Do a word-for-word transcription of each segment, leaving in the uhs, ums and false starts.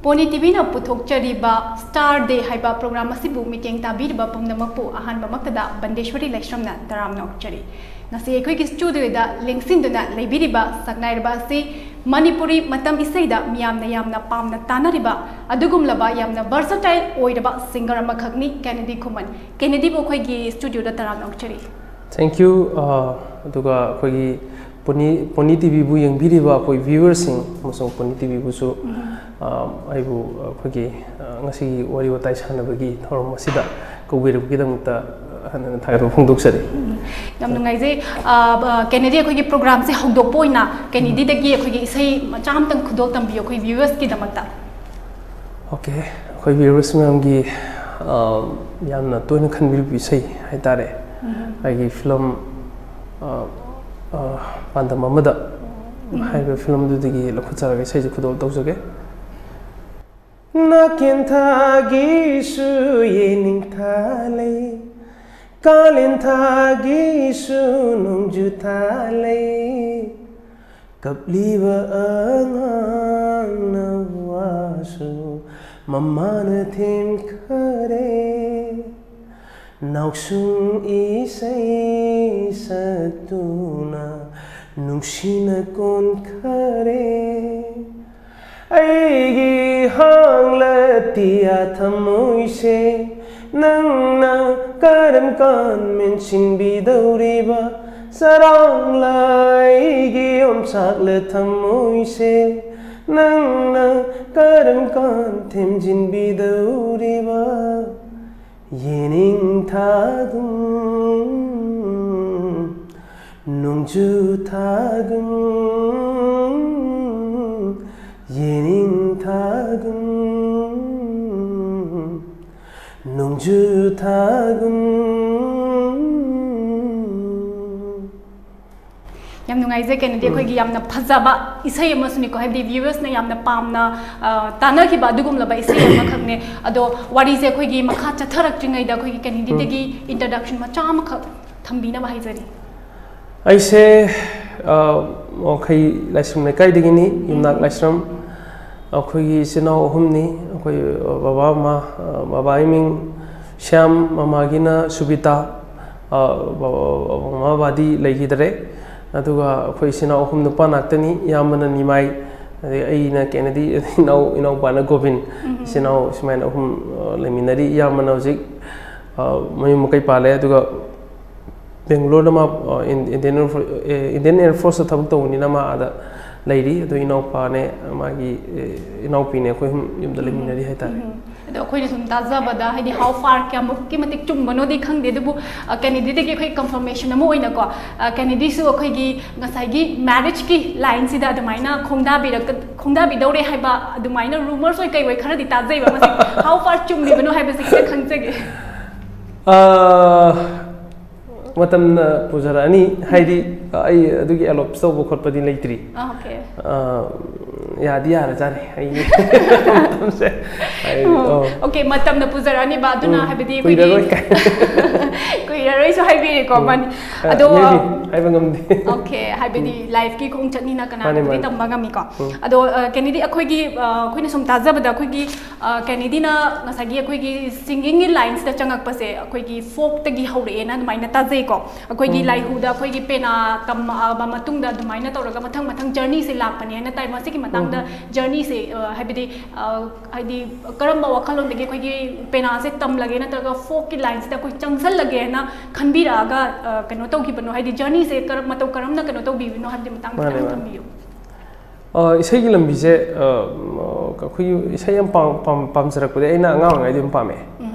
Pony ꯇꯤꯚꯤꯅ ꯄꯨꯊꯣꯛꯆꯔꯤꯕ Star Day ꯍꯥꯏꯕ program ꯑꯁꯤꯕꯨ ꯃꯤꯠꯌꯦꯡ ꯇꯥꯕꯤꯔꯤꯕ ꯄꯨꯝꯅꯃꯛꯄꯨ ꯑꯍꯥꯟꯕꯃꯛꯇꯗ ꯕꯟꯗꯦꯁ꯭ꯋꯔꯤ ꯂꯥꯏꯁ꯭ꯔꯝꯅ ꯇꯔꯥꯝꯅ ꯑꯣꯛꯆꯔꯤ꯫ ꯉꯁꯤ ꯑꯩꯈꯣꯏꯒꯤ studioꯗ ꯂꯦꯡꯁꯤꯟꯗꯨꯅ ꯂꯩꯕꯤꯔꯤꯕ ꯁꯛꯅꯥꯏꯔꯕ ꯑꯁꯤ ꯃꯅꯤꯄꯨꯔꯤ ꯃꯇꯝ ꯏꯁꯩꯗ ꯃꯤꯌꯥꯝꯅ ꯌꯥꯝꯅ ꯄꯥꯝꯅ ꯇꯥꯅꯔꯤꯕ ꯑꯗꯨꯒꯨꯝꯂꯕ ꯌꯥꯝꯅ versatile ꯑꯣꯏꯔꯕ singer ꯑꯃꯈꯛꯅꯤ, ꯀꯦꯅꯦꯗꯤ ꯈꯨꯃꯟ꯫ ꯀꯦꯅꯦꯗꯤꯕꯨ ꯑꯩꯈꯣꯏꯒꯤ studioꯗ ꯇꯔꯥꯝꯅ ꯑꯣꯛꯆꯔꯤ꯫ Thank you꯫ ꯑ, ꯑꯗꯨꯒ ꯑꯩꯈꯣꯏꯒꯤ ꯄꯣꯅꯤ, ꯄꯣꯅꯤ ꯇꯤꯚꯤꯕꯨ ꯌꯦꯡꯕꯤꯔꯤꯕ ꯑꯩꯈꯣꯏ viewerꯁꯤꯡ ꯑꯃꯁꯨꯡ ꯄꯣꯅꯤ ꯇꯤꯚꯤꯕꯨꯁꯨ, ꯎꯝ꯫ ꯑ, ꯑꯩꯕꯨ ꯑꯩꯈꯣꯏꯒꯤ, ꯑ, ꯉꯁꯤꯒꯤ ꯋꯥꯔꯤ ꯋꯥꯇꯥꯏ ꯁꯥꯟꯅꯕꯒꯤ ꯊꯧꯔꯝ ꯑꯁꯤꯗ ꯀꯧꯕꯤꯔꯛꯄꯒꯤꯗꯃꯛꯇ ꯍꯟꯅ ꯍꯟꯅ ꯊꯥꯒꯠꯄ ꯐꯣꯡꯗꯣꯛꯆꯔꯤ꯫ ꯎꯝ, ꯌꯥꯝ ꯅꯨꯡꯉꯥꯏꯖꯩ꯫ ꯑ, ꯕ-, ꯀꯦꯅꯦꯗꯤ, ꯑꯩꯈꯣꯏꯒꯤ programꯁꯦ ꯍꯧꯗꯣꯛꯄ ꯑꯣꯏꯅ ꯀꯦꯅꯦꯗꯤꯗꯒꯤ ꯑꯩꯈꯣꯏꯒꯤ ꯏꯁꯩ ꯃꯆꯥ ꯑꯃꯇꯪ ꯈꯨꯗꯣꯜ ꯇꯝꯕꯤꯌꯨ ꯑꯩꯈꯣꯏ viewersꯀꯤꯗꯃꯛꯇ꯫ Okay, ꯑꯩꯈꯣꯏ viewers ꯃꯌꯥꯝꯒꯤ, ꯑ, ꯌꯥꯝꯅ ꯇꯣꯏꯅ ꯈꯟꯕꯤꯔꯤꯕ ꯏꯁꯩ ꯍꯥꯏꯇꯥꯔꯦ꯫ ꯎꯝ꯫ ꯑꯩꯒꯤ film, ꯑ, ꯑ, ꯄꯥꯟꯗꯝ ꯑꯃꯗ ꯎꯝ꯫ ꯍꯥꯏꯔꯤꯕ filmꯗꯨꯗꯒꯤ ꯂꯧꯈꯠꯆꯔꯒ ꯏꯁꯩꯁꯦ ꯈꯨꯗꯣꯜ ꯇꯧꯖꯒꯦ꯫ ꯅꯥꯀꯦꯟ ꯊꯥꯒꯤꯁꯨ ꯌꯦꯅꯤꯡꯊꯥ ꯂꯩ, ꯀꯥꯂꯦꯟ ꯊꯥꯒꯤꯁꯨ ꯅꯣꯡꯖꯨ ꯊꯥ ꯂꯩ꯫ ꯀꯞꯂꯤꯕ ꯑꯉꯥꯡꯅ ꯋꯥꯁꯨ ꯃꯃꯥꯅ ꯊꯦꯝꯈꯔꯦ꯫ ꯅꯥꯎꯁꯨꯝ ꯏꯁꯩ ꯁꯛꯇꯨꯅ ꯅꯨꯡꯁꯤꯅ ꯀꯣꯟꯈꯔꯦ꯫ ꯑꯩꯒꯤ ꯍꯥꯡꯂ ꯇꯤꯌꯥ ꯊꯃꯣꯏꯁꯦ ꯅꯪꯅ ꯀꯔꯝ ꯀꯥꯟ ꯃꯦꯟꯁꯤꯟꯕꯤꯗꯧꯔꯤꯕ? ꯆꯔꯥꯡꯂ ꯑꯩꯒꯤ ꯌꯣꯝꯆꯥꯛꯂ ꯊꯃꯣꯏꯁꯦ ꯅꯪꯅ ꯀꯔꯝ ꯀꯥꯟ ꯊꯦꯝꯖꯤꯟꯕꯤꯗꯧꯔꯤꯕ? ꯌꯦꯅꯤꯡꯊꯥꯒꯨꯝ, ꯅꯣꯡꯖꯨ ꯊꯥꯒꯨꯝ, ꯌꯦꯅꯤꯡꯊꯥꯒꯨꯝ, ꯅꯣꯡꯖꯨ ꯊꯥꯒꯨꯝ꯫ ꯌꯥꯝ ꯅꯨꯡꯉꯥꯏꯖꯩ, ꯀꯦꯅꯦꯗꯤ꯫ ꯎꯝ꯫ ꯑꯩꯈꯣꯏꯒꯤ ꯌꯥꯝꯅ ꯐꯖꯕ ꯏꯁꯩ ꯑꯃꯁꯨꯅꯤꯀꯣ, ꯍꯥꯏꯕꯗꯤ viewersꯅ ꯌꯥꯝꯅ ꯄꯥꯝꯅ, ꯑ, ꯇꯥꯅꯈꯤꯕ ꯑꯗꯨꯒꯨꯝꯂꯕ ꯏꯁꯩ ꯑꯃꯈꯛꯅꯦ꯫ ꯑꯗꯣ ꯋꯥꯔꯤꯁꯦ ꯑꯩꯈꯣꯏꯒꯤ ꯃꯈꯥ ꯆꯠꯊꯔꯛꯇ꯭ꯔꯤꯉꯩꯗ ꯑꯩꯈꯣꯏꯒꯤ ꯀꯦꯅꯦꯗꯤꯗꯒꯤ introduction ꯃꯆꯥ ꯑꯃꯈꯛ ꯊꯝꯕꯤꯅꯕ ꯍꯥꯏꯖꯔꯤ꯫ ꯑꯩꯁꯦ, ꯑ, ꯋꯥꯡꯈꯩ ꯂꯥꯏꯁ꯭ꯔꯝ ꯂꯩꯀꯥꯏꯗꯒꯤꯅꯤ, ꯌꯨꯝꯅꯥꯛ ꯎꯝ꯫ ꯂꯥꯏꯁ꯭ꯔꯝ꯫ ꯑꯩꯈꯣꯏꯒꯤ ꯏꯆꯤꯟ ꯏꯅꯥꯎ ꯑꯍꯨꯝꯅꯤ꯫ ꯑꯩꯈꯣꯏ ꯕꯕꯥ, ꯃꯃꯥ, ꯕꯕꯥꯒꯤ ꯃꯤꯡ ꯁ꯭ꯌꯥꯝ, ꯃꯃꯥꯒꯤꯅ ꯁꯨꯕꯤꯇꯥ꯫ ꯃꯃꯥ, ꯕꯕꯥꯗꯤ ꯂꯩꯈꯤꯗꯔꯦ꯫ ꯑꯗꯨꯒ ꯑꯩꯈꯣꯏ ꯏꯆꯤꯟ ꯏꯅꯥꯎ ꯑꯍꯨꯝ ꯅꯨꯄꯥ ꯉꯥꯛꯇꯅꯤ꯫ ꯏꯌꯥꯝꯕꯅ ꯅꯤꯃꯥꯏ, ꯑꯗꯩ ꯑꯩꯅ ꯀꯦꯅꯦꯗꯤ, ꯏꯅꯥꯎ ꯏꯅꯥꯎꯄꯥꯅ ꯒꯣꯕꯤꯟ꯫ ꯏꯆꯤꯟ ꯏꯅꯥꯎ ꯁꯨꯃꯥꯏꯅ ꯑꯍꯨꯝ ꯂꯩꯃꯤꯟꯅꯔꯤ꯫ ꯏꯌꯥꯝꯕꯅ ꯍꯧꯖꯤꯛ ꯃꯌꯨꯝ ꯃꯀꯩ ꯄꯥꯜꯂꯦ꯫ ꯑꯗꯨꯒ ꯕꯦꯡꯒ꯭ꯂꯣꯔꯗ ꯃꯥ ꯏꯟꯗꯤꯌꯟ ꯏꯟꯗꯤꯌꯟ ꯑꯦꯌꯔ ꯐꯣꯔꯁꯇ ꯊꯕꯛ ꯇꯧꯕꯅꯤꯅ ꯃꯥ ꯑꯥꯗ ꯂꯩꯔꯤ꯫ ꯑꯗꯣ ꯏꯅꯥꯎꯄꯥꯅꯦ, ꯃꯥꯒꯤ ꯏꯅꯥꯎꯄꯤꯅꯦ, ꯑꯩꯈꯣꯏ ꯑꯍꯨꯝ ꯌꯨꯝꯗ ꯂꯩꯃꯤꯟꯅꯔꯤ ꯍꯥꯏꯇꯥꯔꯦ꯫ ꯑꯗꯣ ꯑꯩꯈꯣꯏꯅ ꯁꯨꯝ ꯇꯥꯖꯕꯗ, ꯍꯥꯏꯗꯤ, how far, ꯀꯌꯥꯃꯨꯛꯀꯤ ꯃꯇꯤꯛ ꯆꯨꯝꯕꯅꯣꯗꯤ ꯈꯪꯗꯦ, ꯑꯗꯨꯕꯨ ꯀꯦꯅꯦꯗꯤꯗꯒꯤ ꯑꯩꯈꯣꯏ ꯀꯟꯐꯔꯃꯦꯁꯟ ꯑꯃ ꯑꯣꯏꯅꯀꯣ, ꯀꯦꯅꯦꯗꯤꯁꯨ ꯑꯩꯈꯣꯏꯒꯤ ꯉꯁꯥꯏꯒꯤ ꯃꯦꯔꯤꯖꯀꯤ ꯂꯥꯏꯟꯁꯤꯗ ꯑꯗꯨꯃꯥꯏꯅ ꯈꯣꯡꯗꯥꯕꯤꯔꯛ ꯈꯣꯡꯗꯥꯕꯤꯗꯧꯔꯦ ꯍꯥꯏꯕ ꯑꯗꯨꯃꯥꯏꯅ ꯔꯨꯃꯔꯁ ꯑꯣꯏ ꯀꯩ ꯑꯣꯏ ꯈꯔꯗꯤ ꯇꯥꯖꯩꯕ꯫ ꯃꯁꯤ how far ꯆꯨꯝꯃꯤꯕꯅꯣ ꯍꯥꯏꯕꯁꯤ ꯈꯤꯇꯪ ꯈꯪꯖꯒꯦ꯫ ꯃꯇꯝꯅ ꯄꯨꯖꯔꯛꯑꯅꯤ꯫ ꯍꯥꯏꯗꯤ, ꯑꯩ ꯑꯗꯨꯒꯤ ꯑꯦꯂꯣꯞꯁ ꯇꯧꯕ ꯈꯣꯠꯄꯗꯤ ꯂꯩꯇ꯭ꯔꯤ꯫ ꯑꯣꯀꯦ꯫ ꯌꯥꯗꯤ ꯌꯥꯔꯖꯥꯠꯅꯤ ꯑꯩꯒꯤ ꯃꯇꯝꯁꯦ꯫ ꯑꯣꯀꯦ, ꯃꯇꯝꯅ ꯄꯨꯖꯔꯛꯑꯅꯤꯕ꯫ ꯑꯗꯨꯅ, ꯍꯥꯏꯕꯗꯤ, ꯑꯩꯈꯣꯏꯒꯤ ꯀꯨꯏꯔꯔꯣꯏꯁꯨ ꯍꯥꯏꯕꯤꯔꯦꯀꯣ꯫ ꯑꯗꯣ, ꯍꯥꯏꯕ ꯉꯝꯗꯦ꯫ ꯑꯣꯀꯦ, ꯍꯥꯏꯕꯗꯤ ꯂꯥꯏꯐꯀꯤ ꯈꯣꯡꯆꯠꯅꯤꯅ ꯀꯅꯥꯅꯕꯨꯗꯤ ꯇꯝꯕ ꯉꯝꯃꯤꯀꯣ꯫ ꯑꯗꯣ, ꯀꯦꯅꯦꯗꯤ, ꯑꯩꯈꯣꯏꯒꯤ, ꯑꯩꯈꯣꯏꯅ ꯁꯨꯝ ꯇꯥꯖꯕꯗ, ꯑꯩꯈꯣꯏꯒꯤ ꯀꯦꯅꯦꯗꯤꯅ ꯉꯁꯥꯏꯒꯤ ꯑꯩꯈꯣꯏꯒꯤ ꯁꯤꯡꯒꯤꯡꯒꯤ ꯂꯥꯏꯟꯁꯤꯗ ꯆꯪꯉꯛꯄꯁꯦ ꯑꯩꯈꯣꯏꯒꯤ ꯐꯣꯛꯇꯒꯤ ꯍꯧꯔꯛꯑꯦꯅ ꯑꯗꯨꯃꯥꯏꯅ ꯇꯥꯖꯩꯀꯣ꯫ ꯑꯩꯈꯣꯏꯒꯤ ꯂꯥꯏꯍꯨꯗ ꯑꯩꯈꯣꯏꯒꯤ ꯄꯦꯅꯥ ꯇꯝꯃꯛꯑꯕ ꯃꯇꯨꯡꯗ ꯑꯗꯨꯃꯥꯏꯅ ꯇꯧꯔꯒ ꯃꯊꯪ ꯃꯊꯪ ꯖꯔꯅꯤꯁꯦ ꯂꯥꯛꯄꯅꯦꯅ ꯇꯥꯏ꯫ ꯃꯁꯤꯒꯤ ꯃꯇꯥꯡꯗ ꯖꯔꯅꯤꯁꯦ, ꯍꯥꯏꯕꯗꯤ, ꯍꯥꯏꯗꯤ ꯀꯔꯝꯕ ꯋꯥꯈꯜꯂꯣꯟꯗꯒꯤ ꯑꯩꯈꯣꯏꯒꯤ ꯄꯦꯅꯥꯁꯦ ꯇꯝꯂꯒꯦ ꯅꯠꯇ꯭ꯔꯒ ꯐꯣꯛꯀꯤ ꯂꯥꯏꯟꯁꯤꯗ ꯑꯩꯈꯣꯏ ꯆꯪꯁꯜꯂꯒꯦꯅ ꯈꯟꯕꯤꯔꯛꯑꯒ ꯀꯩꯅꯣ ꯇꯧꯈꯤꯕꯅꯣ? ꯍꯥꯏꯗꯤ ꯖꯔꯅꯤꯁꯦ ꯀꯔꯝ ꯃꯇꯧ ꯀꯔꯝꯅ ꯀꯩꯅꯣ ꯇꯧꯕꯤꯕꯅꯣ ꯍꯥꯏꯕꯗꯤ ꯃꯇꯥꯡ ꯈꯤꯇꯪ ꯊꯝꯕꯤꯌꯨ꯫ ꯏꯁꯩꯒꯤ ꯂꯝꯕꯤꯁꯦ ꯑꯩꯈꯣꯏꯒꯤ ꯏꯁꯩ ꯌꯥꯝ ꯄꯥꯝꯖꯔꯛꯄꯗꯒꯤ ꯑꯩꯅ ꯑꯉꯥꯡ ꯑꯣꯏꯔꯤꯉꯩꯗꯒꯤ ꯑꯗꯨꯝ ꯄꯥꯝꯃꯛꯑꯦ꯫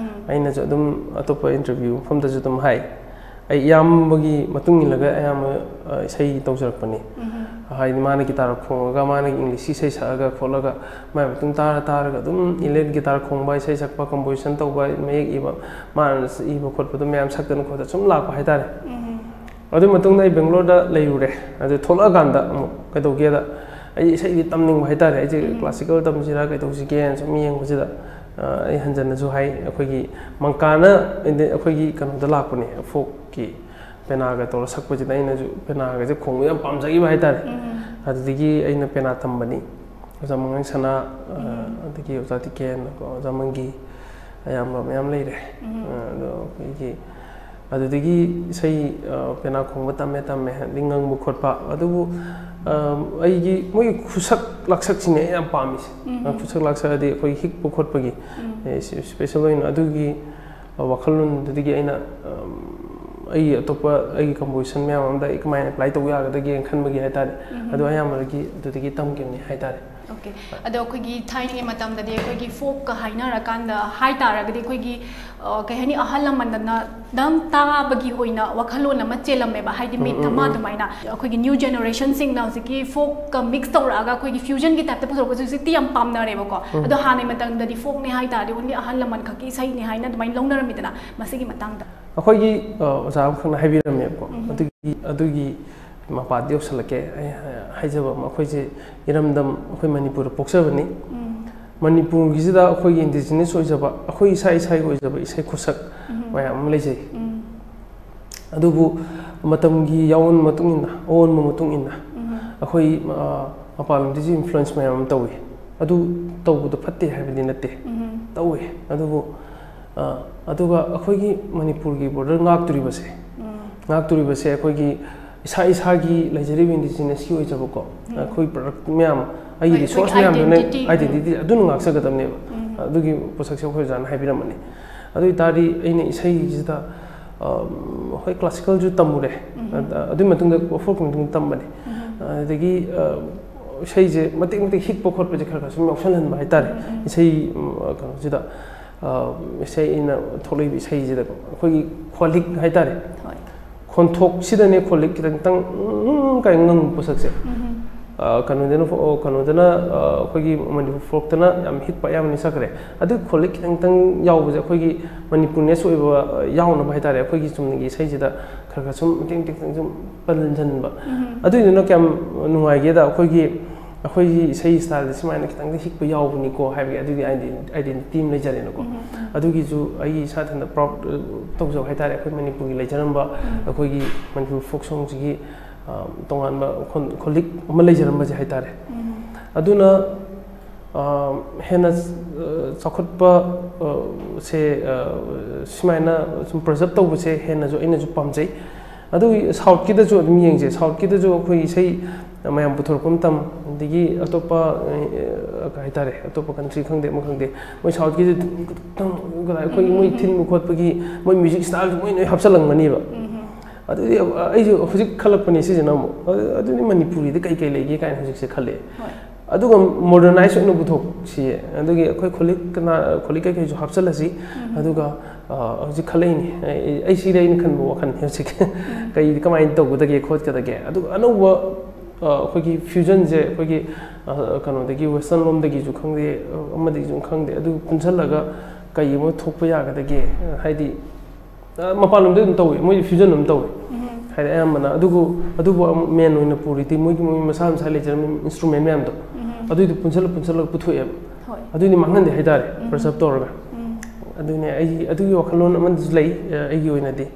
ꯑꯩꯅꯁꯨ ꯑꯗꯨꯝ ꯑꯇꯣꯞꯄ ꯏꯟꯇꯔꯚ꯭ꯌꯨ ꯃꯐꯝꯗꯁꯨ ꯑꯗꯨꯝ ꯍꯥꯏ, ꯑꯩ ꯏꯌꯥꯝꯕꯒꯤ ꯃꯇꯨꯡ ꯏꯜꯂꯒ ꯑꯌꯥꯝꯕ ꯏꯁꯩ ꯇꯧꯖꯔꯛꯄꯅꯤ꯫ ꯍꯥꯏꯗꯤ ꯃꯥꯅ ꯒꯤꯇꯥꯔ ꯈꯣꯡꯉꯒ, ꯃꯥꯅ ꯏꯪꯂꯤꯁꯀꯤ ꯏꯁꯩ ꯁꯛꯑꯒ ꯈꯣꯠꯂꯒ, ꯃꯥꯏ ꯃꯇꯨꯡ ꯇꯥꯔ ꯇꯥꯔꯒ ꯑꯗꯨꯝ ꯏꯂꯦꯠ ꯒꯤꯇꯥꯔ ꯈꯣꯡꯕ, ꯏꯁꯩ ꯁꯛꯄ, ꯀꯝꯄꯣꯖꯤꯁꯟ ꯇꯧꯕ, ꯃꯌꯦꯛ ꯏꯕ, ꯃꯥꯅ ꯏꯕ ꯈꯣꯠꯄꯗꯣ ꯃꯌꯥꯝ ꯁꯛꯇꯅ ꯈꯣꯠꯇꯅ ꯁꯨꯝ ꯂꯥꯛꯄ ꯍꯥꯏꯇꯥꯔꯦ꯫ ꯑꯗꯨ ꯃꯇꯨꯡꯗ ꯑꯩ ꯕꯦꯡꯒ꯭ꯂꯣꯔꯗ ꯂꯩꯔꯨꯔꯦ꯫ ꯑꯗꯨ ꯊꯣꯛꯂꯛꯑꯀꯥꯟꯗ ꯑꯃꯨꯛ ꯀꯩꯗꯧꯒꯦꯗ, ꯑꯩ ꯏꯁꯩꯗꯤ ꯇꯝꯅꯤꯡꯕ ꯍꯥꯏꯇꯥꯔꯦ꯫ ꯑꯩꯁꯦ ꯀ꯭ꯂꯥꯁꯤꯀꯦꯜ ꯇꯝꯁꯤꯔꯥ ꯀꯩꯗꯧꯁꯤꯒꯦꯅ ꯁꯨꯝ ꯌꯦꯡꯕꯁꯤꯗ, ꯑꯩ ꯍꯟꯖꯟꯅꯁꯨ ꯍꯥꯏ, ꯑꯩꯈꯣꯏꯒꯤ ꯃꯪꯀꯥꯅ ꯑꯩꯈꯣꯏꯒꯤ ꯀꯩꯅꯣꯗ ꯂꯥꯛꯄꯅꯦ, ꯐꯣꯛꯀꯤ ꯄꯦꯅꯥꯒ ꯇꯧꯔ ꯁꯛꯄꯁꯤꯗ ꯑꯩꯅꯁꯨ ꯄꯦꯅꯥꯒꯁꯦ ꯈꯣꯡꯕ ꯌꯥꯝ ꯄꯥꯝꯖꯈꯤꯕ ꯍꯥꯏꯇꯥꯔꯦ꯫ ꯑꯗꯨꯗꯒꯤ ꯑꯩꯅ ꯄꯦꯅꯥ ꯇꯝꯕꯅꯤ꯫ ꯑꯣꯖꯥ ꯃꯉꯥꯡ ꯁꯅꯥ, ꯑ, ꯑꯗꯒꯤ ꯑꯣꯖꯥ ꯇꯤꯀꯦꯟ, ꯀꯣ, ꯑꯣꯖꯥ ꯃꯪꯒꯤ, ꯑꯌꯥꯝꯕ ꯃꯌꯥꯝ ꯂꯩꯔꯦ꯫ ꯑ, ꯑꯗꯣ ꯑꯩꯈꯣꯏꯒꯤ ꯑꯗꯨꯗꯒꯤ ꯏꯁꯩ, ꯑ, ꯄꯦꯅꯥ ꯈꯣꯡꯕ ꯇꯝꯃꯦ, ꯇꯝꯃꯦ, ꯑꯗꯩ ꯉꯪꯕ ꯈꯣꯠꯄ꯫ ꯑꯗꯨꯕꯨ, ꯑ, ꯑꯩꯒꯤ ꯃꯣꯏꯒꯤ ꯈꯨꯁꯛ ꯂꯥꯛꯁꯛꯁꯤꯅꯦ ꯑꯩꯅ ꯌꯥꯝ ꯄꯥꯝꯃꯤꯁꯦ꯫ ꯈꯨꯁꯛ ꯂꯥꯛꯁꯛ ꯍꯥꯏꯗꯤ ꯑꯩꯈꯣꯏꯒꯤ ꯍꯤꯛꯄ ꯈꯣꯠꯄꯒꯤ, ꯑꯦ, ꯁꯤ-, special ꯑꯣꯏꯅ ꯑꯗꯨꯒꯤ, ꯑ, ꯋꯥꯈꯜꯂꯣꯟꯗꯨꯗꯒꯤ ꯑꯩꯅ, ꯑꯝ, ꯑꯩꯒꯤ ꯑꯇꯣꯞꯄ ꯑꯩꯒꯤ composition ꯃꯌꯥꯝ ꯑꯃꯗ ꯑꯩ ꯀꯃꯥꯏꯅ apply ꯇꯧꯕ ꯌꯥꯒꯗꯒꯦꯅ ꯈꯟꯕꯒꯤ ꯍꯥꯏꯇꯥꯔꯦ꯫ ꯑꯗꯨ ꯑꯌꯥꯝꯕꯗꯒꯤ ꯑꯗꯨꯗꯒꯤ ꯇꯝꯈꯤꯕꯅꯤ ꯍꯥꯏꯇꯥꯔꯦ꯫ ꯑꯣꯀꯦ꯫ ꯑꯗꯣ ꯑꯩꯈꯣꯏꯒꯤ ꯊꯥꯏꯅꯒꯤ ꯃꯇꯝꯗꯗꯤ ꯑꯩꯈꯣꯏꯒꯤ folkꯀ ꯍꯥꯏꯅꯔꯀꯥꯟꯗ ꯍꯥꯏꯇꯥꯔꯒꯗꯤ ꯑꯩꯈꯣꯏꯒꯤ, ꯑ, ꯀꯩ ꯍꯥꯏꯅꯤ, ꯑꯍꯜ ꯂꯃꯟꯗꯅ ꯗꯪ ꯇꯥꯕꯒꯤ ꯑꯣꯏꯅ ꯋꯥꯈꯜꯂꯣꯟ ꯑꯃ ꯆꯦꯜꯂꯝꯃꯦꯕ, ꯍꯥꯏꯗꯤ ꯃꯤꯠ ꯑꯃ ꯑꯗꯨꯃꯥꯏꯅ꯫ ꯑꯩꯈꯣꯏꯒꯤ new generationꯁꯤꯡꯅ ꯍꯧꯖꯤꯛꯀꯤ folkꯀ mix ꯇꯧꯔꯛꯑꯒ ꯑꯩꯈꯣꯏꯒꯤ fusionꯒꯤ typeꯇ ꯄꯨꯊꯣꯔꯛꯄꯁꯦ ꯍꯧꯖꯤꯛꯇꯤ ꯌꯥꯝ ꯄꯥꯝꯅꯔꯦꯕꯀꯣ꯫ ꯑꯗꯣ ꯍꯥꯟꯅꯒꯤ ꯃꯇꯝꯗꯗꯤ folkꯅꯦ ꯍꯥꯏꯇꯥꯔꯗꯤ only ꯑꯍꯜ ꯂꯃꯟ ꯈꯛꯀꯤ ꯏꯁꯩꯅꯦ ꯍꯥꯏꯅ ꯑꯗꯨꯃꯥꯏꯅ ꯂꯧꯅꯔꯝꯃꯤꯗꯅ, ꯃꯁꯤꯒꯤ ꯃꯇꯥꯡꯗ꯫ ꯑꯩꯈꯣꯏꯒꯤ, ꯑ, ꯑꯣꯖꯥ ꯑꯃꯈꯛꯅ ꯍꯥꯏꯕꯤꯔꯝꯃꯦꯕꯀꯣ꯫ ꯑꯗꯨꯒꯤ, ꯑꯗꯨꯒꯤ ꯃꯄꯥꯗ ꯌꯧꯁꯜꯂꯛꯀꯦ꯫ ꯑꯩ ꯍꯥꯏꯖꯕ ꯑꯃ, ꯑꯩꯈꯣꯏꯁꯦ ꯏꯔꯝꯗꯝ, ꯑꯩꯈꯣꯏ ꯃꯅꯤꯄꯨꯔꯗ ꯄꯣꯛꯆꯕꯅꯤ꯫ ꯃꯅꯤꯄꯨꯔꯒꯤꯁꯤꯗ ꯑꯩꯈꯣꯏꯒꯤ indigenous ꯑꯣꯏꯖꯕ, ꯑꯩꯈꯣꯏ ꯏꯁꯥ ꯏꯁꯥꯒꯤ ꯑꯣꯏꯖꯕ ꯏꯁꯩ ꯈꯨꯁꯛ ꯃꯌꯥꯝ ꯑꯃ ꯂꯩꯖꯩ꯫ ꯑꯗꯨꯕꯨ ꯃꯇꯝꯒꯤ ꯌꯥꯑꯣꯟ ꯃꯇꯨꯡ ꯏꯟꯅ, ꯑꯑꯣꯟꯕ ꯃꯇꯨꯡ ꯏꯟꯅ ꯑꯩꯈꯣꯏ, ꯑ, ꯃꯄꯥꯟ ꯂꯝꯗꯒꯤꯁꯨ influence ꯃꯌꯥꯝ ꯑꯃ ꯇꯧꯏ꯫ ꯑꯗꯨ ꯇꯧꯕꯗꯣ ꯐꯠꯇꯦ ꯍꯥꯏꯕꯗꯤ ꯅꯠꯇꯦ, ꯇꯧꯏ꯫ ꯑꯗꯨꯕꯨ, ꯑ, ꯑꯗꯨꯒ ꯑꯩꯈꯣꯏꯒꯤ ꯃꯅꯤꯄꯨꯔꯒꯤ border ꯉꯥꯛꯇꯣꯔꯤꯕꯁꯦ, ꯉꯥꯛꯇꯣꯔꯤꯕꯁꯦ ꯑꯩꯈꯣꯏꯒꯤ ꯏꯁꯥ ꯏꯁꯥꯒꯤ ꯂꯩꯖꯔꯤꯕ indigenousꯀꯤ ꯑꯣꯏꯖꯕꯀꯣ, ꯑꯩꯈꯣꯏ product ꯃꯌꯥꯝ, ꯑꯩꯒꯤ resource ꯃꯌꯥꯝꯗꯨꯅ, identity, ꯑꯗꯨꯅ ꯉꯥꯛꯆꯒꯗꯕꯅꯦꯕ꯫ ꯑꯗꯨꯒꯤ ꯄꯣꯠꯁꯛꯁꯦ ꯑꯩꯈꯣꯏ ꯑꯣꯖꯥꯅ ꯍꯥꯏꯕꯤꯔꯝꯕꯅꯤ꯫ ꯑꯗꯨ ꯑꯣꯏꯇꯥꯔꯗꯤ ꯑꯩꯅ ꯏꯁꯩꯁꯤꯗ, ꯑ, ꯍꯣꯏ, classicalꯁꯨ ꯇꯝꯃꯨꯔꯦ, ꯑ, ꯑꯗꯨꯒꯤ ꯃꯇꯨꯡꯗ folkꯀꯤ ꯃꯇꯨꯡꯗ ꯇꯝꯕꯅꯦ꯫ ꯑꯗꯒꯤ, ꯑ, ꯏꯁꯩꯁꯦ ꯃꯇꯦꯛ ꯃꯇꯦꯛ ꯍꯤꯛꯄ ꯈꯣꯠꯄꯁꯦ ꯈꯔ ꯈꯔ ꯁꯨꯝ ꯌꯥꯎꯁꯜꯍꯟꯕ ꯍꯥꯏꯇꯥꯔꯦ꯫ ꯏꯁꯩ, ꯎꯝ, ꯀꯩꯅꯣꯁꯤꯗ, ꯑ, ꯏꯁꯩ ꯑꯩꯅ ꯊꯣꯛꯂꯛꯏꯕ ꯏꯁꯩꯁꯤꯗꯀꯣ ꯑꯩꯈꯣꯏꯒꯤ ꯈꯣꯜꯂꯤꯛ ꯍꯥꯏꯇꯥꯔꯦ꯫ ꯈꯣꯟꯊꯣꯛꯁꯤꯗꯅꯦ ꯈꯣꯜꯂꯤꯛ ꯈꯤꯇꯪ ꯈꯤꯇꯪ, ꯎꯝ, ꯀꯥꯏꯅ ꯉꯪꯕ ꯄꯣꯠꯁꯛꯁꯦ꯫ ꯑ, ꯀꯩꯅꯣꯗꯅ, ꯑꯣ, ꯀꯩꯅꯣꯗꯅ, ꯑ, ꯑꯩꯈꯣꯏꯒꯤ ꯃꯅꯤꯄꯨꯔ folkꯇꯅ ꯌꯥꯝ ꯍꯤꯛꯄ ꯑꯌꯥꯝꯕꯅ ꯁꯛꯈ꯭ꯔꯦ꯫ ꯑꯗꯨ ꯈꯣꯜꯂꯤꯛ ꯈꯤꯇꯪ ꯈꯤꯇꯪ ꯌꯥꯎꯕꯁꯦ ꯑꯩꯈꯣꯏꯒꯤ ꯃꯅꯤꯄꯨꯔꯅꯦꯁ ꯑꯣꯏꯕ, ꯑ, ꯌꯥꯎꯅꯕ ꯍꯥꯏꯇꯥꯔꯦ꯫ ꯑꯩꯈꯣꯏꯒꯤ ꯆꯨꯝꯅꯒꯤ ꯏꯁꯩꯁꯤꯗ ꯈꯔ ꯈꯔ ꯁꯨꯝ ꯃꯇꯦꯛ ꯃꯇꯦꯛ ꯈꯤꯇꯪ ꯁꯨꯝ ꯄꯜꯁꯤꯟꯕ꯫ ꯑꯗꯨꯏꯗꯨꯅ ꯀꯌꯥꯝ ꯅꯨꯡꯉꯥꯏꯒꯦꯗ, ꯑꯩꯈꯣꯏꯒꯤ, ꯑꯩꯈꯣꯏꯒꯤ ꯏꯁꯩ styleꯁꯦ ꯁꯨꯃꯥꯏꯅ ꯈꯤꯇꯪꯗꯤ ꯍꯤꯛꯄ ꯌꯥꯎꯕꯅꯤꯀꯣ ꯍꯥꯏꯕꯒꯤ ꯑꯗꯨꯒꯤ ide-, identity ꯑꯃ ꯂꯩꯖꯔꯦꯅꯀꯣ꯫ ꯑꯗꯨꯒꯤꯁꯨ ꯑꯩꯒꯤ ꯏꯁꯥ ꯏꯊꯟꯇ proud, ꯑ, ꯇꯧꯖꯕ ꯍꯥꯏꯇꯥꯔꯦ꯫ ꯑꯩꯈꯣꯏ ꯃꯅꯤꯄꯨꯔꯒꯤ ꯂꯩꯖꯔꯝꯕ, ꯑꯩꯈꯣꯏꯒꯤ ꯃꯅꯤꯄꯨꯔ folk songꯁꯤꯒꯤ, ꯑ, ꯇꯣꯉꯥꯟꯕ ꯈꯣꯟ-, ꯈꯣꯜꯂꯤꯛ ꯑꯃ ꯂꯩꯖꯔꯝꯕꯁꯦ ꯍꯥꯏꯇꯥꯔꯦ꯫ ꯑꯗꯨꯅ ꯑ, ꯍꯦꯟꯅ ꯑ, ꯆꯥꯎꯈꯠꯄ ꯑ, ꯁꯦ ꯑ, ꯁꯨꯃꯥꯏꯅ ꯁꯨꯝ ꯄ꯭ꯔꯤꯖꯥꯕ ꯇꯧꯕꯁꯦ ꯍꯦꯟꯅꯁꯨ ꯑꯩꯅꯁꯨ ꯄꯥꯝꯖꯩ꯫ ꯑꯗꯨꯒꯤ ꯁꯥꯎꯠꯀꯤꯗꯁꯨ ꯑꯗꯨꯝ ꯌꯦꯡꯁꯦ꯫ ꯁꯥꯎꯠꯀꯤꯗꯁꯨ ꯑꯩꯈꯣꯏ ꯏꯁꯩ ꯃꯌꯥꯝ ꯄꯨꯊꯣꯔꯛꯄ ꯃꯇꯝ, ꯑꯗꯒꯤ ꯑꯇꯣꯞꯄ ꯑ, ꯀꯩ ꯍꯥꯏꯇꯥꯔꯦ, ꯑꯇꯣꯞꯄ ꯀꯟꯇ꯭ꯔꯤ ꯈꯪꯗꯦ, ꯑꯃ ꯈꯪꯗꯦ, ꯃꯣꯏ ꯁꯥꯎꯠꯀꯤꯁꯦ ꯈꯤꯇꯪ ꯑꯩꯈꯣꯏ ꯃꯣꯏ ꯊꯤꯟꯕ ꯈꯣꯠꯄꯒꯤ ꯃꯣꯏ ꯃ꯭ꯌꯨꯖꯤꯛ ꯁ꯭ꯇꯥꯏꯜꯁꯦ ꯃꯣꯏ ꯂꯣꯏ ꯍꯥꯞꯆꯤꯜꯂꯝꯒꯅꯤꯕ꯫ ꯑꯗꯨꯗꯤ ꯑꯩꯁꯨ ꯍꯧꯖꯤꯛ ꯈꯜꯂꯛꯄꯅꯤ ꯁꯤꯁꯤꯅ ꯑꯃꯨꯛ꯫ ꯑꯗꯨ- ꯑꯗꯨꯗꯤ ꯃꯅꯤꯄꯨꯔꯤꯗ ꯀꯩ ꯀꯩ ꯂꯩꯒꯦ ꯀꯥꯏꯅ ꯍꯧꯖꯤꯛꯁꯦ ꯈꯜꯂꯛꯑꯦ꯫ ꯑꯗꯨꯒ ꯃꯣꯗꯔꯅꯥꯏꯖ ꯑꯣꯏꯅ ꯄꯨꯊꯣꯛꯁꯤꯌꯦ꯫ ꯑꯗꯨꯒꯤ ꯑꯩꯈꯣꯏ ꯈꯣꯂꯤꯛ ꯀꯅꯥ, ꯈꯣꯂꯤꯛ ꯀꯩꯀꯩꯁꯨ ꯍꯥꯞꯆꯤꯜꯂꯁꯤ꯫ ꯑꯗꯨꯒ ꯑ, ꯍꯧꯖꯤꯛ ꯈꯜꯂꯛꯏꯅꯤ꯫ ꯑꯩ ꯑꯩ ꯁꯤꯗ ꯑꯩꯅ ꯈꯟꯕ ꯋꯥꯈꯜꯅꯤ ꯍꯧꯖꯤꯛ꯫ ꯀꯩ ꯀꯃꯥꯏꯅ ꯇꯧꯒꯗꯒꯦ ꯈꯣꯠꯀꯗꯒꯦ꯫ ꯑꯗꯨꯒ ꯑꯅꯧꯕ ꯑ, ꯑꯩꯈꯣꯏꯒꯤ ꯐ꯭ꯌꯨꯖꯟꯁꯦ ꯑꯩꯈꯣꯏꯒꯤ ꯑ, ꯀꯩꯅꯣꯗꯒꯤ, ꯋꯦꯁꯇꯔꯟ ꯂꯣꯝꯗꯒꯤꯁꯨ ꯈꯪꯗꯦ, ꯑ, ꯑꯃꯗꯒꯤꯁꯨ ꯈꯪꯗꯦ, ꯑꯗꯨ ꯄꯨꯟꯁꯤꯜꯂꯒ ꯀꯩ ꯑꯃ ꯊꯣꯛꯄ ꯌꯥꯒꯗꯒꯦ? ꯍꯥꯏꯗꯤ ꯑ, ꯃꯄꯥꯟ ꯂꯝꯗ ꯑꯗꯨꯝ ꯇꯧꯋꯤ, ꯃꯣꯏꯗꯤ ꯐ꯭ꯌꯨꯖꯟ ꯑꯗꯨꯝ ꯇꯧꯋꯤ꯫ ꯍꯥꯏꯗꯤ ꯑꯌꯥꯝꯕꯅ ꯑꯗꯨꯕꯨ ꯑꯗꯨꯕꯨ ꯑꯃꯨꯛ ꯃꯦꯟ ꯑꯣꯏꯅ ꯄꯨꯔꯤꯗꯤ ꯃꯣꯏꯒꯤ ꯃꯣꯏ ꯃꯁꯥ ꯃꯁꯥ ꯂꯩꯖꯔꯝꯃꯤ ꯏꯟꯁꯇ꯭ꯔꯨꯃꯦꯟ ꯃꯌꯥꯝꯗꯣ, ꯑꯗꯨꯏꯗꯣ ꯄꯨꯟꯁꯤꯜꯂ ꯄꯨꯟꯁꯤꯜꯂꯒ ꯄꯨꯊꯣꯛꯑꯦꯕ꯫ ꯑꯗꯨꯏꯗꯤ ꯃꯥꯡꯍꯟꯗꯦ ꯍꯥꯏꯇꯥꯔꯦ, ꯄ꯭ꯔꯤꯖꯥꯕ ꯇꯧꯔꯒ꯫ ꯑꯗꯨꯅꯦ ꯑꯩ ꯑꯗꯨꯒꯤ ꯋꯥꯈꯜꯂꯣꯟ ꯑꯃꯗꯁꯨ ꯂꯩ꯫ ꯑ, ꯑꯩꯒꯤ ꯑꯣꯏꯅꯗꯤ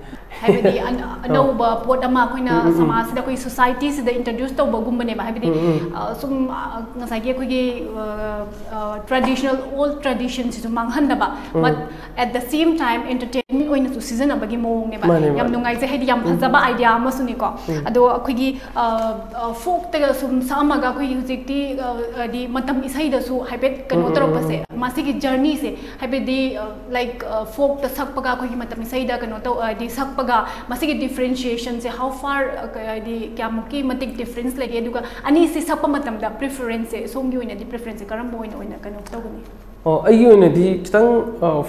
ꯍꯥꯏꯕꯗꯤ ꯑꯅ- ꯑꯅꯧꯕ ꯄꯣꯠ ꯑꯃ ꯑꯩꯈꯣꯏꯅ ꯁꯃꯥꯖꯁꯤꯗ, ꯑꯩꯈꯣꯏ ꯁꯣꯁꯥꯏꯇꯤꯁꯤꯗ ꯏꯟꯇ꯭ꯔꯣꯗ꯭ꯌꯨꯁ ꯇꯧꯕꯒꯨꯝꯕꯅꯦꯕ꯫ ꯍꯥꯏꯕꯗꯤ ꯑ, ꯁꯨꯝ ꯑ, ꯉꯁꯥꯏꯒꯤ ꯑꯩꯈꯣꯏꯒꯤ ꯇ꯭ꯔꯦꯗꯤꯁꯅꯦꯜ, ꯑꯣꯜ ꯇ꯭ꯔꯦꯗꯤꯁꯟꯁꯤꯁꯨ ꯃꯥꯡꯍꯟꯗꯕ, but at the same time entertainment ꯑꯣꯏꯅꯁꯨ ꯁꯤꯖꯤꯟꯅꯕꯒꯤ ꯃꯑꯣꯡꯅꯦꯕ꯫ ꯃꯥꯅꯦ, ꯌꯥꯝ ꯃꯥꯅꯦ꯫ ꯅꯨꯡꯉꯥꯏꯖꯩ, ꯍꯥꯏꯗꯤ ꯌꯥꯝ ꯐꯖꯕ ꯑꯥꯏꯗꯤꯌꯥ ꯑꯃꯁꯨꯅꯤꯀꯣ꯫ ꯑꯗꯣ ꯑꯩꯈꯣꯏꯒꯤ ꯐꯣꯛꯇꯒ ꯁꯨꯝ ꯁꯛꯑꯝꯃꯒ ꯑꯩꯈꯣꯏꯒꯤ ꯍꯧꯖꯤꯛꯇꯤ ꯑ, ꯍꯥꯏꯗꯤ ꯃꯇꯝ ꯏꯁꯩꯗꯁꯨ ꯍꯥꯏꯐꯦꯠ ꯀꯩꯅꯣ ꯇꯧꯔꯛꯄꯁꯦ, ꯃꯁꯤꯒꯤ ꯖꯔꯅꯤꯁꯦ, ꯍꯥꯏꯕꯗꯤ ꯂꯥꯏꯛ ꯐꯣꯛꯇ ꯁꯛꯄꯒ ꯑꯩꯈꯣꯏꯒꯤ ꯃꯇꯝ ꯏꯁꯩꯗ ꯀꯩꯅꯣ ꯇꯧ, ꯍꯥꯏꯗꯤ ꯁꯛꯄꯒ ꯃꯁꯤꯒꯤ ꯗꯤꯐ꯭ꯔꯦꯟꯁꯤꯌꯦꯁꯟꯁꯦ how far, ꯍꯥꯏꯗꯤ ꯀꯌꯥꯃꯨꯛꯀꯤ ꯃꯇꯤꯛ ꯗꯤꯐ꯭ꯔꯦꯟꯁ ꯂꯩꯒꯦ? ꯑꯗꯨꯒ ꯑꯅꯤꯁꯤ ꯁꯛꯄ ꯃꯇꯝꯗ ꯄ꯭ꯔꯤꯐꯔꯦꯟꯁꯁꯦ, ꯁꯣꯝꯒꯤ ꯑꯣꯏꯅꯗꯤ ꯄ꯭ꯔꯤꯐꯔꯦꯟꯁꯁꯦ ꯀꯔꯝꯕ ꯑꯣꯏꯅ ꯑꯣꯏꯅ ꯀꯩꯅꯣ ꯇꯧꯒꯅꯤ? ꯑꯣ, ꯑꯩꯒꯤ ꯑꯣꯏꯅꯗꯤ ꯈꯤꯇꯪ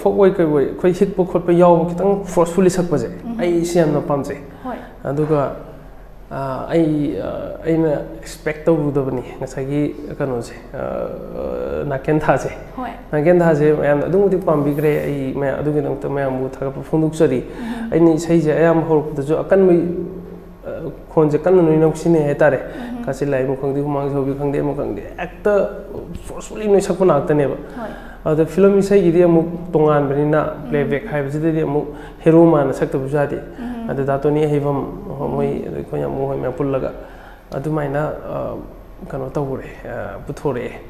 ꯐꯣꯛ ꯑꯣꯏ ꯀꯩ ꯑꯣꯏ ꯑꯩꯈꯣꯏ ꯍꯤꯛꯄ ꯈꯣꯠꯄ ꯌꯥꯎꯕ ꯈꯤꯇꯪ ꯐꯣꯔꯁꯐꯨꯜꯂꯤ ꯁꯛꯄꯁꯦ ꯑꯩ ꯁꯤ ꯌꯥꯝꯅ ꯄꯥꯝꯖꯩ꯫ ꯍꯣꯏ꯫ ꯑꯗꯨꯒ ꯑ, ꯑꯩ ꯑ, ꯑꯩꯅ ꯑꯦꯛꯁꯄꯦꯛ ꯇꯧꯔꯨꯗꯕꯅꯤ ꯉꯁꯥꯏꯒꯤ ꯀꯩꯅꯣꯁꯦ, ꯑ, ꯑ, ꯅꯥꯀꯦꯟꯊꯥꯁꯦ꯫ ꯍꯣꯏ꯫ ꯅꯥꯀꯦꯟꯊꯥꯁꯦ ꯃꯌꯥꯝꯅ ꯑꯗꯨꯛ ꯃꯇꯤꯛ ꯄꯥꯝꯕꯤꯈ꯭ꯔꯦ꯫ ꯑꯩ ꯃꯌꯥꯝ ꯑꯗꯨꯒꯤꯗꯃꯛꯇ ꯃꯌꯥꯝꯕꯨ ꯊꯥꯒꯠꯄ ꯐꯣꯡꯗꯣꯛꯆꯔꯤ꯫ ꯑꯩꯅ ꯏꯁꯩꯁꯦ ꯑꯌꯥꯝꯕ ꯍꯧꯔꯛꯄꯗꯁꯨ ꯑꯀꯟꯕ ꯑ, ꯈꯣꯟꯁꯦ ꯀꯟꯅ ꯅꯣꯏꯅ ꯁꯤꯖꯤꯟꯅꯩ ꯍꯥꯏꯇꯥꯔꯦ꯫ ꯀꯥꯆꯤꯟ ꯂꯥꯏꯕ ꯈꯪꯗꯦ, ꯍꯨꯃꯥꯡ ꯁꯧꯕꯤ ꯈꯪꯗꯦ, ꯑꯃ ꯈꯪꯗꯦ, ꯍꯦꯛꯇ ꯐꯣꯔꯁꯐꯨꯜꯂꯤ ꯅꯣꯏ ꯁꯛꯄ ꯉꯥꯛꯇꯅꯦꯕ꯫ ꯍꯣꯏ꯫ ꯑꯗ ꯐꯤꯂꯝ ꯏꯁꯩꯒꯤꯗꯤ ꯑꯃꯨꯛ ꯇꯣꯉꯥꯟꯕꯅꯤꯅ, ꯄ꯭ꯂꯦꯕꯦꯛ ꯍꯥꯏꯕꯁꯤꯗꯗꯤ ꯑꯃꯨꯛ ꯍꯦꯔꯣ ꯃꯥꯅ ꯁꯛꯇꯕꯁꯨ ꯌꯥꯗꯦ꯫ ꯑꯗ ꯗꯥ ꯇꯣꯅꯤ ꯑꯍꯩꯕꯝ, ꯃꯣꯏ, ꯑꯩꯈꯣꯏ ꯌꯥꯝ ꯃꯣꯏ ꯃꯌꯥꯝ ꯄꯨꯜꯂꯒ ꯑꯗꯨꯃꯥꯏꯅ, ꯑ, ꯀꯩꯅꯣ ꯇꯧꯔꯦ, ꯑ, ꯄꯨꯊꯣꯔꯛꯑꯦ꯫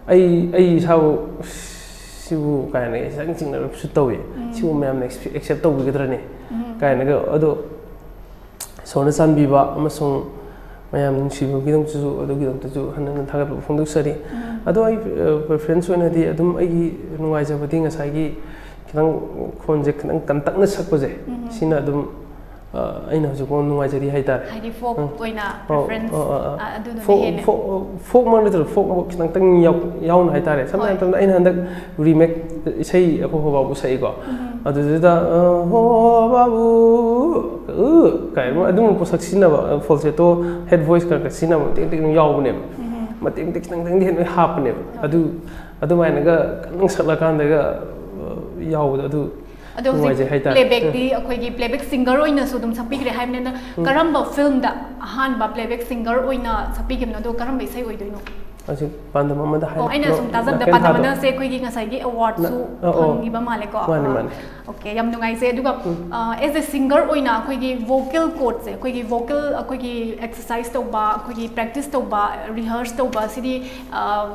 ꯑꯩ, ꯑꯩ ꯏꯁꯥꯕꯨ ꯁꯤꯕꯨ ꯀꯥꯏꯅ ꯈꯤꯇꯪ ꯆꯤꯡꯅꯔꯞꯁꯨ ꯇꯧꯏ꯫ ꯁꯤꯕꯨ ꯃꯌꯥꯝꯅ ꯑꯦꯛꯁꯦꯞ ꯇꯧꯕꯤꯒꯗ꯭ꯔꯅꯦ ꯀꯥꯏꯅꯒ꯫ ꯑꯗꯣ ꯏꯁꯣꯔꯅ ꯆꯥꯟꯕꯤꯕ ꯑꯃꯁꯨꯡ ꯃꯌꯥꯝ ꯅꯨꯡꯁꯤꯕꯒꯤꯗꯃꯛꯇꯁꯨ, ꯑꯗꯨꯒꯤꯗꯃꯛꯇꯁꯨ ꯍꯟꯅ ꯍꯟꯅ ꯊꯥꯒꯠꯄ ꯐꯣꯡꯗꯣꯛꯆꯔꯤ꯫ ꯑꯗꯣ ꯑꯩ, ꯑ, preference ꯑꯣꯏꯅꯗꯤ ꯑꯗꯨꯝ ꯑꯩꯒꯤ ꯅꯨꯡꯉꯥꯏꯖꯕꯗꯤ ꯉꯁꯥꯏꯒꯤ ꯈꯤꯇꯪ ꯈꯣꯟꯁꯦ ꯈꯤꯇꯪ ꯀꯟꯇꯛꯅ ꯁꯛꯄꯁꯦ, ꯁꯤꯅ ꯑꯗꯨꯝ, ꯑ, ꯑꯩꯅ ꯍꯧꯖꯤꯛꯐꯥꯎ ꯅꯨꯡꯉꯥꯏꯖꯔꯤ ꯍꯥꯏꯇꯥꯔꯦ꯫ ꯍꯥꯏꯗꯤ folk ꯎꯝ꯫ ꯑꯣꯏꯅ ꯑꯧ, preference, ꯑꯧ, ꯑꯧ, ꯑꯧ꯫ ꯑ, ꯑꯗꯨꯅꯗꯤ folk, ꯍꯦꯜꯂꯦ꯫ Folk, folkꯃꯛ ꯅꯠꯇ꯭ꯔꯁꯨ folkꯃꯛ ꯈꯤꯇꯪ ꯌꯥꯎ-, ꯌꯥꯎꯅ ꯍꯥꯏꯇꯥꯔꯦ꯫ ꯁꯝꯅ ꯍꯣꯏ꯫ ꯍꯥꯏꯔꯕꯗ ꯑꯩꯅ ꯍꯟꯗꯛ remake ꯏꯁꯩ ꯑꯩꯈꯣꯏ ꯍꯣꯕꯥꯕꯨ ꯁꯛꯏꯀꯣ꯫ ꯑꯗꯨꯗꯨꯗ, ꯑ, "ꯍꯣ ꯕꯥꯕꯨ", ꯎ, ꯀꯥꯏꯅ ꯑꯗꯨꯝ ꯄꯣꯠꯁꯛ ꯁꯤꯖꯤꯟꯅꯕ, falsetto, head voice ꯈꯔ ꯈꯔ ꯁꯤꯖꯤꯟꯅꯕ ꯃꯇꯦꯛ ꯃꯇꯦꯛ ꯑꯗꯨꯝ ꯌꯥꯎꯕꯅꯦꯕ꯫ ꯃꯇꯦꯛ ꯃꯇꯦꯛ ꯈꯤꯇꯪ ꯈꯤꯇꯪꯗꯤ ꯍꯦꯟꯅ ꯍꯥꯞꯄꯅꯦꯕ꯫ ꯑꯗꯨ, ꯑꯗꯨꯃꯥꯏꯅꯒ ꯀꯟꯅ ꯁꯛꯂꯀꯥꯟꯗꯒ, ꯑ, ꯌꯥꯎꯕꯗꯣ ꯑꯗꯨ ꯑꯗꯣ ꯍꯧꯖꯤꯛ ꯅꯨꯡꯉꯥꯏꯖꯩ ꯍꯥꯏꯇꯥꯔꯦ꯫ Playbackꯗꯤ ꯑꯩꯈꯣꯏꯒꯤ playback singer ꯑꯣꯏꯅꯁꯨ ꯑꯗꯨꯝ ꯁꯛꯄꯤꯈ꯭ꯔꯦ ꯍꯥꯏꯕꯅꯤꯅ, ꯎꯝ꯫ ꯀꯔꯝꯕ filmꯗ ꯑꯍꯥꯟꯕ playback singer ꯑꯣꯏꯅ ꯁꯛꯄꯤꯈꯤꯕꯅꯣ? ꯑꯗꯣ ꯀꯔꯝꯕ ꯏꯁꯩ ꯑꯣꯏꯗꯣꯏꯅꯣ? ꯍꯧꯖꯤꯛ ꯄꯥꯟꯗꯝ ꯑꯃꯗ ꯑꯣ, ꯑꯩꯅ ꯍꯥꯏꯔꯛꯄꯗꯣ ꯁꯨꯝ ꯇꯥꯖꯕꯗ ꯅꯥꯀꯦꯟ ꯊꯥꯗꯣ꯫ ꯄꯥꯟꯗꯝ ꯑꯃꯗꯁꯦ ꯑꯩꯈꯣꯏꯒꯤ ꯉꯁꯥꯏꯒꯤ awardꯁꯨ ꯅ-, ꯑ, ꯑꯣ꯫ ꯐꯪꯈꯤꯕ ꯃꯥꯜꯂꯦꯀꯣ? ꯃꯥꯅꯦ, ꯑꯥ, ꯃꯥꯅꯦ꯫ Okay, ꯌꯥꯝ ꯅꯨꯡꯉꯥꯏꯖꯩ꯫ ꯑꯗꯨꯒ, ꯎꯝ꯫ ꯑ, as a singer ꯑꯣꯏꯅ ꯑꯩꯈꯣꯏꯒꯤ vocal cordꯁꯦ, ꯑꯩꯈꯣꯏꯒꯤ vocal, ꯑꯩꯈꯣꯏꯒꯤ exercise ꯇꯧꯕ, ꯑꯩꯈꯣꯏꯒꯤ practice ꯇꯧꯕ, rehearse ꯇꯧꯕ, ꯁꯤꯗꯤ, ꯑ,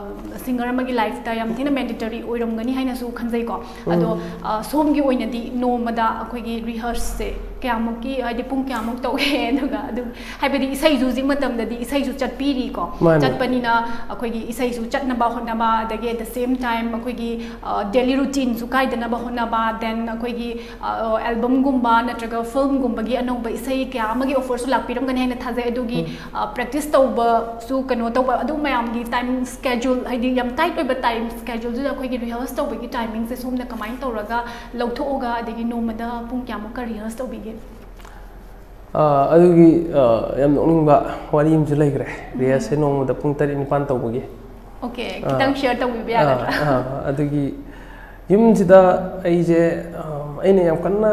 singer ꯑꯃꯒꯤ lifeꯇ ꯌꯥꯝ ꯊꯤꯅ mandatory ꯑꯣꯏꯔꯝꯒꯅꯤ ꯍꯥꯏꯅꯁꯨ ꯈꯟꯖꯩꯀꯣ꯫ ꯎꯝ꯫ ꯑꯗꯣ, ꯑ, ꯁꯣꯝꯒꯤ ꯑꯣꯏꯅꯗꯤ ꯅꯣꯡꯃꯗ ꯑꯩꯈꯣꯏꯒꯤ rehearseꯁꯦ ꯀꯌꯥꯃꯨꯛꯀꯤ, ꯍꯥꯏꯗꯤ ꯄꯨꯡ ꯀꯌꯥꯃꯨꯛ ꯇꯧꯒꯦ? ꯑꯗꯨꯒ ꯑꯗꯨꯝ, ꯍꯥꯏꯕꯗꯤ ꯏꯁꯩꯁꯨ ꯍꯧꯖꯤꯛ ꯃꯇꯝꯗꯗꯤ ꯏꯁꯩꯁꯨ ꯆꯠꯄꯤꯔꯤꯀꯣ꯫ ꯃꯥꯅꯦ꯫ ꯆꯠꯄꯅꯤꯅ ꯑꯩꯈꯣꯏꯒꯤ ꯏꯁꯩꯁꯨ ꯆꯠꯅꯕ ꯍꯣꯠꯅꯕ, ꯑꯗꯒꯤ at the same time ꯑꯩꯈꯣꯏꯒꯤ, ꯑ, daily routineꯁꯨ ꯀꯥꯏꯗꯅꯕ ꯍꯣꯠꯅꯕ, then ꯑꯩꯈꯣꯏꯒꯤ, ꯑ, albumꯒꯨꯝꯕ ꯅꯠꯇ꯭ꯔꯒ filmꯒꯨꯝꯕꯒꯤ ꯑꯅꯧꯕ ꯏꯁꯩ ꯀꯌꯥ ꯑꯃꯒꯤ offerꯁꯨ ꯂꯥꯛꯄꯤꯔꯝꯒꯅꯤ ꯍꯥꯏꯅ ꯊꯥꯖꯩ꯫ ꯑꯗꯨꯒꯤ, ꯎꯝ꯫ ꯑ, practice ꯇꯧꯕꯁꯨ ꯀꯩꯅꯣ ꯇꯧꯕ, ꯑꯗꯨ ꯃꯌꯥꯝꯒꯤ time schedule, ꯍꯥꯏꯗꯤ ꯌꯥꯝ tight ꯑꯣꯏꯕ time scheduleꯗꯨꯗ ꯑꯩꯈꯣꯏꯒꯤ rehearse ꯇꯧꯕꯒꯤ timingꯁꯦ ꯁꯣꯝꯅ ꯀꯃꯥꯏꯅ ꯇꯧꯔꯒ ꯂꯧꯊꯣꯛꯑꯒ, ꯑꯗꯒꯤ ꯅꯣꯡꯃꯗ ꯄꯨꯡ ꯀꯌꯥꯃꯨꯛꯀ rehearse ꯇꯧꯕꯤꯒꯦ? ꯑꯥ, ꯑꯗꯨꯒꯤ, ꯑꯥ, ꯌꯥꯝ ꯅꯣꯛꯅꯤꯡꯕ ꯋꯥꯔꯤ ꯑꯃꯁꯨ ꯂꯩꯈ꯭ꯔꯦ꯫ ꯎꯝ꯫ Rehearseꯁꯦ ꯅꯣꯡꯃꯗ ꯄꯨꯡ ꯇꯔꯦꯠ ꯅꯤꯄꯥꯟ ꯇꯧꯕꯒꯤ꯫ Okay, ꯑꯥ, ꯈꯤꯇꯪ share ꯇꯧꯕꯤꯕ ꯑꯥ, ꯌꯥꯒꯗ꯭ꯔꯥ? ꯑꯥ, ꯑꯗꯨꯒꯤ ꯌꯨꯝꯁꯤꯗ ꯑꯩꯁꯦ, ꯑꯥ, ꯑꯩꯅ ꯌꯥꯝ ꯀꯟꯅ,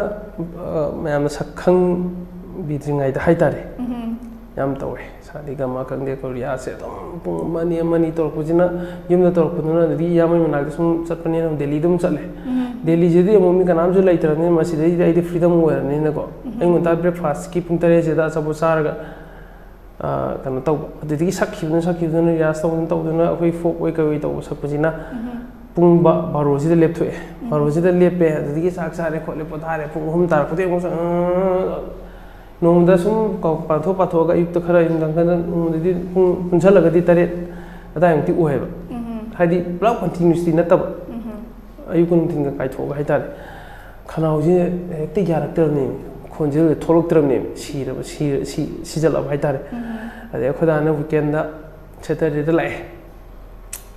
ꯑꯥ, ꯃꯌꯥꯝꯅ ꯁꯛ ꯈꯪꯕꯤꯗ꯭ꯔꯤꯉꯩꯗ ꯍꯥꯏꯇꯥꯔꯦ, ꯎꯝ꯫ ꯌꯥꯝ ꯇꯧꯋꯦ꯫ ꯁꯥ ꯔꯦ ꯒ ꯃꯥ ꯈꯪꯗꯦ, ꯀꯣꯔꯤꯌꯥꯁꯦ ꯑꯗꯨꯝ ꯄꯨꯡ ꯑꯃ ꯑꯅꯤ, ꯑꯃ ꯑꯅꯤ ꯇꯧꯔꯛꯄꯁꯤꯅ, ꯌꯨꯝꯗ ꯇꯧꯔꯛꯄꯗꯨꯅ ꯑꯗꯨꯗꯒꯤ ꯏꯌꯥꯝꯕꯩ ꯃꯅꯥꯛꯇ ꯁꯨꯝ ꯆꯠꯄꯅꯤꯅ ꯗꯦꯜꯂꯤꯗ ꯑꯗꯨꯝ ꯆꯠꯂꯦ꯫ ꯎꯝ꯫ ꯗꯦꯜꯂꯤꯁꯤꯗꯤ ꯑꯃꯨꯛ ꯃꯤ ꯀꯅꯥꯝꯁꯨ ꯂꯩꯇ꯭ꯔꯕꯅꯤꯅ, ꯃꯁꯤꯗꯩꯗꯤ ꯑꯩꯗꯤ freedom ꯑꯣꯏꯔꯕꯅꯤꯅꯀꯣ, ꯎꯝ꯫ ꯑꯌꯨꯛ ꯉꯟꯇꯥ breakfastꯀꯤ ꯄꯨꯡ ꯇꯔꯦꯠꯁꯤꯗ ꯑꯆꯥꯄꯣꯠ ꯆꯥꯔꯒ ꯑ, ꯀꯩꯅꯣ ꯇꯧꯕ, ꯑꯗꯨꯗꯒꯤ ꯁꯛꯈꯤꯕꯗꯨꯅ ꯁꯛꯈꯤꯕꯗꯨꯅ ꯔꯤꯌꯥꯁ ꯇꯧꯗꯅ ꯇꯧꯗꯅ ꯑꯩꯈꯣꯏ ꯐꯣꯛ ꯑꯣꯏ ꯀꯩ ꯑꯣꯏ ꯇꯧꯕ ꯁꯛꯄꯁꯤꯅ ꯄꯨꯡ ꯕꯥ-, ꯕꯥꯔꯣꯁꯤꯗ ꯂꯦꯞꯊꯣꯛꯑꯦ꯫ ꯕꯥꯔꯣꯁꯤꯗ ꯂꯦꯞꯄꯦ, ꯑꯗꯨꯗꯒꯤ ꯆꯥꯛ ꯆꯥꯔꯦ ꯈꯣꯠꯂꯦ, ꯄꯣꯊꯥꯔꯦ, ꯄꯨꯡ ꯑꯍꯨꯝ ꯇꯥꯔꯛꯄꯗꯒꯤ ꯑꯃꯨꯛ ꯆꯪ-, ꯅꯣꯡꯃꯗ ꯁꯨꯝ ꯀ-, ꯄꯥꯊꯣꯛ ꯄꯥꯊꯣꯛꯑꯒ ꯑꯌꯨꯛꯇ ꯈꯔ ꯅꯨꯡꯗꯥꯡ ꯈꯔ, ꯅꯣꯡꯃꯗꯗꯤ ꯄꯨꯡ ꯄꯨꯟꯁꯜꯂꯒꯗꯤ ꯇꯔꯦꯠ ꯑꯗꯥꯏꯃꯨꯛꯇꯤ ꯑꯣꯏꯌꯦꯕ꯫ ꯍꯥꯏꯗꯤ ꯄꯨꯂꯞ continuously ꯅꯠꯇꯕ, ꯑꯌꯨꯛꯀ ꯅꯨꯡꯊꯤꯟꯒ ꯀꯥꯏꯊꯣꯛꯑꯒ ꯍꯥꯏꯇꯥꯔꯦ꯫ ꯈꯅꯥꯎꯁꯦ ꯍꯦꯛꯇ ꯌꯥꯔꯛꯇ꯭ꯔꯕꯅꯦꯕ, ꯈꯣꯟꯖꯦꯜꯁꯦ ꯊꯣꯛꯂꯛꯇ꯭ꯔꯕꯅꯦꯕ, ꯁꯤꯔꯕ, ꯁꯤ-, ꯁꯤ-, ꯁꯤꯖꯜꯂꯕ ꯍꯥꯏꯇꯥꯔꯦ꯫ ꯑꯗꯩ ꯑꯩꯈꯣꯏ ꯗꯥꯅ weekend ꯗ, Saturday ꯗ ꯂꯥꯛꯑꯦ꯫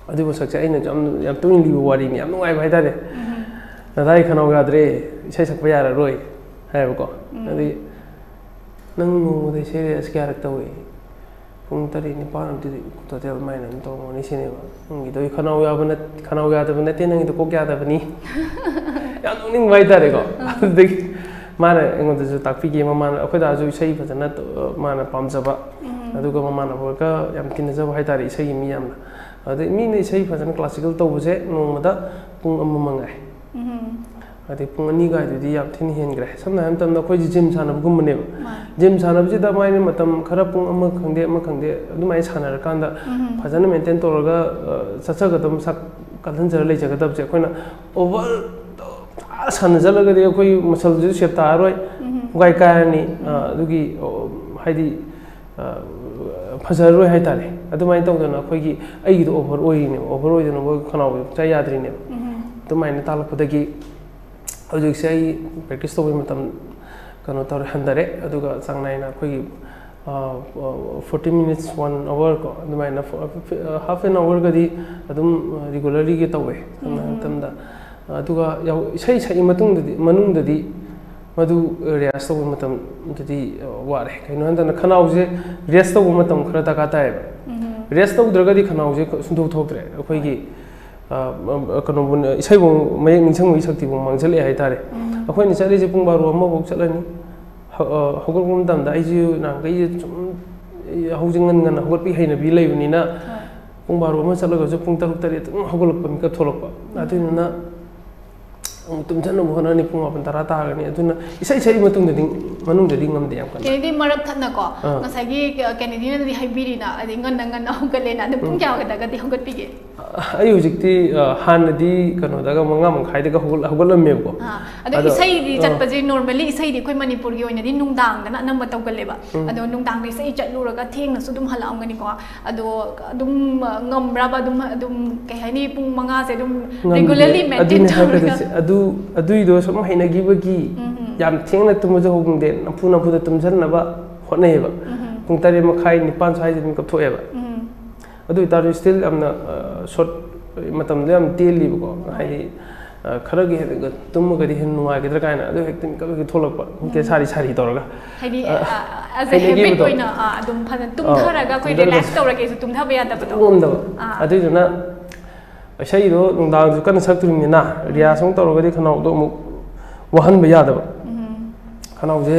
ꯑꯗꯨꯏ ꯃꯁꯛꯁꯦ ꯑꯩꯅ ꯌꯥꯝ, ꯌꯥꯝ ꯇꯣꯏꯅ ꯂꯤꯕ ꯋꯥꯔꯤꯅꯤ, ꯌꯥꯝ ꯅꯨꯡꯉꯥꯏꯕ ꯍꯥꯏꯇꯥꯔꯦ꯫ "ꯅꯗꯥꯏ ꯈꯅꯥꯎ ꯌꯥꯗ꯭ꯔꯦ, ꯏꯁꯩ ꯁꯛꯄ ꯌꯥꯔꯔꯣꯏ" ꯍꯥꯏꯌꯦꯕꯀꯣ꯫ ꯑꯗꯩ "ꯅꯪ ꯅꯣꯡꯃꯗ ꯏꯁꯩ rehearse ꯀꯌꯥꯔꯛ ꯇꯧꯏ?" "ꯄꯨꯡ ꯇꯔꯦꯠ ꯅꯤꯄꯥꯟ ꯑꯗꯨꯗꯤ total ꯑꯗꯨꯃꯥꯏꯅ ꯑꯗꯨꯝ ꯇꯧꯔꯝꯒꯅꯤ" ꯁꯤꯅꯦꯕ꯫ "ꯅꯪꯒꯤꯗꯣ ꯑꯩ ꯈꯅꯥꯎ ꯌꯥꯕ ꯅꯠ-, ꯈꯅꯥꯎ ꯌꯥꯗꯕ ꯅꯠꯇꯦ, ꯅꯪꯒꯤꯗꯣ ꯀꯣꯛ ꯌꯥꯗꯕꯅꯤ"꯫ ꯌꯥꯝ ꯅꯣꯛꯅꯤꯡꯕ ꯍꯥꯏꯇꯥꯔꯦꯀꯣ꯫ ꯑꯗꯨꯗꯒꯤ ꯃꯥꯅ ꯑꯩꯉꯣꯟꯗꯁꯨ ꯇꯥꯛꯄꯤꯒꯦ, ꯃꯃꯥꯅ, ꯑꯩꯈꯣꯏ ꯗꯥꯁꯨ ꯏꯁꯩ ꯐꯖꯅ ꯇ-, ꯃꯥꯅ ꯄꯥꯝꯖꯕ, ꯑꯗꯨꯒ ꯃꯃꯥꯟꯅꯕꯒ ꯌꯥꯝ ꯇꯤꯟꯅꯖꯕ ꯍꯥꯏꯇꯥꯔꯦ, ꯏꯁꯩꯒꯤ ꯃꯤ ꯌꯥꯝꯅ꯫ ꯑꯗꯩ ꯃꯤꯅ ꯏꯁꯩ ꯐꯖꯅ classical ꯇꯧꯕꯁꯦ ꯅꯣꯡꯃꯗ ꯄꯨꯡ ꯑꯃ ꯃꯉꯥꯏ꯫ ꯑꯗꯩ ꯄꯨꯡ ꯑꯅꯤ ꯀꯥꯏꯗꯨꯗꯤ ꯌꯥꯝ ꯊꯤꯅ ꯍꯦꯟꯈ꯭ꯔꯦ꯫ ꯁꯝꯅ ꯍꯥꯏꯔꯕ ꯃꯇꯝꯗ ꯑꯩꯈꯣꯏꯁꯦ gym ꯁꯥꯟꯅꯕꯒꯨꯝꯕꯅꯦꯕ꯫ Gym ꯁꯥꯟꯅꯕꯁꯤꯗ ꯃꯥꯏꯅ ꯃꯇꯝ ꯈꯔ, ꯄꯨꯡ ꯑꯃ ꯈꯪꯗꯦ, ꯑꯃ ꯈꯪꯗꯦ, ꯑꯗꯨꯃꯥꯏꯅ ꯁꯥꯟꯅꯔꯀꯥꯟꯗ ꯐꯖꯅ maintain ꯇꯧꯔꯒ, ꯑ, ꯆꯠꯆꯒꯗꯕ, ꯃꯁꯥ ꯀꯜꯍꯟꯖꯔ ꯂꯩꯖꯒꯗꯕꯁꯦ ꯑꯩꯈꯣꯏꯅ over ꯁꯥꯟꯅꯖꯜꯂꯒꯗꯤ ꯑꯩꯈꯣꯏ muscle ꯁꯤꯁꯨ shape ꯇꯥꯔꯔꯣꯏ, ꯄꯨꯡꯀꯥꯏ ꯀꯥꯏꯔꯅꯤ꯫ ꯑ, ꯑꯗꯨꯒꯤ, ꯑ, ꯍꯥꯏꯗꯤ, ꯑ, ꯐꯖꯔꯔꯣꯏ ꯍꯥꯏꯇꯥꯔꯦ꯫ ꯑꯗꯨꯃꯥꯏꯅ ꯇꯧꯗꯅ ꯑꯩꯈꯣꯏꯒꯤ, ꯑꯩꯒꯤꯗꯣ over ꯑꯣꯏꯔꯤꯅꯦꯕ, over ꯑꯣꯏꯗꯅ ꯃꯣꯏ ꯈꯅꯥꯎꯒꯤ ꯄꯨꯡꯆꯥ ꯌꯥꯗ꯭ꯔꯤꯅꯦꯕ꯫ ꯑꯗꯨꯃꯥꯏꯅ ꯇꯥꯛꯂꯛꯄꯗꯒꯤ ꯍꯧꯖꯤꯛꯁꯦ ꯑꯩ practice ꯇꯧꯕꯩ ꯃꯇꯝ ꯀꯩꯅꯣ ꯇꯧꯔꯦ, ꯍꯟꯊꯔꯦ꯫ ꯑꯗꯨꯒ ꯆꯥꯡ ꯅꯥꯏꯅ ꯑꯩꯈꯣꯏꯒꯤ, ꯑ, ꯑ, forty minutes, one hour ꯀꯣ, ꯑꯗꯨꯃꯥꯏꯅ ꯐꯣ-, ꯑ, half an hour ꯒꯗꯤ ꯑꯗꯨꯝ regularly ꯒꯤ ꯇꯧꯋꯦ꯫ ꯁꯝꯅ ꯍꯥꯏꯔꯕ ꯃꯇꯝꯗ, ꯑꯗꯨꯒ ꯌꯥꯎ-, ꯏꯁꯩ ꯁꯛꯏ ꯃꯇꯨꯡꯗꯗꯤ, ꯃꯅꯨꯡꯗꯗꯤ ꯃꯗꯨ rehearse ꯇꯧꯕ ꯃꯇꯝꯗꯗꯤ, ꯑ, ꯋꯥꯔꯦ꯫ ꯀꯩꯅꯣ ꯍꯥꯏ ꯃꯇꯝꯗ ꯈꯅꯥꯎꯁꯦ rest ꯇꯧꯕ ꯃꯇꯝ ꯈꯔ ꯗꯔꯀꯥꯔ ꯇꯥꯏꯌꯦꯕ꯫ Rest ꯇꯧꯗ꯭ꯔꯒꯗꯤ ꯈꯅꯥꯎꯁꯦ ꯁꯨꯡꯊꯣꯛ ꯊꯣꯛꯇ꯭ꯔꯦ꯫ ꯑꯩꯈꯣꯏꯒꯤ, ꯑ, ꯑ, ꯀꯩꯅꯣꯕꯨ, ꯏꯁꯩꯕꯨ ꯃꯌꯦꯛ ꯅꯤꯡꯁꯤꯡꯕꯒꯤ ꯁꯛꯇꯤꯕꯨ ꯃꯥꯡꯁꯤꯜꯂꯛꯑꯦ ꯍꯥꯏꯇꯥꯔꯦ꯫ ꯑꯩꯈꯣꯏꯅ ꯆꯠꯂꯤꯁꯦ ꯄꯨꯡ ꯕꯥꯔꯣ ꯑꯃꯐꯥꯎ ꯆꯠꯂꯅꯤ꯫ ꯍ-, ꯑ, ꯍꯧꯒꯠꯂꯛꯄ ꯃꯇꯝꯗ ꯑꯩꯁꯦ ꯅꯍꯥꯟꯈꯩꯁꯦ ꯁꯨꯝ, ꯑꯩ ꯍꯧꯖꯤꯛ ꯉꯟ ꯉꯟꯅ ꯍꯧꯒꯠꯄꯒꯤ ꯍꯩꯅꯕꯤ ꯂꯩꯕꯅꯤꯅ, ꯄꯨꯡ ꯕꯥꯔꯣ ꯑꯃ ꯆꯠꯂꯒꯁꯨ ꯄꯨꯡ ꯇꯔꯨꯛ ꯇꯔꯦꯠ ꯑꯗꯨꯝ ꯍꯧꯒꯠꯂꯛꯄ, ꯃꯤꯀꯞ ꯊꯣꯛꯂꯛꯄ꯫ ꯑꯗꯨꯗꯨꯅ ꯇꯨꯝꯁꯤꯟꯅꯕ ꯍꯣꯠꯅꯅꯤ, ꯄꯨꯡ ꯃꯥꯄꯟ ꯇꯔꯥ ꯇꯥꯔꯒꯅꯤ꯫ ꯑꯗꯨꯅ ꯏꯁꯩ ꯁꯛꯏ ꯃꯇꯨꯡꯗꯗꯤ, ꯃꯅꯨꯡꯗꯗꯤ ꯉꯝꯗꯦ ꯌꯥꯝ ꯀꯟꯅ꯫ ꯀꯦꯅꯦꯗꯤ ꯃꯔꯛ ꯊꯠꯅꯀꯣ, ꯑꯥ꯫ ꯉꯁꯥꯏꯒꯤ ꯀꯦꯅꯦꯗꯤꯅꯗꯤ ꯍꯥꯏꯕꯤꯔꯤꯅ, ꯍꯥꯏꯗꯤ ꯉꯟꯅ ꯉꯟꯅ ꯍꯧꯒꯠꯂꯦꯅ, ꯑꯗꯣ ꯄꯨꯡ ꯎꯝ꯫ ꯀꯌꯥꯗꯒꯗꯤ ꯍꯧꯒꯠꯄꯤꯒꯦ? ꯑꯩ ꯍꯧꯖꯤꯛꯇꯤ, ꯑ, ꯍꯥꯟꯅꯗꯤ ꯀꯩꯅꯣꯗꯒ ꯃꯉꯥ ꯃꯈꯥꯏꯗꯒ ꯍꯧꯒꯠ-, ꯍꯧꯒꯠꯂꯝꯃꯦꯕꯀꯣ꯫ ꯑꯥ, ꯑꯗꯣ ꯑꯗꯣ, ꯏꯁꯩꯗꯤ ꯑ, ꯆꯠꯄꯁꯦ normally ꯏꯁꯩꯗꯤ ꯑꯩꯈꯣꯏ ꯃꯅꯤꯄꯨꯔꯒꯤ ꯑꯣꯏꯅꯗꯤ ꯅꯨꯡꯗꯥꯡꯗꯅ ꯑꯅꯝꯕ ꯇꯧꯒꯜꯂꯦꯕ꯫ ꯎꯝ꯫ ꯑꯗꯣ ꯅꯨꯡꯗꯥꯡꯗ ꯏꯁꯩ ꯆꯠꯂꯨꯔꯒ ꯊꯦꯡꯅꯁꯨ ꯑꯗꯨꯝ ꯍꯜꯂꯛꯑꯝꯒꯅꯤꯀꯣ꯫ ꯑꯗꯣ ꯑꯗꯨꯝ, ꯑ, ꯉꯝꯕ꯭ꯔꯕ ꯑꯗꯨꯝ, ꯑꯗꯨꯝ ꯀꯩ ꯍꯥꯏꯅꯤ, ꯄꯨꯡ ꯃꯉꯥꯁꯦ ꯑꯗꯨꯝ ꯉꯝꯗꯦ꯫ regularly maintain ꯑꯗꯨꯅꯦ ꯇꯧꯔꯒ? ꯍꯥꯏꯒꯗꯣꯏꯁꯦ꯫ ꯑꯗꯨ, ꯑꯗꯨꯏꯗꯣ ꯁꯨꯝ ꯍꯩꯅꯈꯤꯕꯒꯤ ꯎꯝ, ꯎꯝ꯫ ꯌꯥꯝ ꯊꯦꯡꯅ ꯇꯨꯝꯕꯁꯨ ꯍꯧꯅꯤꯡꯗꯦ, ꯅꯝꯐꯨ ꯅꯝꯐꯨꯗ ꯇꯨꯝꯁꯤꯟꯅꯕ ꯍꯣꯠꯅꯩꯌꯦꯕ꯫ ꯎꯝ, ꯎꯝ꯫ ꯄꯨꯡ ꯇꯔꯦꯠ ꯃꯈꯥꯏ, ꯅꯤꯄꯥꯟ ꯁ꯭ꯋꯥꯏꯗ ꯑꯗꯨꯝ ꯀꯞꯊꯣꯛꯑꯦꯕ꯫ ꯎꯝ꯫ ꯑꯗꯨ ꯑꯣꯏꯇꯥꯔꯁꯨ still ꯌꯥꯝꯅ, ꯑ, short, ꯃꯇꯝꯗꯣ ꯌꯥꯝ ꯇꯦꯜꯂꯤꯕꯀꯣ꯫ ꯍꯣꯏ꯫ ꯍꯥꯏꯗꯤ, ꯑ, ꯈꯔꯒ ꯍꯦꯟꯅ ꯇꯨꯝꯃꯒꯗꯤ ꯍꯦꯟꯅ ꯅꯨꯡꯉꯥꯏꯒꯗ꯭ꯔꯥ ꯀꯥꯏꯅ, ꯑꯗꯨ ꯍꯦꯛꯇ ꯃꯤꯀꯞ ꯍꯦꯛꯇ ꯊꯣꯛꯂꯛꯄ, ꯃꯤꯀꯞ ꯎꯝ꯫ ꯁꯥꯔꯤ ꯁꯥꯔꯤ ꯇꯧꯔꯒ꯫ ꯍꯥꯏꯗꯤ, ꯑ, ꯑ, as a habit ꯍꯩꯅꯈꯤꯕꯗꯣ꯫ ꯑꯣꯏꯅ, ꯑ, ꯑꯗꯨꯝ ꯐꯖꯅ ꯑꯥ, ꯇꯨꯝꯊꯔꯒ ꯑꯩꯈꯣꯏ ꯇꯨꯝꯊꯔꯒ relax ꯇꯧꯔꯒꯦꯁꯨ ꯇꯨꯝꯊꯕ ꯌꯥꯗꯕꯗꯣ꯫ ꯇꯨꯝ ꯉꯝꯗꯕ꯫ ꯑꯥ꯫ ꯑꯗꯨꯏꯗꯨꯅ ꯏꯁꯩꯗꯣ ꯅꯨꯡꯗꯥꯡꯁꯨ ꯀꯟꯅ ꯁꯛꯇꯣꯔꯤꯕꯅꯤꯅ, ꯎꯝ꯫ ꯔꯤꯌꯥꯁ ꯑꯃꯨꯛ ꯇꯧꯔꯒꯗꯤ ꯈꯅꯥꯎꯗꯣ ꯑꯃꯨꯛ ꯋꯥꯍꯟꯕ ꯌꯥꯗꯕ꯫ ꯎꯝ꯫ ꯈꯅꯥꯎꯁꯦ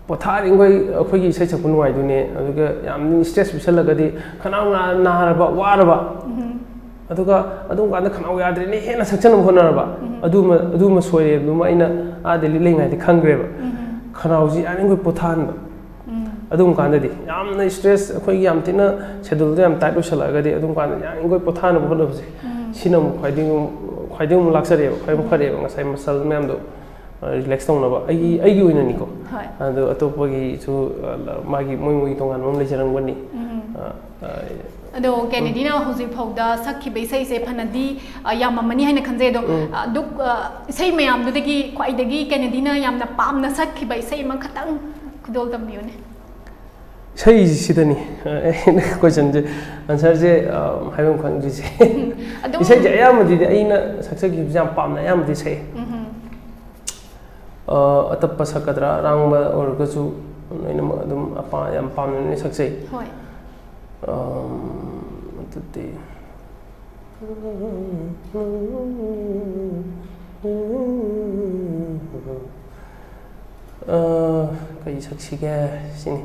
ꯄꯣꯊꯥꯔꯤꯈꯣꯏ ꯑꯩꯈꯣꯏꯒꯤ ꯏꯁꯩ ꯁꯛꯄ ꯅꯨꯡꯉꯥꯏꯗꯣꯏꯅꯦ, ꯑꯗꯨꯒ ꯌꯥꯝ stress ꯄꯤꯁꯜꯂꯒꯗꯤ ꯈꯅꯥꯎ ꯅꯥ-, ꯅꯥꯔꯕ, ꯋꯥꯔꯕ, ꯎꯝ꯫ ꯑꯗꯨꯒ ꯑꯗꯨꯝ ꯀꯥꯟꯗ ꯈꯅꯥꯎ ꯌꯥꯗ꯭ꯔꯦꯅꯦ ꯍꯦꯟꯅ ꯁꯛꯆꯟꯅꯕ ꯍꯣꯠꯅꯔꯕ, ꯎꯝ꯫ ꯑꯗꯨꯃ, ꯑꯗꯨꯃ ꯁꯣꯏꯔꯦ꯫ ꯑꯗꯨꯃ ꯑꯩꯅ ꯑꯥ ꯗꯦꯜꯂꯤ ꯂꯩꯉꯩꯗ ꯈꯪꯈ꯭ꯔꯦꯕ꯫ ꯎꯝ꯫ ꯈꯅꯥꯎꯁꯤ ꯌꯥꯔꯤꯈꯣꯏ ꯄꯣꯊꯥꯍꯟꯕ꯫ ꯎꯝ꯫ ꯑꯗꯨꯝ ꯀꯥꯟꯗꯗꯤ ꯌꯥꯝꯅ stress, ꯑꯩꯈꯣꯏꯒꯤ ꯌꯥꯝ ꯊꯤꯅ scheduleꯗꯣ ꯌꯥꯝ tight ꯑꯣꯏꯁꯜꯂꯛꯑꯒꯗꯤ, ꯑꯗꯨꯝ ꯀꯥꯟꯗ ꯌꯥꯔꯤꯈꯣꯏ ꯄꯣꯊꯥꯅꯕ ꯍꯣꯠꯅꯕꯁꯦ, ꯎꯝ꯫ ꯁꯤꯅ ꯑꯃꯨꯛ ꯈ꯭ꯋꯥꯏꯗꯒꯤ ꯑꯃꯨꯛ, ꯈ꯭ꯋꯥꯏꯗꯒꯤ ꯑꯃꯨꯛ ꯂꯥꯛꯆꯔꯦꯕ, ꯈ꯭ꯋꯥꯏꯗꯒꯤ ꯐꯔꯦꯕ꯫ ꯉꯁꯥꯏ muscle ꯃꯌꯥꯝꯗꯣ, ꯑ, relax ꯇꯧꯅꯕ, ꯑꯩꯒꯤ, ꯎꯝ꯫ ꯑꯩꯒꯤ ꯑꯣꯏꯅꯅꯤꯀꯣ꯫ ꯍꯣꯏ꯫ ꯑꯗꯣ ꯑꯇꯣꯞꯄꯒꯤꯁꯨ, ꯑ, ꯃꯥꯒꯤ, ꯃꯣꯏ ꯃꯣꯏꯒꯤ ꯇꯣꯉꯥꯟꯕ ꯑꯃ ꯂꯩꯖꯔꯝꯒꯅꯤ꯫ ꯎꯝ꯫ ꯑ, ꯑ, ꯑꯗꯣ ꯎꯝ꯫ ꯀꯦꯅꯦꯗꯤꯅ ꯍꯧꯖꯤꯛ ꯐꯥꯎꯗ ꯁꯛꯈꯤꯕ ꯏꯁꯩꯁꯦ ꯐꯅꯗꯤ, ꯑ, ꯌꯥꯝꯃꯝꯃꯅꯤ ꯍꯥꯏꯅ ꯈꯟꯖꯩ꯫ ꯑꯗꯣ, ꯎꯝ꯫ ꯑ, ꯑꯗꯨꯛ-, ꯑ, ꯏꯁꯩ ꯃꯌꯥꯝꯗꯨꯗꯒꯤ ꯈ꯭ꯋꯥꯏꯗꯒꯤ ꯀꯦꯅꯦꯗꯤꯅ ꯌꯥꯝꯅ ꯄꯥꯝꯅ ꯁꯛꯈꯤꯕ ꯏꯁꯩ ꯑꯃꯈꯛꯇꯪ ꯈꯨꯗꯣꯜ ꯇꯝꯕꯤꯌꯨꯅꯦ꯫ ꯏꯁꯩꯁꯤꯗꯅꯤ, ꯑ, ꯑꯩꯅ questionꯁꯦ, answerꯁꯦ, ꯑ, ꯍꯥꯏꯐꯝ ꯈꯪꯗ꯭ꯔꯤꯁꯦ꯫ ꯑꯗꯨꯝ ꯏꯁꯩꯁꯦ ꯑꯌꯥꯝꯕꯗꯤꯗꯤ ꯑꯩꯅ ꯁꯛꯆꯈꯤꯕꯁꯦ ꯌꯥꯝ ꯄꯥꯝꯅ ꯑꯌꯥꯝꯕꯗꯤ ꯁꯛꯑꯦ꯫ ꯎꯝ꯫ ꯑ, ꯑꯇꯞꯄ ꯁꯛꯀꯗ꯭ꯔꯥ, ꯑꯔꯥꯡꯕ ꯑꯣꯏꯔꯒꯁꯨ ꯂꯣꯏꯅꯃꯛ ꯑꯗꯨꯝ ꯑꯄꯥ-, ꯌꯥꯝ ꯄꯥꯝꯅ ꯂꯣꯏꯅ ꯁꯛꯆꯩ꯫ ꯍꯣꯏ꯫ ꯑꯝ, ꯑꯗꯨꯗꯤ, ꯑ, ꯀꯩ ꯁꯛꯁꯤꯒꯦ ꯁꯤꯅꯤ꯫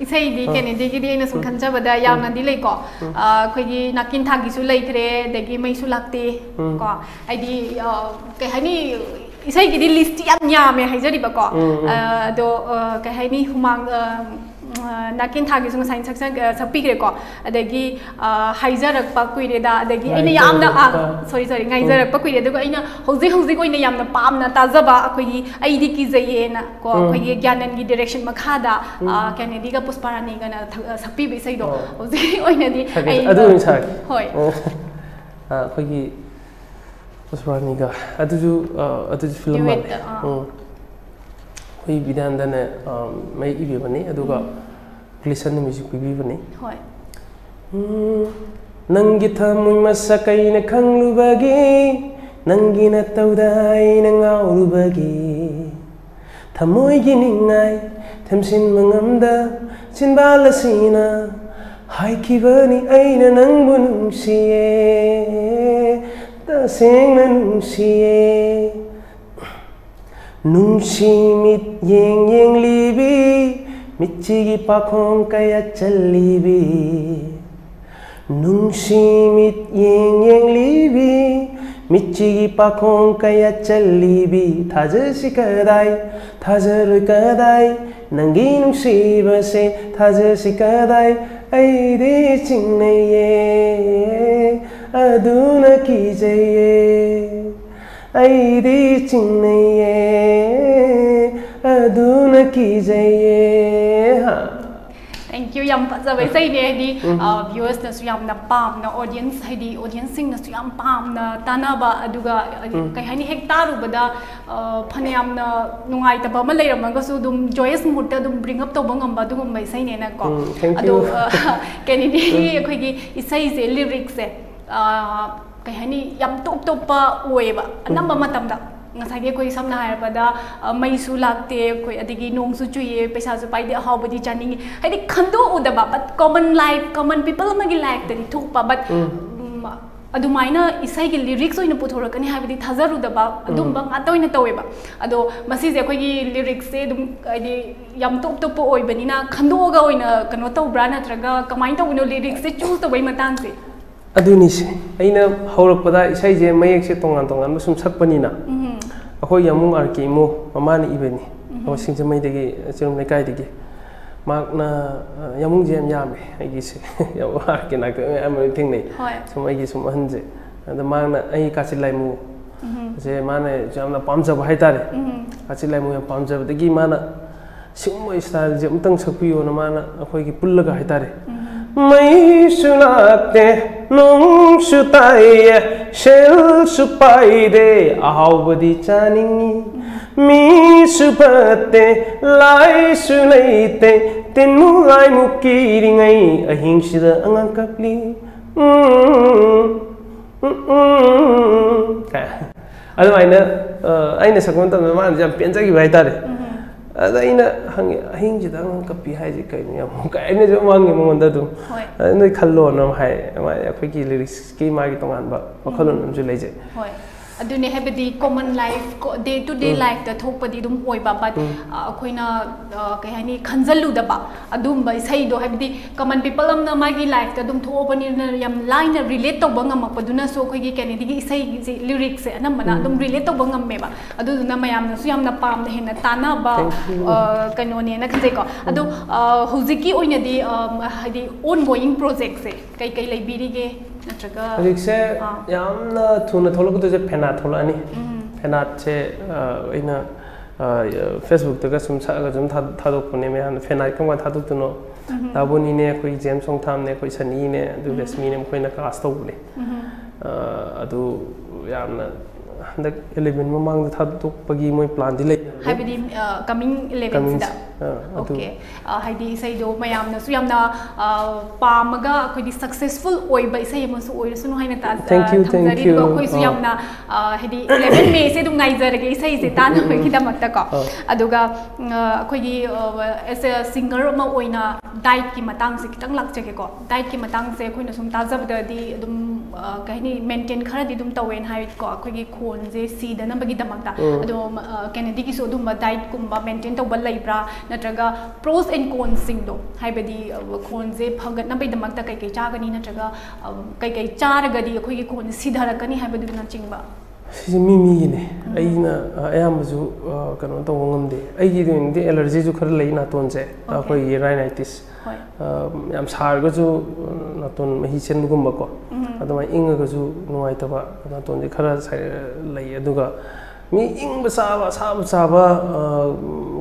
ꯏꯁꯩꯗꯤ ꯀꯦꯅꯦꯗꯤꯒꯤꯗꯤ ꯑꯩꯅ ꯁꯨꯝ ꯈꯟꯖꯕꯗ ꯌꯥꯝꯅꯗꯤ ꯂꯩꯀꯣ꯫ ꯑ, ꯑꯩꯈꯣꯏꯒꯤ ꯅꯥꯀꯦꯟꯊꯥꯒꯤꯁꯨ ꯂꯩꯈ꯭ꯔꯦ, ꯑꯗꯒꯤ ꯃꯩꯁꯨ ꯂꯥꯛꯇꯦ ꯀꯣ꯫ ꯍꯥꯏꯗꯤ, ꯑ, ꯀꯩ ꯍꯥꯏꯅꯤ, ꯏꯁꯩꯒꯤꯗꯤ ꯂꯤꯁꯇꯤ ꯌꯥꯝ ꯌꯥꯝꯃꯦ ꯍꯥꯏꯖꯔꯤꯕꯀꯣ꯫ ꯑ, ꯑꯗꯣ, ꯑ, ꯀꯩ ꯍꯥꯏꯅꯤ, ꯍꯨꯃꯥꯡ, ꯑ, ꯑ, ꯅꯥꯀꯦꯟꯊꯥꯒꯤꯁꯨ ꯉꯁꯥꯏ ꯁꯛꯆ-, ꯑ, ꯁꯛꯄꯤꯈ꯭ꯔꯦꯀꯣ꯫ ꯑꯗꯒꯤ, ꯑ, ꯍꯥꯏꯖꯔꯛꯄ ꯀꯨꯏꯔꯦꯗ, ꯑꯗꯒꯤ ꯑꯩꯅ ꯌꯥꯝꯅ, ꯑ, ꯉꯥꯏꯖꯔꯛꯄ꯫ ꯁꯣꯔꯤ, ꯁꯣꯔꯤ, ꯉꯥꯏꯖꯔꯛꯄ ꯀꯨꯏꯔꯦ꯫ ꯑꯗꯨꯒ ꯑꯩꯅ ꯍꯧꯖꯤꯛ ꯍꯧꯖꯤꯛ ꯑꯣꯏꯅ ꯌꯥꯝꯅ ꯄꯥꯝꯅ ꯇꯥꯖꯕ ꯑꯩꯈꯣꯏꯒꯤ ꯑꯩꯗꯤ ꯀꯤꯖꯩꯌꯦꯅ ꯀꯣ, ꯑꯩꯈꯣꯏꯒꯤ ꯒ꯭ꯌꯥꯅꯟꯒꯤ ꯗꯤꯔꯦꯛꯁꯟ ꯃꯈꯥꯗ, ꯑ, ꯀꯦꯅꯦꯗꯤꯒ ꯄꯨꯁꯄꯥꯔꯥꯅꯤꯒꯅ ꯊ-, ꯑ, ꯁꯛꯄꯤꯕ ꯏꯁꯩꯗꯣ꯫ ꯑꯣ꯫ ꯍꯧꯖꯤꯛ ꯑꯣꯏꯅꯗꯤ ꯁꯛꯀꯦ, ꯑꯩ, ꯑꯗꯨ ꯑꯣꯏꯅ ꯁꯛꯀꯦ꯫ ꯍꯣꯏ꯫ ꯑ, ꯑꯩꯈꯣꯏꯒꯤ ꯄꯨꯁꯄꯥꯔꯥꯅꯤꯒ ꯑꯗꯨꯁꯨ, ꯑ, ꯑꯗꯨꯁꯨ ꯐꯤꯂꯝ ꯃꯥꯜꯂꯦ꯫ Duet, ꯑ꯫ ꯎꯝ꯫ ꯑꯩꯈꯣꯏ ꯕꯤꯗ꯭ꯌꯥꯅꯟꯗꯅ, ꯑ, ꯃꯌꯦꯛ ꯏꯕꯤꯕꯅꯤ, ꯑꯗꯨꯒ ꯒ꯭ꯂꯤꯁꯟꯅ ꯃ꯭ꯌꯨꯖꯤꯛ ꯄꯤꯕꯤꯕꯅꯤ꯫ ꯍꯣꯏ꯫ ꯎꯝ, ꯅꯪꯒꯤ ꯊꯃꯣꯏ ꯃꯁꯛ ꯑꯩꯅ ꯈꯪꯂꯨꯕꯒꯤ, ꯅꯪꯒꯤ ꯅꯇꯧꯗ ꯑꯩꯅ ꯉꯥꯎꯔꯨꯕꯒꯤ, ꯊꯃꯣꯏꯒꯤ ꯅꯤꯡꯉꯥꯏ ꯊꯦꯝꯖꯤꯟꯕ ꯉꯝꯗ ꯆꯤꯟꯕꯥꯜ ꯑꯁꯤꯅ ꯍꯥꯏꯈꯤꯕꯅꯤ ꯑꯩꯅ ꯅꯪꯕꯨ ꯅꯨꯡꯁꯤꯌꯦ, ꯇꯁꯦꯡꯅ ꯅꯨꯡꯁꯤꯌꯦ꯫ ꯅꯨꯡꯁꯤ ꯃꯤꯠ ꯌꯦꯡ ꯌꯦꯡꯂꯤꯕꯤ, ꯃꯤꯠꯁꯤꯒꯤ ꯄꯥꯈꯣꯡ ꯀꯌꯥ ꯆꯜꯂꯤꯕꯤ꯫ ꯅꯨꯡꯁꯤ ꯃꯤꯠ ꯌꯦꯡ ꯌꯦꯡꯂꯤꯕꯤ, ꯃꯤꯠꯁꯤꯒꯤ ꯄꯥꯈꯣꯡ ꯀꯌꯥ ꯆꯜꯂꯤꯕꯤ꯫ ꯊꯥꯖꯁꯤ ꯀꯗꯥꯏ, ꯊꯥꯖꯔꯣꯏ ꯀꯗꯥꯏ, ꯅꯪꯒꯤ ꯅꯨꯡꯁꯤꯕꯁꯦ ꯊꯥꯖꯁꯤ ꯀꯗꯥꯏ꯫ ꯑꯩꯗꯤ ꯆꯤꯡꯅꯩꯌꯦ, ꯑꯗꯨꯅ ꯀꯤꯖꯩꯌꯦ꯫ ꯑꯩꯗꯤ ꯆꯤꯡꯅꯩꯌꯦ, ꯑꯗꯨꯅ ꯀꯤꯖꯩꯌꯦ꯫ ꯍꯥ꯫ Thank you, ꯌꯥꯝ ꯐꯖꯕ ꯏꯁꯩꯅꯦ꯫ ꯍꯥꯏꯗꯤ, ꯎꯝ꯫ ꯑ, viewers ꯅꯁꯨ ꯌꯥꯝꯅ ꯄꯥꯝꯅ, audience, ꯍꯥꯏꯗꯤ audience ꯁꯤꯡꯅꯁꯨ ꯌꯥꯝ ꯄꯥꯝꯅ ꯇꯥꯅꯕ, ꯑꯗꯨꯒ, ꯑ, ꯎꯝ꯫ ꯀꯩ ꯍꯥꯏꯅꯤ, ꯍꯦꯛ ꯇꯥꯔꯨꯕꯗ, ꯑ, ꯐꯅꯌꯥꯝꯅ ꯅꯨꯡꯉꯥꯏꯇꯕ ꯑꯃ ꯂꯩꯔꯝꯃꯒꯁꯨ ꯑꯗꯨꯝ joyous mood ꯇ ꯑꯗꯨꯝ bring up ꯇꯧꯕ ꯉꯝꯕ ꯑꯗꯨꯒꯨꯝꯕ ꯏꯁꯩꯅꯦꯅꯀꯣ꯫ ꯎꯝ, thank you꯫ ꯑꯗꯣ, ꯑ, ꯀꯦꯅꯦꯗꯤꯒꯤ ꯎꯝ꯫ ꯑꯩꯈꯣꯏꯒꯤ ꯏꯁꯩꯁꯦ, lyrics ꯁꯦ, ꯑ, ꯀꯩ ꯍꯥꯏꯅꯤ, ꯌꯥꯝ ꯇꯣꯞ ꯇꯣꯞꯄ ꯑꯣꯏꯌꯦꯕ꯫ ꯑꯅꯝꯕ ꯎꯝ꯫ ꯃꯇꯝꯗ ꯉꯁꯥꯏꯒꯤ ꯑꯩꯈꯣꯏ ꯁꯝꯅ ꯍꯥꯏꯔꯕꯗ, ꯑ, ꯃꯩꯁꯨ ꯂꯥꯛꯇꯦ, ꯑꯩꯈꯣꯏ, ꯑꯗꯒꯤ ꯅꯣꯡꯁꯨ ꯆꯨꯏꯌꯦ, ꯄꯩꯁꯥꯁꯨ ꯄꯥꯏꯗꯦ, ꯑꯍꯥꯎꯕꯗꯤ ꯆꯥꯅꯤꯡꯉꯤ, ꯍꯥꯏꯗꯤ ꯈꯟꯗꯣꯛꯎꯗꯕ, but common life, common people ꯑꯃꯒꯤ life ꯇꯗꯤ ꯊꯣꯛꯄ, but, ꯎꯝ꯫ ꯎꯝ, ꯑꯗꯨꯃꯥꯏꯅ ꯏꯁꯩꯒꯤ ꯂꯤꯔꯤꯛꯁ ꯑꯣꯏꯅ ꯄꯨꯊꯣꯔꯛꯀꯅꯤ ꯍꯥꯏꯕꯗꯤ ꯊꯥꯖꯔꯨꯗꯕ ꯑꯗꯨꯝꯕ ꯉꯥꯛꯇ ꯑꯣꯏꯅ ꯇꯧꯋꯦꯕ꯫ ꯑꯗꯣ ꯃꯁꯤꯁꯦ ꯑꯩꯈꯣꯏꯒꯤ ꯂꯤꯔꯤꯛꯁꯦ ꯑꯗꯨꯝ ꯍꯥꯏꯗꯤ ꯌꯥꯝ ꯇꯣꯞ ꯇꯣꯞꯄ ꯑꯣꯏꯕꯅꯤꯅ ꯈꯟꯗꯣꯛꯑꯒ ꯑꯣꯏꯅ ꯀꯩꯅꯣ ꯇꯧꯕ꯭ꯔꯥ, ꯅꯠꯇ꯭ꯔꯒ ꯀꯃꯥꯏꯅ ꯇꯧꯕꯅꯣ ꯂꯤꯔꯤꯛꯁꯦ ꯆꯨꯁ ꯇꯧꯕꯩ ꯃꯇꯥꯡꯁꯦ? ꯑꯗꯨꯅꯤꯁꯦ, ꯑꯩꯅ ꯍꯧꯔꯛꯄꯗ ꯏꯁꯩꯁꯦ ꯃꯌꯦꯛꯁꯦ ꯇꯣꯉꯥꯟ ꯇꯣꯉꯥꯟꯕ ꯁꯨꯝ ꯁꯛꯄꯅꯤꯅ, ꯑꯩꯈꯣꯏ ꯌꯥꯃꯨꯡ ꯑꯥꯔ ꯀꯦ ꯏꯃꯣ, ꯃꯃꯥꯅ ꯏꯕꯅꯤ꯫ ꯑꯩꯈꯣꯏ ꯁꯤꯡꯖꯃꯩꯗꯒꯤ, ꯆꯤꯔꯨꯝ ꯂꯩꯀꯥꯏꯗꯒꯤ꯫ ꯃꯍꯥꯛꯅ, ꯑ, ꯌꯥꯃꯨꯡꯁꯦ ꯌꯥꯝ ꯌꯥꯝꯃꯦ ꯑꯩꯒꯤꯁꯦ꯫ ꯌꯥꯝ ꯑꯥꯔ ꯀꯦ ꯅꯥꯛꯇ ꯃꯌꯥꯝ ꯑꯃ ꯊꯦꯡꯅꯩ꯫ ꯍꯣꯏ꯫ ꯁꯨꯝ ꯑꯩꯒꯤ ꯁꯨꯝ ꯑꯍꯟꯁꯦ꯫ ꯑꯗ ꯃꯥꯅ ꯑꯩ ꯀꯥꯆꯤꯟ ꯂꯥꯏꯃꯨ ꯁꯦ ꯃꯥꯅ ꯌꯥꯝꯅ ꯄꯥꯝꯖꯕ ꯍꯥꯏꯇꯥꯔꯦ꯫ ꯀꯥꯆꯤꯟ ꯂꯥꯏꯃꯨ ꯌꯥꯝ ꯄꯥꯝꯖꯕꯗꯒꯤ ꯃꯥꯅ ꯁꯤꯒꯨꯝꯕ ꯏꯁꯇꯥꯏꯜꯁꯦ ꯑꯃꯨꯛꯇꯪ ꯁꯛꯄꯤꯌꯣꯅ ꯃꯥꯅ ꯑꯩꯈꯣꯏꯒꯤ ꯄꯨꯜꯂꯒ ꯍꯥꯏꯇꯥꯔꯦ꯫ ꯃꯩꯁꯨ ꯂꯥꯛꯇꯦ, ꯅꯣꯡꯁꯨ ꯇꯥꯏꯌꯦ, ꯁꯦꯜꯁꯨ ꯄꯥꯏꯗꯦ, ꯑꯍꯥꯎꯕꯗꯤ ꯆꯥꯅꯤꯡꯉꯤ꯫ ꯃꯤꯁꯨ ꯐꯠꯇꯦ, ꯂꯥꯏꯁꯨ ꯂꯩꯇꯦ, ꯇꯤꯟꯃꯨ ꯂꯥꯏꯃꯨ ꯀꯤꯔꯤꯉꯩ ꯑꯍꯤꯡꯁꯤꯗ ꯑꯉꯥꯡ ꯀꯞꯂꯤ꯫ ꯎꯝ, ꯎꯝ, ꯎꯝ, ꯎꯝ꯫ ꯑꯗꯨꯃꯥꯏꯅ, ꯑ, ꯑꯩꯅ ꯁꯛꯄ ꯃꯇꯝꯗ ꯃꯥꯅꯁꯨ ꯌꯥꯝ ꯄꯦꯟꯖꯈꯤꯕ ꯍꯥꯏꯇꯥꯔꯦ꯫ ꯑꯗ ꯑꯩꯅ ꯍꯪꯉꯦ, "ꯑꯍꯤꯡꯁꯤꯗ ꯑꯉꯥꯡ ꯀꯞꯄꯤ ꯍꯥꯏꯁꯦ ꯀꯩꯅꯣ ꯌꯥꯝ?" ꯀꯥꯏꯅꯁꯨ ꯑꯃꯨꯛ ꯍꯪꯉꯦ ꯃꯉꯣꯟꯗ ꯑꯗꯨꯝ꯫ ꯍꯣꯏ꯫ ꯑꯗ ꯅꯣꯏ ꯈꯜꯂꯣꯅ ꯑꯃꯨꯛ ꯍꯥꯏ꯫ ꯃꯥ-, ꯑꯩꯈꯣꯏꯒꯤ ꯂꯤꯔꯤꯛꯁꯀꯤ ꯃꯥꯒꯤ ꯇꯣꯉꯥꯟꯕ ꯋꯥꯈꯜꯂꯣꯟ ꯑꯃꯁꯨ ꯂꯩꯖꯩ꯫ ꯍꯣꯏ꯫ ꯑꯗꯨꯅꯦ, ꯍꯥꯏꯕꯗꯤ common life, day to day ꯂꯥꯏꯐꯇ ꯊꯣꯛꯄꯗꯤ ꯑꯗꯨꯝ ꯑꯣꯏꯕ, ꯕꯠ ꯑꯩꯈꯣꯏꯅ, ꯑ, ꯀꯩ ꯍꯥꯏꯅꯤ, ꯈꯟꯖꯜꯂꯨꯗꯕ ꯑꯗꯨꯝꯕ ꯏꯁꯩꯗꯣ, ꯍꯥꯏꯕꯗꯤ ꯀꯃꯟ ꯄꯤꯄꯜ ꯑꯃꯅ ꯃꯥꯒꯤ ꯂꯥꯏꯐꯇ ꯑꯗꯨꯝ ꯊꯣꯛꯑꯕꯅꯤꯅ ꯌꯥꯝ ꯂꯥꯏꯅ ꯔꯤꯂꯦꯠ ꯇꯧꯕ ꯉꯝꯃꯛꯄꯗꯨꯅꯁꯨ ꯑꯩꯈꯣꯏꯒꯤ ꯀꯦꯅꯦꯗꯤꯒꯤ ꯏꯁꯩꯁꯦ, ꯂꯤꯔꯤꯛꯁꯦ ꯑꯅꯝꯕꯅ ꯑꯗꯨꯝ ꯔꯤꯂꯦꯠ ꯇꯧꯕ ꯉꯝꯃꯦꯕ꯫ ꯑꯗꯨꯗꯨꯅ ꯃꯌꯥꯝꯅꯁꯨ ꯌꯥꯝꯅ ꯄꯥꯝꯅ ꯍꯦꯟꯅ ꯇꯥꯅꯕ, Thank you. ꯑ, ꯀꯩꯅꯣꯅꯦꯅ ꯈꯟꯖꯩꯀꯣ꯫ ꯑꯗꯣ, ꯑ, ꯍꯧꯖꯤꯛꯀꯤ ꯑꯣꯏꯅꯗꯤ, ꯑ, ꯍꯥꯏꯗꯤ ꯑꯣꯟ ꯒꯣꯌꯤꯡ ꯄ꯭ꯔꯣꯖꯦꯛꯁꯦ ꯀꯩ ꯀꯩ ꯂꯩꯕꯤꯔꯤꯒꯦ? ꯅꯠꯇ꯭ꯔꯒ, ꯍꯧꯖꯤꯛꯁꯦ ꯑꯥ꯫ ꯌꯥꯝꯅ ꯊꯨꯅ ꯊꯣꯛꯂꯛꯀꯗꯣꯏꯁꯦ ꯐꯦꯅꯥꯠ ꯊꯣꯛꯂꯛꯑꯅꯤ꯫ ꯐꯦꯅꯥꯠꯁꯦ, ꯑ, ꯑꯩꯅ, ꯑ, ꯐꯦꯁꯕꯨꯛꯇꯒ ꯁꯨꯝ ꯁꯛꯑꯒ ꯁꯨꯝ ꯊꯥ-, ꯊꯥꯗꯣꯛꯄꯅꯦ ꯃꯌꯥꯝꯅ, "ꯐꯦꯅꯥꯠ ꯀꯔꯝ ꯀꯥꯟꯗ ꯊꯥꯗꯣꯛꯇꯣꯏꯅꯣ?" ꯗꯥꯕꯨꯅꯤꯅꯦ, ꯑꯩꯈꯣꯏ ꯖꯦꯝꯁ ꯁꯣꯡꯊꯥꯝꯅꯦ, ꯑꯩꯈꯣꯏ ꯁꯅꯤꯅꯦ, ꯑꯗꯨ ꯔꯦꯁꯃꯤꯅꯦ, ꯃꯈꯣꯏꯅ ꯀꯥꯁ ꯇꯧꯕꯅꯦ꯫ ꯑ, ꯑꯗꯨ ꯌꯥꯝꯅ ꯍꯟꯗꯛ eleven ꯃꯃꯥꯡꯗ ꯊꯥꯗꯣꯛꯄꯒꯤ ꯃꯣꯏ plan ꯗꯤ ꯂꯩ꯫ ꯍꯥꯏꯕꯗꯤ coming eleven Coming, ꯁꯤꯗ? ꯑꯥ, ꯑꯗꯨ Okay. ꯍꯥꯏꯗꯤ ꯏꯁꯩꯗꯣ ꯃꯌꯥꯝꯅꯁꯨ ꯌꯥꯝꯅ ꯑ, ꯄꯥꯝꯃꯒ ꯑꯩꯈꯣꯏꯒꯤ successful ꯑꯣꯏꯕ ꯏꯁꯩ ꯑꯃꯁꯨ ꯑꯣꯏꯔꯁꯅꯨ ꯍꯥꯏꯅ ꯇꯥ- Thank you, ꯑ, ꯊꯝꯖꯔꯤ꯫ thank you. ꯑꯗꯨꯒ ꯑꯩꯈꯣꯏꯁꯨ ꯑꯥ. ꯌꯥꯝꯅ ꯑ, ꯍꯥꯏꯗꯤ eleven May ꯁꯦ ꯑꯗꯨꯝ ꯉꯥꯏꯖꯔꯒꯦ ꯏꯁꯩꯁꯦ ꯇꯥꯅꯕꯒꯤꯗꯃꯛꯇꯀꯣ꯫ ꯑꯥ. ꯑꯗꯨꯒ ꯑ, ꯑꯩꯈꯣꯏꯒꯤ as a singer ꯑꯃ ꯑꯣꯏꯅ diet ꯀꯤ ꯃꯇꯥꯡꯁꯦ ꯈꯤꯇꯪ ꯂꯥꯛꯆꯒꯦꯀꯣ꯫ Diet ꯀꯤ ꯃꯇꯥꯡꯁꯦ ꯑꯩꯈꯣꯏꯅ ꯁꯨꯝ ꯇꯥꯖꯕꯗꯗꯤ ꯑꯗꯨꯝ ꯑ, ꯀꯩ ꯍꯥꯏꯅꯤ, maintain ꯈꯔꯗꯤ ꯑꯗꯨꯝ ꯇꯧꯋꯦꯅ ꯍꯥꯏꯀꯣ꯫ ꯑꯩꯈꯣꯏꯒꯤ ꯈꯣꯟꯁꯦ ꯁꯤꯗꯅꯕꯒꯤꯗꯃꯛꯇ꯫ ꯎꯝ. ꯑꯗꯣ ꯑ, ꯀꯦꯅꯦꯗꯤꯒꯤꯁꯨ ꯑꯗꯨꯝꯕ diet ꯀꯨꯝꯕ maintain ꯇꯧꯕ ꯂꯩꯕ꯭ꯔꯥ? ꯅꯠꯇ꯭ꯔꯒ pros and cons ꯁꯤꯡꯗꯣ, ꯍꯥꯏꯕꯗꯤ ꯑ, ꯈꯣꯟꯁꯦ ꯐꯒꯠꯅꯕꯒꯤꯗꯃꯛꯇ ꯀꯩꯀꯩ ꯆꯥꯒꯅꯤ, ꯅꯠꯇ꯭ꯔꯒ ꯑ, ꯀꯩꯀꯩ ꯆꯥꯔꯒꯗꯤ ꯑꯩꯈꯣꯏꯒꯤ ꯈꯣꯟꯁꯦ ꯁꯤꯊꯔꯛꯀꯅꯤ ꯍꯥꯏꯕꯗꯨꯅꯆꯤꯡꯕ? ꯁꯤꯁꯦ ꯃꯤ ꯃꯤꯒꯤꯅꯦ꯫ ꯑꯩꯅ ꯑ, ꯑꯌꯥꯝꯕꯁꯨ ꯑ, ꯀꯩꯅꯣ ꯇꯧꯕ ꯉꯝꯗꯦ꯫ ꯑꯩꯒꯤ ꯑꯣꯏꯅꯗꯤ allergy ꯁꯨ ꯈꯔ ꯂꯩ ꯅꯥꯇꯣꯟꯁꯦ꯫ Okay. ꯑꯩꯈꯣꯏꯒꯤ rhinitis꯫ ꯍꯣꯏ. ꯑ, ꯌꯥꯝ ꯁꯥꯔꯒꯁꯨ ꯅꯥꯇꯣꯟ ꯃꯍꯤ ꯆꯦꯟꯕꯒꯨꯝꯕꯀꯣ꯫ ꯎꯝ. ꯑꯗꯨꯃꯥꯏꯅ ꯏꯪꯉꯒꯁꯨ ꯅꯨꯡꯉꯥꯏꯇꯕ ꯅꯥꯇꯣꯟꯁꯦ ꯈꯔ ꯁꯥꯏ-, ꯂꯩ꯫ ꯑꯗꯨꯒ ꯃꯤ ꯏꯪꯕ ꯆꯥꯕ, ꯑꯁꯥꯕ ꯆꯥꯕ, ꯑ,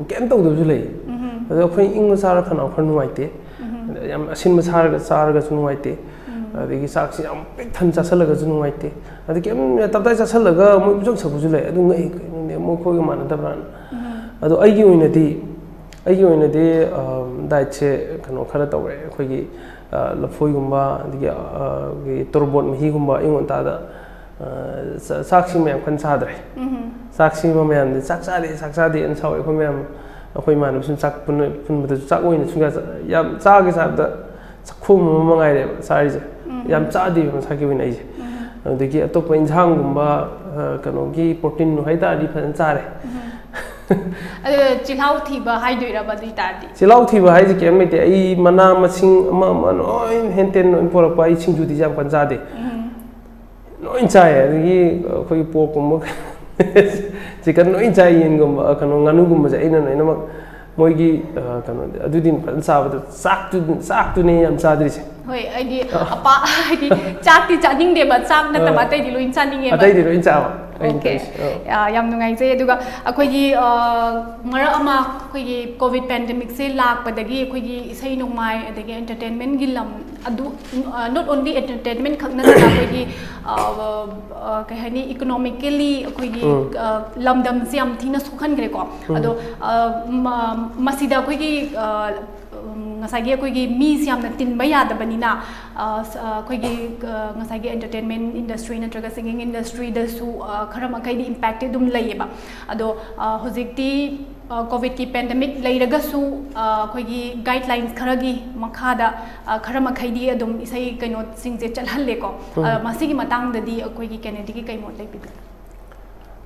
ꯀꯩꯝ ꯇꯧꯗꯕꯁꯨ ꯂꯩ꯫ ꯎꯝ. ꯑꯗꯣ ꯑꯩꯈꯣꯏ ꯏꯪꯕ ꯆꯥꯔ ꯈꯅꯥꯎ ꯈꯔ ꯅꯨꯡꯉꯥꯏꯇꯦ꯫ ꯎꯝ. ꯌꯥꯝ ꯑꯁꯤꯟꯕ ꯆꯥꯔꯒ, ꯆꯥꯔꯒꯁꯨ ꯅꯨꯡꯉꯥꯏꯇꯦ꯫ ꯎꯝ. ꯑꯗꯒꯤ ꯆꯥꯛꯁꯤ ꯌꯥꯝ ꯄꯤꯛ ꯊꯟꯅ ꯆꯥꯁꯤꯜꯂꯒꯁꯨ ꯅꯨꯡꯉꯥꯏꯇꯦ꯫ ꯑꯗꯩ ꯀꯩꯝ ꯇꯞꯇꯥꯏ ꯆꯥꯁꯤꯜꯂꯒ ꯃꯣꯏ ꯄꯨꯡꯁꯛ ꯁꯛꯄꯁꯨ ꯂꯩ꯫ ꯑꯗꯨ ꯉꯛꯏ, ꯀꯩꯅꯣꯅꯦ, ꯃꯣꯏ ꯑꯩꯈꯣꯏꯒ ꯃꯥꯟꯅꯗꯕ꯭ꯔꯥꯅ꯫ ꯎꯝ. ꯑꯗꯣ ꯑꯩꯒꯤ ꯑꯣꯏꯅꯗꯤ, ꯑꯩꯒꯤ ꯑꯣꯏꯅꯗꯤ, ꯑ, diet ꯁꯦ ꯀꯩꯅꯣ ꯈꯔ ꯇꯧꯔꯦ꯫ ꯑꯩꯈꯣꯏꯒꯤ, ꯑ, ꯂꯐꯣꯏꯒꯨꯝꯕ, ꯑꯗꯒꯤ, ꯑ, ꯑꯩꯈꯣꯏꯒꯤ ꯇꯣꯔꯕꯣꯠ ꯃꯍꯤꯒꯨꯝꯕ ꯑꯌꯨꯛ ꯉꯟꯇꯥꯗ, ꯑ, ꯆ-, ꯆꯥꯛꯁꯤꯃ ꯌꯥꯝ ꯀꯟꯅ ꯆꯥꯗ꯭ꯔꯦ꯫ ꯎꯝ. ꯆꯥꯛꯁꯤꯃ ꯃꯌꯥꯝꯗꯤ ꯆꯥꯛ ꯆꯥꯗꯦ, ꯆꯥꯛ ꯆꯥꯗꯦꯅ ꯁꯥꯎꯋꯦ꯫ ꯑꯩꯈꯣꯏ ꯃꯌꯥꯝ, ꯑꯩꯈꯣꯏ ꯏꯃꯥꯟꯅꯕꯁꯤꯡ ꯆꯥꯛ ꯄꯨꯟꯅ-, ꯄꯨꯟꯕꯗꯁꯨ ꯆꯥꯛ ꯑꯣꯏꯅ ꯁꯨꯡꯆꯥ ꯆꯥ-, ꯌꯥꯝ ꯆꯥꯒꯦ ꯆꯥꯕꯗ ꯆꯥꯛꯈꯣꯝ ꯑꯃ ꯃꯉꯥꯏꯔꯦꯕ ꯆꯥꯔꯤꯁꯦ꯫ ꯎꯝ. ꯌꯥꯝ ꯆꯥꯗꯦꯕ ꯃꯁꯥꯒꯤ ꯑꯣꯏꯅ ꯑꯩꯁꯦ꯫ ꯎꯝ. ꯑꯗꯒꯤ ꯑꯇꯣꯞꯄ ꯏꯟꯁꯥꯡꯒꯨꯝꯕ, ꯑ, ꯀꯩꯅꯣꯒꯤ protein ꯍꯥꯏꯇꯥꯔꯗꯤ ꯐꯖꯅ ꯆꯥꯔꯦ꯫ ꯎꯝ. ꯑꯗꯣ ꯆꯤꯜꯍꯥꯎ ꯊꯤꯕ ꯍꯥꯏꯗꯣꯏꯔꯕ ꯑꯗꯨ ꯑꯣꯏꯇꯥꯔꯗꯤ? ꯆꯤꯜꯍꯥꯎ ꯊꯤꯕ ꯍꯥꯏꯁꯦ ꯀꯩꯝ ꯂꯩꯇꯦ꯫ ꯑꯩ ꯃꯅꯥ ꯃꯁꯤꯡ ꯑꯃ ꯑꯃ ꯂꯣꯏ ꯍꯦꯟ ꯇꯦꯟ ꯂꯣꯏ ꯄꯣꯔꯛꯄ꯫ ꯑꯩ ꯁꯤꯡꯖꯨꯗꯤ ꯌꯥꯝ ꯀꯟꯅ ꯆꯥꯗꯦ꯫ ꯎꯝ. ꯂꯣꯏ ꯆꯥꯏ꯫ ꯑꯗꯒꯤ ꯑꯩꯈꯣꯏꯒꯤ pork ꯀꯨꯝꯕ, chicken ꯂꯣꯏ ꯆꯥꯏ꯫ ꯌꯦꯟꯒꯨꯝꯕ, ꯀꯩꯅꯣ, ꯉꯥꯅꯨꯒꯨꯝꯕꯁꯦ ꯑꯩꯅ ꯂꯣꯏꯅꯃꯛ ꯃꯣꯏꯒꯤ, ꯑ, ꯀꯩꯅꯣ, ꯑꯗꯨꯗꯤ ꯐꯖꯅ ꯆꯥꯕꯗ ꯆꯥꯛꯇꯨ-, ꯆꯥꯛꯇꯨꯅꯦ ꯌꯥꯝ ꯆꯥꯗ꯭ꯔꯤꯁꯦ꯫ ꯍꯣꯏ, ꯑꯩꯗꯤ ꯑ. ꯑꯄꯥ-, ꯍꯥꯏꯗꯤ ꯆꯥꯛꯇꯤ ꯆꯥꯅꯤꯡꯗꯦꯕ, ꯆꯥꯛ ꯅꯠꯇꯕ ꯑ. ꯑꯇꯩꯗꯤ ꯂꯣꯏ ꯆꯥꯅꯤꯡꯉꯦꯕ꯫ ꯑꯇꯩꯗꯤ ꯂꯣꯏ ꯆꯥꯕ꯫ ꯑꯩꯅ Okay. ꯇꯧꯔꯤꯁꯦ꯫ ꯑꯥ꯫ ꯑꯥ, ꯌꯥꯝ ꯅꯨꯡꯉꯥꯏꯖꯩ꯫ ꯑꯗꯨꯒ ꯑꯩꯈꯣꯏꯒꯤ, ꯑꯥ, ꯃꯔꯛ ꯑꯃ ꯑꯩꯈꯣꯏꯒꯤ COVID pandemicꯁꯦ ꯂꯥꯛꯄꯗꯒꯤ ꯑꯩꯈꯣꯏꯒꯤ ꯏꯁꯩ ꯅꯣꯡꯃꯥꯏ ꯑꯗꯒꯤ entertainmentꯒꯤ ꯂꯝ ꯑꯗꯨ, ꯑꯥ, not only entertainment ꯈꯛ ꯅꯠꯇꯅ ꯑꯩꯈꯣꯏꯒꯤ, ꯑꯥ, ꯑꯥ, ꯀꯩ ꯍꯥꯏꯅꯤ, economically ꯑꯩꯈꯣꯏꯒꯤ, ꯎꯝ꯫ ꯑꯥ, ꯂꯝꯗꯝꯁꯦ ꯌꯥꯝ ꯊꯤꯅ ꯁꯣꯛꯍꯟꯈ꯭ꯔꯦꯀꯣ꯫ ꯎꯝ꯫ ꯑꯗꯣ, ꯑꯥ, ꯃ-, ꯃꯁꯤꯗ ꯑꯩꯈꯣꯏꯒꯤ, ꯑꯥ, ꯎꯝ, ꯉꯁꯥꯏꯒꯤ ꯑꯩꯈꯣꯏꯒꯤ ꯃꯤꯁꯤ ꯌꯥꯝꯅ ꯇꯤꯟꯕ ꯌꯥꯗꯕꯅꯤꯅ, ꯑ, ꯁ-, ꯑ, ꯑꯩꯈꯣꯏꯒꯤ, ꯑ, ꯉꯁꯥꯏꯒꯤ entertainment industry ꯅꯠꯇ꯭ꯔꯒ singing industryꯗꯁꯨ, ꯑ, ꯈꯔ ꯃꯈꯩꯗꯤ impactꯇꯤ ꯑꯗꯨꯝ ꯂꯩꯌꯦꯕ꯫ ꯑꯗꯣ, ꯑ, ꯍꯧꯖꯤꯛꯇꯤ, ꯑ, COVIDꯀꯤ pandemic ꯂꯩꯔꯒꯁꯨ, ꯑ, ꯑꯩꯈꯣꯏꯒꯤ guidelines ꯈꯔꯒꯤ ꯃꯈꯥꯗ, ꯑ, ꯈꯔ ꯃꯈꯩꯗꯤ ꯑꯗꯨꯝ ꯏꯁꯩ ꯀꯩꯅꯣꯁꯤꯡꯁꯦ ꯆꯠꯍꯜꯂꯦꯀꯣ꯫ ꯑ, ꯎꯝ꯫ ꯃꯁꯤꯒꯤ ꯃꯇꯥꯡꯗꯗꯤ ꯑꯩꯈꯣꯏꯒꯤ Kennedyꯒꯤ ꯀꯩ ꯃꯣꯠ ꯂꯩꯕꯤꯒꯦ?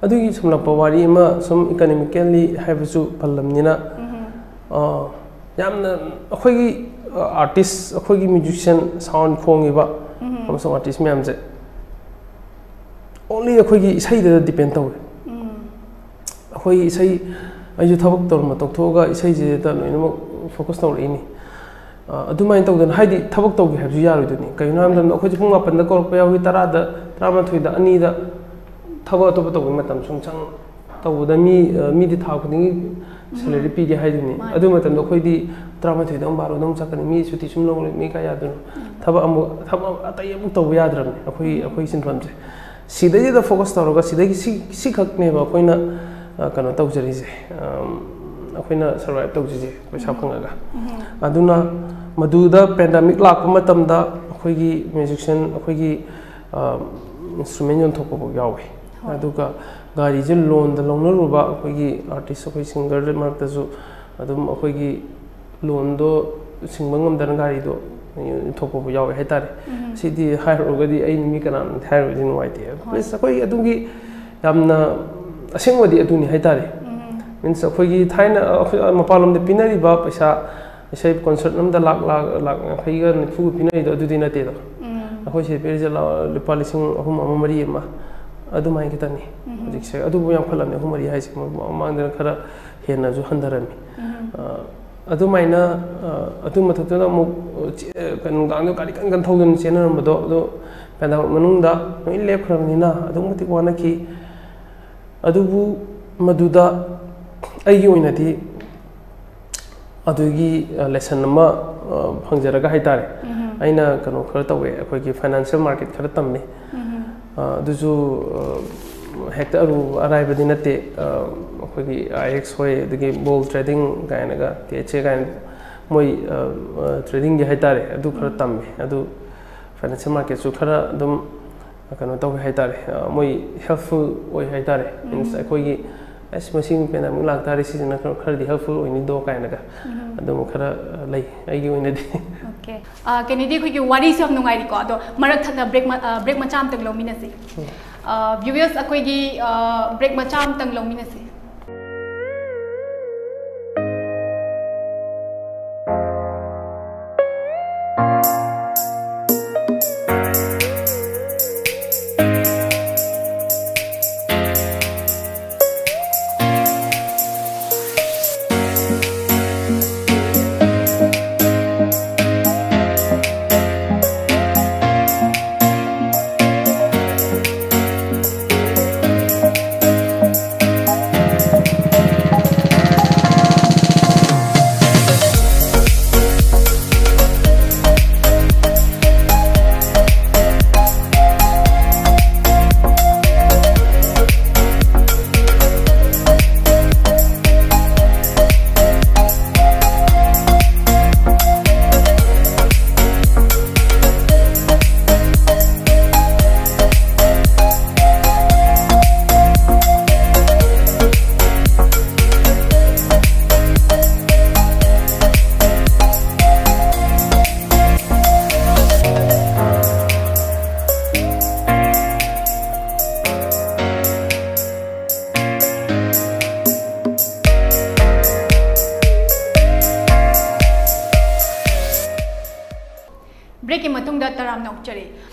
ꯑꯗꯨꯒꯤ ꯁꯝꯂꯞꯄ ꯋꯥꯔꯤ ꯑꯃ, ꯁꯨꯝ economically ꯍꯥꯏꯕꯁꯨ ꯄꯜꯂꯝꯅꯤꯅ, ꯎꯝ꯫ ꯑ, ꯌꯥꯝꯅ ꯑꯩꯈꯣꯏꯒꯤ, ꯑ, artist, ꯑꯩꯈꯣꯏꯒꯤ musician sound ꯈꯣꯡꯉꯤꯕ ꯎꯝ꯫ ꯑꯃꯁꯨꯡ artist ꯃꯌꯥꯝꯁꯦ only ꯑꯩꯈꯣꯏꯒꯤ ꯏꯁꯩꯗ depend ꯇꯧꯋꯦ꯫ ꯎꯝ꯫ ꯑꯩꯈꯣꯏ ꯏꯁꯩ, ꯑꯩꯁꯨ ꯊꯕꯛ ꯇꯧꯔꯝꯕ ꯇꯣꯛꯊꯣꯛꯑꯒ ꯏꯁꯩꯁꯤꯗ ꯂꯣꯏꯅꯃꯛ focus ꯇꯧꯔꯛꯏꯅꯤ꯫ ꯑ, ꯑꯗꯨꯃꯥꯏꯅ ꯇꯧꯗꯅ, ꯍꯥꯏꯗꯤ ꯊꯕꯛ ꯇꯧꯒꯦ ꯍꯥꯏꯕꯁꯨ ꯌꯥꯔꯣꯏꯗꯣꯏꯅꯤ꯫ ꯀꯩꯒꯤꯅꯣ ꯍꯥꯏꯕ ꯃꯇꯝꯗ ꯑꯩꯈꯣꯏꯁꯦ ꯄꯨꯡ ꯃꯥꯄꯟꯗ ꯀꯧꯔꯛꯄ ꯌꯥꯎꯏ, ꯇꯔꯥꯗ, ꯇꯔꯥꯃꯥꯊꯣꯏꯗ, ꯑꯅꯤꯗ ꯊꯕꯛ ꯑꯇꯣꯞꯄ ꯇꯧꯕꯒꯤ ꯃꯇꯝ ꯁꯨꯝ ꯆꯪ ꯇꯧꯕꯗ ꯃꯤ, ꯑ, ꯃꯤꯗꯤ ꯊꯥ ꯈꯨꯗꯤꯡꯒꯤ salary ꯄꯤꯒꯦ ꯍꯥꯏꯗꯣꯏꯅꯤ꯫ ꯃꯥꯅꯤ꯫ ꯑꯗꯨ ꯃꯇꯝꯗ ꯑꯩꯈꯣꯏꯗꯤ ꯇꯔꯥꯃꯥꯊꯣꯏꯗ ꯑꯃꯨꯛ ꯕꯥꯔꯣꯗ ꯑꯃꯨꯛ ꯆꯠꯀꯅꯤ, ꯃꯤ ꯁꯨꯇꯤ ꯁꯨꯝ ꯂꯧꯔꯦ, ꯃꯤ ꯀꯥꯏ ꯌꯥꯗꯣꯏꯅꯣ? ꯊꯕꯛ ꯑꯃꯨꯛ, ꯊꯕꯛ ꯑꯇꯩ ꯑꯃꯨꯛ ꯇꯧꯕ ꯌꯥꯗ꯭ꯔꯕꯅꯤ ꯑꯩꯈꯣꯏ, ꯑꯩꯈꯣꯏ ꯁꯤꯟꯐꯝꯁꯦ꯫ ꯁꯤꯗꯩꯁꯤꯗ focus ꯇꯧꯔꯒ ꯁꯤꯗꯒꯤ ꯁꯤ, ꯁꯤꯈꯛꯅꯦꯕ ꯑꯩꯈꯣꯏꯅ, ꯑ, ꯀꯩꯅꯣ ꯇꯧꯖꯔꯤꯁꯦ, ꯑꯝ, ꯑꯩꯈꯣꯏꯅ survive ꯇꯧꯖꯔꯤꯁꯦ ꯄꯩꯁꯥ ꯐꯪꯉꯒ꯫ ꯑꯗꯨꯅ ꯃꯗꯨꯗ pandemic ꯂꯥꯛꯄ ꯃꯇꯝꯗ ꯑꯩꯈꯣꯏꯒꯤ musician, ꯑꯩꯈꯣꯏꯒꯤ, ꯑ, instrument ꯌꯣꯟꯊꯣꯛꯄꯐꯥꯎ ꯌꯥꯎꯋꯤ꯫ ꯍꯣꯏ꯫ ꯑꯗꯨꯒ ꯒꯥꯔꯤꯁꯦ loanꯗ ꯂꯧꯅꯔꯨꯕ ꯑꯩꯈꯣꯏꯒꯤ artist, ꯑꯩꯈꯣꯏ singerꯗ ꯃꯔꯛꯇꯁꯨ ꯑꯗꯨꯝ ꯑꯩꯈꯣꯏꯒꯤ loanꯗꯣ ꯁꯤꯡꯕ ꯉꯝꯗꯅ ꯒꯥꯔꯤꯗꯣ ꯌꯣꯟꯊꯣꯛꯄꯕꯨ ꯌꯥꯎꯋꯦ ꯍꯥꯏꯇꯥꯔꯦ꯫ ꯁꯤꯗꯤ ꯍꯥꯏꯔꯨꯔꯒꯗꯤ ꯑꯩꯅ ꯃꯤ ꯀꯅꯥꯝꯇ ꯍꯥꯏꯔꯨꯔꯗꯤ ꯅꯨꯡꯉꯥꯏꯇꯦ꯫ Plus ꯑꯩꯈꯣꯏ ꯑꯗꯨꯒꯤ ꯌꯥꯝꯅ ꯑꯁꯦꯡꯕꯗꯤ ꯑꯗꯨꯅꯤ ꯍꯥꯏꯇꯥꯔꯦ꯫ Means ꯑꯩꯈꯣꯏꯒꯤ ꯊꯥꯏꯅ ꯑꯩꯈꯣꯏ ꯃꯄꯥꯟꯂꯣꯝꯗ ꯄꯤꯅꯔꯤꯕ ꯄꯩꯁꯥ, ꯏꯁꯩ concert ꯑꯃꯗ ꯂꯥꯛ, ꯂꯥꯛ, ꯂꯥꯛ ꯌꯥꯡꯈꯩꯒ ꯅꯤꯐꯨꯒ ꯄꯤꯅꯔꯤꯗꯣ ꯑꯗꯨꯗꯤ ꯅꯠꯇꯦꯗꯣ꯫ ꯑꯩꯈꯣꯏ ꯁꯤꯗ ꯄꯤꯔꯤꯁꯦ ꯂꯥ-, ꯂꯨꯄꯥ ꯂꯤꯁꯤꯡ ꯑꯍꯨꯝ ꯑꯃ, ꯃꯔꯤ ꯑꯃ ꯑꯗꯨꯃꯥꯏꯅ ꯈꯤꯇꯪꯅꯤ꯫ ꯍꯧꯖꯤꯛꯁꯦ ꯑꯗꯨꯕꯨ ꯌꯥꯝꯈꯠꯂꯝꯃꯦ, ꯑꯍꯨꯝ ꯃꯔꯤ ꯍꯥꯏꯁꯦ꯫ ꯃꯃꯥꯡꯗꯅ ꯈꯔ ꯍꯦꯟꯅꯁꯨ ꯍꯟꯊꯔꯝꯃꯤ꯫ ꯑ, ꯑꯗꯨꯃꯥꯏꯅ, ꯑ, ꯑꯗꯨ ꯃꯊꯛꯇꯨꯗ ꯑꯃꯨꯛ, ꯑ, ꯆꯦ-, ꯑ, ꯀꯩꯅꯣ, ꯅꯨꯡꯗꯥꯡꯗ ꯒꯥꯔꯤ ꯀꯟ ꯀꯟ ꯊꯧꯗꯅ ꯆꯦꯟꯅꯔꯝꯕꯗꯣ, ꯑꯗꯣ pandemic ꯃꯅꯨꯡꯗ ꯂꯣꯏ ꯂꯦꯞꯈ꯭ꯔꯕꯅꯤꯅ ꯑꯗꯨꯛꯀꯤ ꯃꯇꯤꯛ ꯋꯥꯅꯈꯤ꯫ ꯑꯗꯨꯕꯨ ꯃꯗꯨꯗ ꯑꯩꯒꯤ ꯑꯣꯏꯅꯗꯤ ꯑꯗꯨꯒꯤ ꯂꯦꯁꯟ ꯑꯃ ꯐꯪꯖꯔꯒ ꯍꯥꯏꯇꯥꯔꯦ, ꯑꯩꯅ ꯀꯩꯅꯣ ꯈꯔ ꯇꯧꯋꯦ, ꯑꯩꯈꯣꯏꯒꯤ ꯐꯥꯏꯅꯥꯟꯁꯤꯌꯦꯜ ꯃꯥꯔꯀꯦꯠ ꯈꯔ ꯇꯝꯃꯤ꯫ ꯑꯗꯨꯁꯨ ꯍꯦꯛꯇ ꯑꯔꯨ ꯑꯔꯥꯏꯕꯗꯤ ꯅꯠꯇꯦ꯫ ꯑꯩꯈꯣꯏꯒꯤ ꯑꯥꯏ ꯑꯦꯛꯁ ꯍꯣꯏ, ꯑꯗꯒꯤ ꯕꯣꯜ ꯇ꯭ꯔꯦꯗꯤꯡ ꯀꯥꯏꯅꯒ, ꯇꯤ ꯑꯩꯆ ꯑꯦ ꯀꯥꯏꯅ, ꯃꯣꯏ ꯇ꯭ꯔꯦꯗꯤꯡꯒꯤ ꯍꯥꯏꯇꯥꯔꯦ, ꯑꯗꯨ ꯈꯔ ꯇꯝꯃꯦ꯫ ꯑꯗꯨ ꯐꯥꯏꯅꯥꯟꯁꯤꯌꯦꯜ ꯃꯥꯔꯀꯦꯠꯁꯨ ꯈꯔ ꯑꯗꯨꯝ ꯀꯩꯅꯣ ꯇꯧꯋꯦ ꯍꯥꯏꯇꯥꯔꯦ, ꯃꯣꯏ ꯍꯦꯜꯞꯐꯨꯜ ꯑꯣꯏ ꯍꯥꯏꯇꯥꯔꯦ꯫ ꯃꯤꯟꯁ, ꯑꯩꯈꯣꯏꯒꯤ, "ꯑꯁ, ꯃꯁꯤ ꯄꯦꯟꯗꯦꯃꯤꯛ ꯂꯥꯛꯇꯥꯔꯦ, ꯁꯤꯁꯤꯅ ꯈꯔ, ꯈꯔꯗꯤ ꯍꯦꯜꯞꯐꯨꯜ ꯑꯣꯏꯅꯤꯗꯣ" ꯀꯥꯏꯅꯒ ꯑꯗꯨꯝ ꯈꯔ ꯂꯩ ꯑꯩꯒꯤ ꯑꯣꯏꯅꯗꯤ꯫ ꯑꯣꯀꯦ꯫ ꯀꯦꯅꯦꯗꯤ, ꯑꯩꯈꯣꯏꯒꯤ ꯋꯥꯔꯤꯁꯨ ꯌꯥꯝ ꯅꯨꯡꯉꯥꯏꯔꯤꯀꯣ, ꯑꯗꯣ ꯃꯔꯛ ꯊꯠꯅ ꯕ꯭ꯔꯦꯛ ꯕ꯭ꯔꯦꯛ ꯃꯆꯥ ꯑꯃꯇꯪ ꯂꯧꯃꯤꯟꯅꯁꯤ꯫ ꯚ꯭ꯌꯨꯋꯔꯁ, ꯑꯩꯈꯣꯏꯒꯤ ꯕ꯭ꯔꯦꯛ ꯃꯆꯥ ꯑꯃꯇꯪ ꯂꯧꯃꯤꯟꯅꯁꯤ꯫ ꯕ꯭ꯔꯦꯛꯀꯤ ꯃꯇꯨꯡꯗ ꯇꯔꯥꯝꯅ ꯑꯣꯛꯆꯔꯤ꯫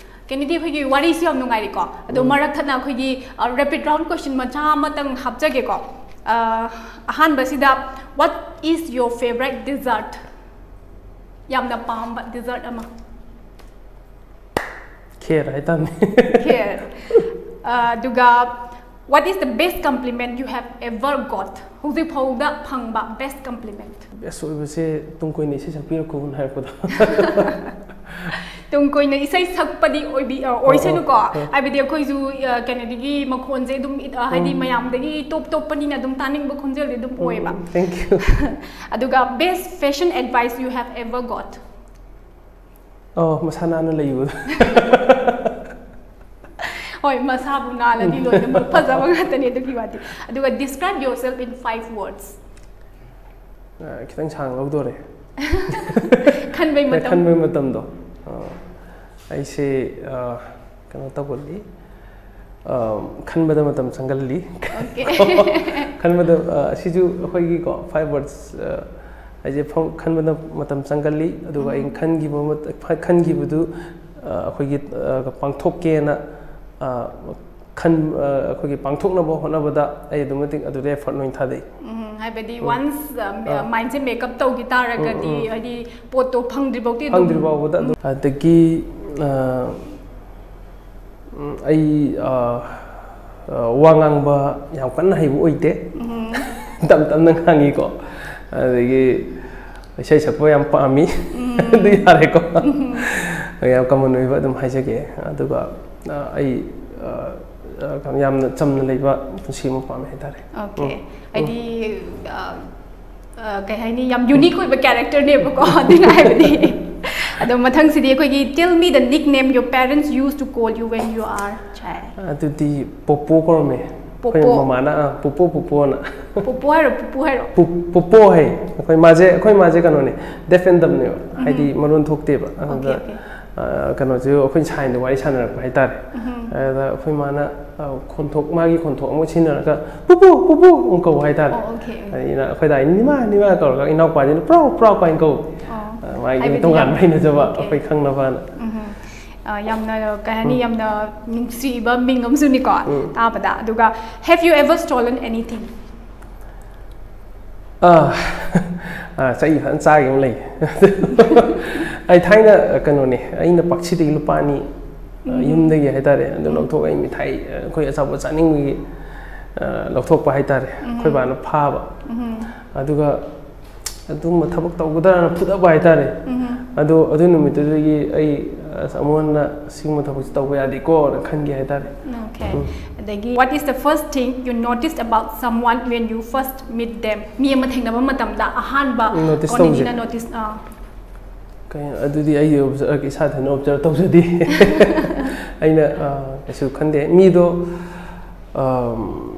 ꯀꯦꯅꯦꯗꯤ, ꯑꯩꯈꯣꯏꯒꯤ ꯋꯥꯔꯤꯁꯤ ꯌꯥꯝ ꯅꯨꯡꯉꯥꯏꯔꯤꯀꯣ, ꯑꯗꯣ ꯃꯔꯛ ꯊꯠꯅ ꯑꯩꯈꯣꯏꯒꯤ ꯔꯦꯄꯤꯗ ꯔꯥꯎꯟ ꯀꯣꯏꯁꯟ ꯃꯆꯥ ꯑꯃꯇꯪ ꯍꯥꯞꯆꯒꯦꯀꯣ꯫ ꯑꯍꯥꯟꯕꯁꯤꯗ, "What is your favorite dessert?" ꯌꯥꯝꯅ ꯄꯥꯝꯕ ꯗꯤꯖꯔꯠ ꯑꯃ꯫ ꯈꯦꯔ ꯍꯥꯏꯇꯥꯔꯦ꯫ ꯈꯦꯔ꯫ ꯑꯗꯨꯒ, What is the best compliment you have ever got? ꯍꯧꯖꯤꯛ ꯐꯥꯎꯗ ꯐꯪꯕ best compliment? ꯕꯦꯁ ꯑꯣꯏꯕꯁꯦ ꯇꯨꯡ ꯀꯣꯏꯅ ꯏꯁꯩ ꯁꯛꯄꯤꯔꯛꯈꯣꯅ ꯍꯥꯏꯔꯛꯄꯗꯣ꯫ ꯇꯨꯡ ꯀꯣꯏꯅ ꯏꯁꯩ ꯁꯛꯄꯗꯤ ꯑꯣꯏꯕꯤ ꯑ, ꯑꯣꯏꯁꯅꯨꯀꯣ꯫ ꯑꯣ, ꯑꯣ꯫ ꯍꯥꯏꯕꯗꯤ ꯑꯩꯈꯣꯏꯁꯨ ꯑ, ꯀꯩꯅꯣꯗꯒꯤ ꯃꯈꯣꯟꯁꯦ ꯑꯗꯨꯝ ꯏ- ꯑ, ꯍꯥꯏꯗꯤ ꯃꯌꯥꯝꯗꯒꯤ ꯇꯣꯞ ꯇꯣꯞꯄꯅꯤꯅ ꯑꯗꯨꯝ ꯇꯥꯅꯤꯡꯕ ꯈꯣꯟꯖꯦꯜꯗꯤ ꯑꯗꯨꯝ ꯑꯣꯏꯌꯦꯕ꯫ Thank you꯫ ꯑꯗꯨꯒ best fashion advice you have ever got? ꯑꯣ, ꯃꯁꯥ ꯅꯥꯟꯅ ꯂꯩꯌꯨ꯫ ꯍꯣꯏ, ꯃꯁꯥꯕꯨ ꯅꯥꯜꯂꯗꯤ ꯂꯣꯏꯅꯃꯛ ꯐꯖꯕ ꯉꯥꯛꯇꯅꯤ ꯑꯗꯨꯒꯤ ꯋꯥꯗꯤ꯫ ꯑꯗꯨꯒ describe yourself in five words. ꯑ, ꯈꯤꯇꯪ ꯁꯥꯡ ꯂꯧꯗꯣꯔꯦ꯫ ꯈꯟꯕꯩ ꯃꯇꯝ꯫ ꯈꯟꯕꯩ ꯃꯇꯝꯗꯣ꯫ ꯑ, ꯑꯩꯁꯦ ꯑ, ꯀꯩꯅꯣ ꯇꯧꯒꯜꯂꯤ꯫ ꯑ, ꯈꯟꯕꯗ ꯃꯇꯝ ꯆꯪꯒꯜꯂꯤ꯫ Okay꯫ ꯈꯟꯕꯗ ꯑ, ꯑꯁꯤꯁꯨ ꯑꯩꯈꯣꯏꯒꯤꯀꯣ five words, ꯑ, ꯑꯩꯁꯦ ꯐ- ꯈꯟꯕꯗ ꯃꯇꯝ ꯆꯪꯒꯜꯂꯤ꯫ ꯑꯗꯨꯒ ꯑꯩꯅ ꯈꯟꯈꯤꯕ ꯃꯇ- ꯈꯟꯈꯤꯕꯗꯨ ꯑ, ꯑꯩꯈꯣꯏꯒꯤ ꯑ, ꯄꯥꯡꯊꯣꯛꯀꯦꯅ ꯑ, ꯈꯟ ꯑ, ꯑꯩꯈꯣꯏꯒꯤ ꯄꯥꯡꯊꯣꯛꯅꯕ ꯍꯣꯠꯅꯕꯗ ꯑꯩ ꯑꯗꯨꯝ ꯃꯇꯤꯛ ꯑꯗꯨꯗ effort ꯑꯣꯏꯅ ꯊꯥꯗꯩ꯫ ꯎꯝ, ꯍꯥꯏꯕꯗꯤ once ꯃꯥꯏꯟꯁꯦ ꯃꯦꯀꯞ ꯇꯧꯈꯤ ꯇꯥꯔꯒꯗꯤ ꯍꯥꯏꯗꯤ ꯄꯣꯠꯇꯣ ꯐꯪꯗ꯭ꯔꯤ ꯐꯥꯎꯗꯤ ꯑꯗꯨꯝ ꯐꯪꯗ꯭ꯔꯤ ꯐꯥꯎꯕꯗ ꯑꯗꯨꯝ꯫ ꯑꯗꯒꯤ ꯑ, ꯎꯝ, ꯑꯩ ꯑ, ꯑ, ꯋꯥ ꯉꯥꯡꯕ ꯌꯥꯝ ꯀꯟꯅ ꯍꯩꯕ ꯑꯣꯏꯗꯦ꯫ ꯇꯞ ꯇꯞꯅ ꯉꯥꯡꯉꯤꯀꯣ꯫ ꯑꯗꯒꯤ ꯏꯁꯩ ꯁꯛꯄ ꯌꯥꯝ ꯄꯥꯝꯃꯤ꯫ ꯑꯗꯨ ꯌꯥꯔꯦꯀꯣ꯫ ꯌꯥꯝ ꯀꯃꯟ ꯑꯣꯏꯕ ꯑꯗꯨꯝ ꯍꯥꯏꯖꯒꯦ꯫ ꯑꯗꯨꯒ ꯑ, ꯑꯩ ꯑ, ꯑ, ꯌꯥꯝꯅ ꯆꯝꯅ ꯂꯩꯕ ꯄꯨꯟꯁꯤ ꯑꯃ ꯄꯥꯝꯃꯦ ꯍꯥꯏꯇꯥꯔꯦ꯫ Okay꯫ ꯍꯥꯏꯗꯤ ꯑ, ꯑ, ꯀꯩ ꯍꯥꯏꯅꯤ, ꯌꯥꯝ ꯌꯨꯅꯤꯛ ꯑꯣꯏꯕ ꯀꯦꯔꯦꯛꯇꯔꯅꯦꯕꯀꯣ꯫ ꯑꯗꯨꯅ ꯍꯥꯏꯕꯗꯤ ꯑꯗꯣ ꯃꯊꯪꯁꯤꯗꯤ ꯑꯩꯈꯣꯏꯒꯤ tell me the nickname your parents used to call you when you are child. ꯑꯗꯨꯗꯤ ꯄꯣꯄꯣ ꯀꯧꯔꯝꯃꯦ꯫ ꯑꯩꯈꯣꯏ ꯄꯣꯄꯣ꯫ ꯃꯃꯥꯅ ꯑ, ꯄꯣꯄꯣ ꯄꯣꯄꯣꯅ꯫ ꯄꯣꯄꯣ ꯍꯥꯏꯔꯣ, ꯄꯨꯄꯨ ꯍꯥꯏꯔꯣ? ꯄꯨ- ꯄꯣꯄꯣ ꯍꯥꯏ꯫ ꯑꯩꯈꯣꯏ ꯃꯥꯁꯦ ꯑꯩꯈꯣꯏ ꯃꯥꯁꯦ ꯀꯩꯅꯣꯅꯦ, deaf and dumbꯅꯦꯕ꯫ ꯍꯥꯏꯗꯤ ꯃꯔꯣꯟ ꯊꯣꯛꯇꯦꯕ꯫ ꯑꯗꯨꯗ Okay꯫ ꯑ, ꯀꯩꯅꯣꯁꯦ ꯑꯩꯈꯣꯏ ꯁꯥꯏꯟꯗ ꯋꯥꯔꯤ ꯁꯥꯟꯅꯔꯛꯄ ꯍꯥꯏꯇꯥꯔꯦ꯫ ꯑꯗꯨꯗ ꯑꯩꯈꯣꯏ ꯃꯥꯅ ꯑ, ꯈꯣꯟꯊꯣꯛ ꯃꯥꯒꯤ ꯈꯣꯟꯊꯣꯛ ꯑꯃꯨꯛ ꯁꯤꯖꯤꯟꯅꯔꯒ ꯄꯨꯄꯨ ꯄꯨꯄꯨ ꯑꯃꯨꯛ ꯀꯧ ꯍꯥꯏꯇꯥꯔꯦ꯫ ꯑꯣ, okay꯫ ꯑꯩꯅ ꯑꯩꯈꯣꯏ ꯗꯥꯏ ꯅꯤꯃꯥ ꯅꯤꯃꯥ ꯀꯧꯔꯒ ꯏꯅꯥꯎꯄꯥꯁꯤꯅ ꯄ꯭ꯔꯥꯎ ꯄ꯭ꯔꯥꯎ ꯀꯥꯏꯅ ꯀꯧ꯫ ꯑꯣ꯫ ꯑ, ꯃꯥꯒꯤ ꯍꯥꯏꯕꯗꯤ ꯇꯣꯉꯥꯟꯕ ꯌꯥꯝ ꯍꯩꯅꯖꯕ Okay꯫ ꯑꯩꯈꯣꯏ ꯈꯪꯅꯕꯅ꯫ ꯎꯝ꯫ ꯑ, ꯌꯥꯝꯅ ꯀꯩ ꯍꯥꯏꯅꯤ, ꯌꯥꯝꯅ ꯅꯨꯡꯁꯤꯕ ꯃꯤꯡ ꯑꯃꯁꯨꯅꯤꯀꯣ ꯇꯥꯕꯗ꯫ ꯑꯗꯨꯒ have you ever stolen anything? ꯑꯥ, ꯑꯥ, ꯆꯩ ꯐꯖꯅ ꯆꯥꯈꯤꯕ ꯑꯃ ꯂꯩ꯫ ꯑꯩ ꯊꯥꯏꯅ ꯀꯩꯅꯣꯅꯦ, ꯑꯩꯅ ꯄꯥꯛꯁꯤꯗꯒꯤ ꯂꯨꯄꯥ ꯑꯅꯤ, ꯑ, ꯌꯨꯝꯗꯒꯤ ꯍꯥꯏꯇꯥꯔꯦ, ꯑꯗꯨ ꯂꯧꯊꯣꯛꯑꯒ ꯑꯩ ꯃꯤꯊꯥꯏ, ꯑ, ꯑꯩꯈꯣꯏ ꯑꯆꯥꯄꯣꯠ ꯆꯥꯅꯤꯡꯕꯒꯤ ꯑ, ꯂꯧꯊꯣꯛꯄ ꯍꯥꯏꯇꯥꯔꯦ, ꯑꯩꯈꯣꯏ ꯕꯥꯅ ꯐꯥꯕ꯫ ꯑꯗꯨꯒ ꯑꯗꯨꯝꯕ ꯊꯕꯛ ꯇꯧꯒꯗ꯭ꯔꯥꯅ ꯐꯨꯗꯕ ꯍꯥꯏꯇꯥꯔꯦ꯫ ꯑꯗꯣ ꯑꯗꯨ ꯅꯨꯃꯤꯠꯇꯨꯗꯒꯤ ꯑꯩ, ꯑꯁ, ꯑꯃꯨꯛ ꯍꯟꯅ ꯁꯤꯒꯨꯝꯕ ꯊꯕꯛꯁꯦ ꯇꯧꯕ ꯌꯥꯗꯦꯀꯣꯅ ꯈꯟꯈꯤ ꯍꯥꯏꯇꯥꯔꯦ꯫ Okay. ꯑꯗꯒꯤ, what is the first thing you noticed about someone when you first meet them? ꯃꯤ ꯑꯃ ꯊꯦꯡꯅꯕ ꯃꯇꯝꯗ ꯑꯍꯥꯟꯕ Notice ꯀꯣꯅꯦꯗꯤꯅ ꯇꯧꯖꯩ꯫ Notice, ꯑꯥ, ꯀꯩ-, ꯑꯗꯨꯗꯤ ꯑꯩ observe, ꯏꯁꯥ ꯏꯊꯟꯇ observe ꯇꯧꯖꯗꯦ꯫ ꯑꯩꯅ, ꯑ, ꯀꯩꯁꯨ ꯈꯟꯗꯦ꯫ ꯃꯤꯗꯣ, ꯑꯝ,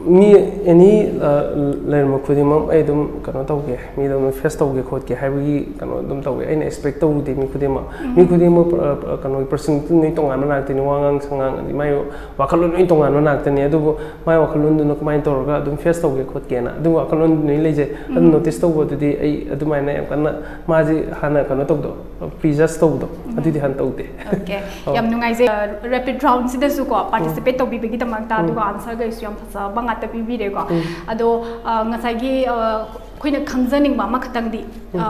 ꯃꯤ any, ꯑ, ꯂꯩꯔꯝꯕ ꯈꯨꯗꯤꯡꯃꯛ ꯑꯩ ꯑꯗꯨꯝ ꯀꯩꯅꯣ ꯇꯧꯒꯦ, ꯃꯤꯗꯣ ꯑꯗꯨꯝ face ꯇꯧꯒꯦ ꯈꯣꯠꯀꯦ ꯍꯥꯏꯕꯒꯤ ꯀꯩꯅꯣ ꯑꯗꯨꯝ ꯇꯧꯒꯦ꯫ ꯑꯩꯅ expect ꯇꯧꯔꯨꯗꯦ ꯃꯤ ꯈꯨꯗꯤꯡꯃꯛ꯫ ꯃꯤ ꯈꯨꯗꯤꯡꯃꯛ, ꯑ, ꯀꯩꯅꯣꯒꯤ personality ꯂꯣꯏ ꯇꯣꯉꯥꯟꯕ ꯉꯥꯛꯇꯅꯤ, ꯋꯥꯉꯥꯡ ꯁꯉꯥꯡ, ꯑꯗꯩ ꯃꯥꯏ ꯋꯥꯈꯜꯂꯣꯟ ꯂꯣꯏ ꯇꯣꯉꯥꯟꯕ ꯉꯥꯛꯇꯅꯤ꯫ ꯑꯗꯨꯕꯨ ꯃꯥꯏ ꯋꯥꯈꯜꯂꯣꯟꯗꯨꯅ ꯀꯃꯥꯏꯅ ꯇꯧꯔꯒ ꯑꯗꯨꯝ face ꯇꯧꯒꯦ ꯈꯣꯠꯀꯦꯅ ꯑꯗꯨꯒꯤ ꯋꯥꯈꯜꯂꯣꯟꯗꯨ ꯂꯣꯏ ꯂꯩꯖꯩ꯫ ꯑꯗꯨ notice ꯇꯧꯕꯗꯨꯗꯤ ꯑꯩ ꯑꯗꯨꯃꯥꯏꯅ ꯌꯥꯝ ꯀꯟꯅ ꯃꯥꯁꯦ ꯍꯥꯟꯅ ꯀꯩꯅꯣ ꯇꯧꯕꯗꯣ, prejudge ꯇꯧꯕꯗꯣ, ꯑꯗꯨꯗꯤ ꯍꯥꯟꯅ ꯇꯧꯗꯦ꯫ Okay. ꯑꯧ꯫ ꯌꯥꯝ ꯅꯨꯡꯉꯥꯏꯖꯩ꯫ ꯑ, rapid round ꯁꯤꯗꯁꯨ ꯀꯣ participate ꯇꯧꯕꯤꯕꯒꯤꯗꯃꯛꯇ, ꯑꯗꯨꯒ answer ꯒꯩꯁꯨ ꯌꯥꯝ ꯐꯖꯕ ꯉꯥꯛꯇ ꯄꯤꯕꯤꯔꯦꯀꯣ꯫ ꯑꯗꯣ, ꯑ, ꯉꯁꯥꯏꯒꯤ, ꯑ, ꯑꯩꯈꯣꯏꯅ ꯈꯪꯖꯅꯤꯡꯕ ꯑꯃꯈꯛꯇꯪꯗꯤ, ꯑ,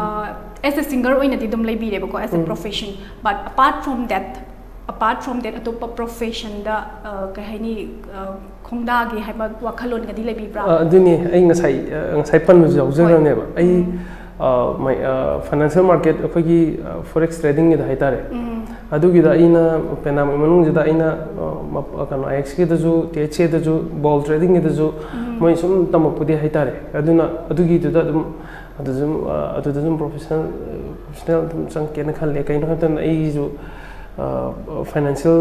as a singer ꯑꯣꯏꯅꯗꯤ ꯑꯗꯨꯝ ꯂꯩꯕꯤꯔꯦꯕꯀꯣ, as a profession, but apart from that, apart from that, ꯑꯇꯣꯞꯄ profession ꯗ, ꯑ, ꯀꯩ ꯍꯥꯏꯅꯤ, ꯑ, ꯈꯣꯡꯗꯥꯒꯦ ꯍꯥꯏꯕ ꯋꯥꯈꯜꯂꯣꯟꯒꯗꯤ ꯂꯩꯕꯤꯕ꯭ꯔꯥ? ꯑ, ꯑꯗꯨꯅꯤ ꯑꯩ ꯉꯁꯥꯏ, ꯑ, ꯉꯁꯥꯏ ꯄꯟꯕꯁꯨ ꯌꯥꯎꯖꯈ꯭ꯔꯕꯅꯦꯕ꯫ ꯑꯩ, ꯑ, ꯃꯩ-, ꯑ, financial market, ꯑꯩꯈꯣꯏꯒꯤ, ꯑ, forex trading ꯒꯤꯗ ꯍꯥꯏꯇꯥꯔꯦ꯫ ꯑꯗꯨꯒꯤꯗ ꯑꯩꯅ ꯄꯦꯅꯥꯃꯤ ꯃꯅꯨꯡꯁꯤꯗ ꯑꯩꯅ, ꯑ, ꯃꯞ-, ꯑ, ꯀꯩꯅꯣ, IX ꯀꯤꯗꯁꯨ, THC ꯗꯁꯨ, ball trading ꯒꯤꯗꯁꯨ ꯃꯣꯏ ꯁꯨꯝ ꯇꯝꯃꯛꯄꯗꯤ ꯍꯥꯏꯇꯥꯔꯦ꯫ ꯑꯗꯨꯅ ꯑꯗꯨꯒꯤꯗꯨꯗ ꯑꯗꯨꯝ, ꯑꯗꯨꯁꯨ, ꯑ, ꯑꯗꯨꯗ ꯑꯗꯨꯝ professional, professional ꯑꯗꯨꯝ ꯆꯪꯉꯛꯀꯦꯅ ꯈꯜꯂꯦ꯫ ꯀꯩꯅꯣ ꯍꯥꯏꯕ ꯃꯇꯝꯗ ꯑꯩꯁꯨ, ꯑ, financial,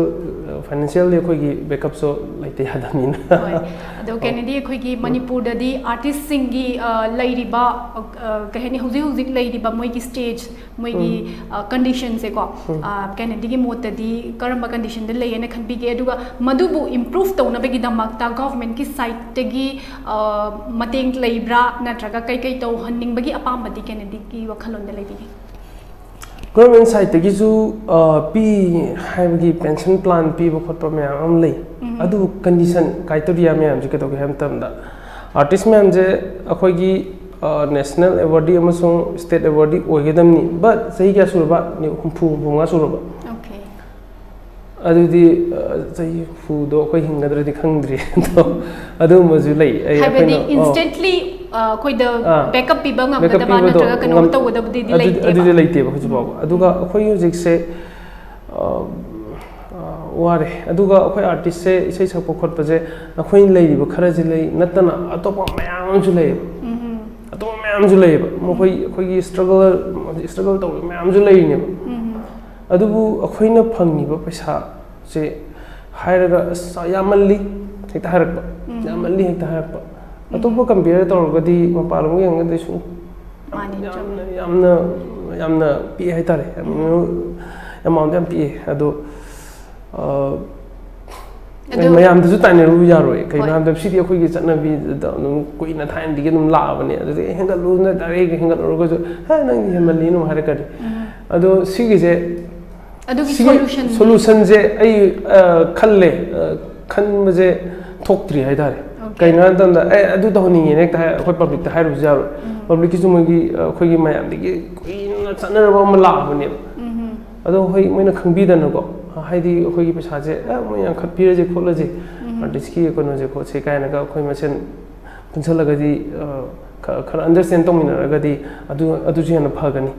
financial ꯗꯤ ꯑꯩꯈꯣꯏꯒꯤ backup ꯁꯨ ꯂꯩꯇ ꯌꯥꯗꯕꯅꯤꯅ꯫ ꯍꯣꯏ꯫ ꯑꯗꯣ ꯀꯦꯅꯦꯗꯤ, ꯑꯩꯈꯣꯏꯒꯤ ꯃꯅꯤꯄꯨꯔꯗꯗꯤ artist ꯁꯤꯡꯒꯤ, ꯑ, ꯂꯩꯔꯤꯕ, ꯑ, ꯀꯩ ꯍꯥꯏꯅꯤ, ꯍꯧꯖꯤꯛ ꯍꯧꯖꯤꯛ ꯂꯩꯔꯤꯕ ꯃꯣꯏꯒꯤ stage, ꯃꯣꯏꯒꯤ, ꯑ, condition ꯁꯦꯀꯣ, ꯑ, ꯀꯦꯅꯦꯗꯤꯒꯤ ꯃꯣꯠꯇꯗꯤ ꯀꯔꯝꯕ condition ꯗ ꯂꯩꯌꯦꯅ ꯈꯟꯕꯤꯒꯦ? ꯑꯗꯨꯒ ꯃꯗꯨꯕꯨ improve ꯇꯧꯅꯕꯒꯤꯗꯃꯛꯇ government ꯀꯤ side ꯇꯒꯤ, ꯑ, ꯃꯇꯦꯡ ꯂꯩꯕ꯭ꯔꯥ, ꯅꯠꯇ꯭ꯔꯒ ꯀꯩꯀꯩ ꯇꯧꯍꯟꯅꯤꯡꯕꯒꯤ ꯑꯄꯥꯝꯕꯗꯤ ꯀꯦꯅꯦꯗꯤꯒꯤ ꯋꯥꯈꯜꯂꯣꯟꯗ ꯂꯩꯕꯤꯒꯦ? Government side ꯇꯒꯤꯁꯨ, ꯑ, ꯄꯤ ꯍꯥꯏꯕꯒꯤ pension plan ꯄꯤꯕ ꯈꯣꯠꯄ ꯃꯌꯥꯝ ꯑꯃ ꯂꯩ꯫ ꯑꯗꯨꯕꯨ condition criteria ꯃꯌꯥꯝꯁꯦ ꯀꯩꯗꯧꯒꯦ ꯍꯥꯏꯕ ꯃꯇꯝꯗ, artist ꯃꯌꯥꯝꯁꯦ ꯑꯩꯈꯣꯏꯒꯤ, ꯑ, national awardee ꯑꯃꯁꯨꯡ state awardee ꯑꯣꯏꯒꯗꯕꯅꯤ, but ꯆꯍꯤ ꯀꯌꯥ ꯁꯨꯔꯕ? ꯍꯨꯝꯐꯨ, ꯍꯨꯝꯐꯨ ꯃꯉꯥ ꯁꯨꯔꯕ? Okay. ꯑꯗꯨꯗꯤ, ꯑ, ꯆꯍꯤ ꯍꯨꯝꯐꯨꯗꯣ ꯑꯩꯈꯣꯏ ꯍꯤꯡꯒꯗ꯭ꯔꯗꯤ ꯈꯪꯗ꯭ꯔꯤ꯫ ꯑꯗꯣ ꯑꯗꯨꯒꯨꯝꯕꯁꯨ ꯂꯩ꯫ ꯑꯩ, ꯍꯥꯏꯕꯗꯤ ꯑꯩꯈꯣꯏꯅ, ꯑꯣ, instantly, ꯑ, ꯑꯩꯈꯣꯏꯗ ꯑꯥ, backup ꯄꯤꯕ backup ꯉꯝꯒꯗꯕ ꯄꯤꯕꯗꯣ ꯅꯠꯇ꯭ꯔꯒ ꯀꯩꯅꯣ ꯉꯝ-, ꯇꯧꯒꯗꯕꯗꯨꯗꯤ ꯑꯗꯨ-, ꯂꯩꯇꯦꯕ꯫ ꯑꯗꯨꯗꯤ ꯂꯩꯇꯦꯕ ꯍꯧꯖꯤꯛ ꯐꯥꯎꯕ꯫ ꯎꯝ꯫ ꯑꯗꯨꯒ ꯑꯩꯈꯣꯏ ꯍꯧꯖꯤꯛꯁꯦ, ꯑ, ꯑ, ꯋꯥꯔꯦ꯫ ꯑꯗꯨꯒ ꯑꯩꯈꯣꯏ artistꯁꯦ ꯏꯁꯩ ꯁꯛꯄ ꯈꯣꯠꯄꯁꯦ ꯑꯩꯈꯣꯏꯅ ꯂꯩꯔꯤꯕ ꯈꯔꯁꯤ ꯂꯩ ꯅꯠꯇꯅ ꯑꯇꯣꯞꯄ ꯃꯌꯥꯝ ꯑꯃꯁꯨ ꯂꯩꯌꯦꯕ꯫ ꯎꯝ꯫ ꯑꯇꯣꯞꯄ ꯃꯌꯥꯝꯁꯨ ꯂꯩꯌꯦꯕ꯫ ꯃꯈꯣꯏ, ꯑꯩꯈꯣꯏꯒꯤ struggle, struggle ꯇꯧꯔꯤꯕ ꯃꯌꯥꯝꯁꯨ ꯂꯩꯔꯤꯅꯦꯕ꯫ ꯎꯝ꯫ ꯑꯗꯨꯕꯨ ꯑꯩꯈꯣꯏꯅ ꯐꯪꯉꯤꯕ ꯄꯩꯁꯥꯁꯦ ꯍꯥꯏꯔꯒ, "ꯑꯁ, ꯌꯥꯝꯃꯜꯂꯤ" ꯍꯦꯛꯇ ꯍꯥꯏꯔꯛꯄ, ꯎꯝ꯫ "ꯌꯥꯝꯃꯜꯂꯤ" ꯍꯦꯛꯇ ꯍꯥꯏꯔꯛꯄ꯫ ꯎꯝ꯫ ꯑꯇꯣꯞꯄ compare ꯇꯧꯔꯒꯗꯤ ꯃꯄꯥꯟꯂꯣꯝꯒ ꯌꯦꯡꯉꯒꯗꯤ ꯁꯨꯝ ꯃꯥꯅꯤ, ꯌꯥꯝꯅ, ꯆꯨꯝꯃꯤ꯫ ꯌꯥꯝꯅ, ꯌꯥꯝꯅ ꯄꯤꯛꯑꯦ ꯍꯥꯏꯇꯥꯔꯦ꯫ ꯌꯥꯝ, ꯎꯝ꯫ Amount ꯌꯥꯝ ꯄꯤꯛꯑꯦ꯫ ꯑꯗꯣ, ꯑ, ꯑꯗꯨ ꯃꯌꯥꯝꯗꯁꯨ ꯇꯥꯏꯅꯔꯨꯕ ꯌꯥꯔꯣꯏ꯫ ꯀꯩꯒꯤꯅꯣ ꯍꯣꯏ꯫ ꯍꯥꯏꯕꯗ ꯁꯤꯗꯤ ꯑꯩꯈꯣꯏꯒꯤ ꯆꯠꯅꯕꯤꯗ ꯑꯗꯨꯝ ꯀꯨꯏꯅ ꯊꯥꯏꯅꯗꯒꯤ ꯑꯗꯨꯝ ꯂꯥꯛꯑꯕꯅꯦ꯫ ꯑꯗꯨꯗꯤ ꯍꯦꯟꯒꯠꯂꯨꯅ direct ꯍꯦꯟꯒꯠꯂꯨꯔꯒꯁꯨ, "ꯍꯦ, ꯅꯪꯗꯤ ꯍꯦꯟꯃꯜꯂꯤꯅ" ꯑꯃꯨꯛ ꯍꯥꯏꯔꯛꯀꯅꯤ꯫ ꯎꯝ꯫ ꯑꯗꯣ ꯁꯤꯒꯤꯁꯦ, ꯑꯗꯨꯒꯤ ꯁꯤꯒꯤ solution solutionꯁꯦ ꯑꯩ, ꯑ, ꯈꯜꯂꯦ꯫ ꯑ, ꯈꯟꯕꯁꯦ ꯊꯣꯛꯇ꯭ꯔꯤ ꯍꯥꯏꯇꯥꯔꯦ꯫ Okay꯫ ꯀꯩꯅꯣ ꯍꯥꯏꯕ ꯃꯇꯝꯗ, "ꯑꯦ, ꯑꯗꯨ ꯇꯧꯍꯟꯅꯤꯡꯉꯦꯅ" ꯍꯦꯛꯇ ꯍꯥꯏ-, ꯑꯩꯈꯣꯏ publicꯇ ꯍꯥꯏꯔꯨꯕꯁꯨ ꯌꯥꯔꯣꯏ꯫ ꯎꯝ꯫ Publicꯀꯤꯁꯨ ꯃꯣꯏꯒꯤ, ꯑ, ꯑꯩꯈꯣꯏꯒꯤ ꯃꯌꯥꯝꯗꯒꯤ ꯀꯨꯏꯅ ꯆꯠꯅꯔꯕ ꯑꯃ ꯂꯥꯛꯑꯕꯅꯦꯕ꯫ ꯎꯝ꯫ ꯑꯗꯣ ꯍꯣꯏ, ꯃꯣꯏꯅ ꯈꯪꯕꯤꯗꯅꯀꯣ, ꯍꯥꯏꯗꯤ ꯑꯩꯈꯣꯏꯒꯤ ꯄꯩꯁꯥꯁꯦ, "ꯑꯦ, ꯃꯣꯏ ꯌꯥꯝꯈꯠꯄꯤꯔꯁꯦ ꯈꯣꯠꯂꯁꯦ, ꯎꯝ꯫ Artistꯀꯤ ꯀꯩꯅꯣꯁꯦ ꯈꯣꯠꯁꯦ" ꯀꯥꯏꯅꯒ ꯑꯩꯈꯣꯏ ꯃꯁꯦꯟ ꯄꯨꯟꯁꯜꯂꯒꯗꯤ, ꯑ, ꯈ-, ꯈꯔ understand ꯇꯧꯃꯤꯟꯅꯔꯒꯗꯤ ꯑꯗꯨ, ꯑꯗꯨꯁꯨ ꯍꯦꯟꯅ ꯐꯒꯅꯤ꯫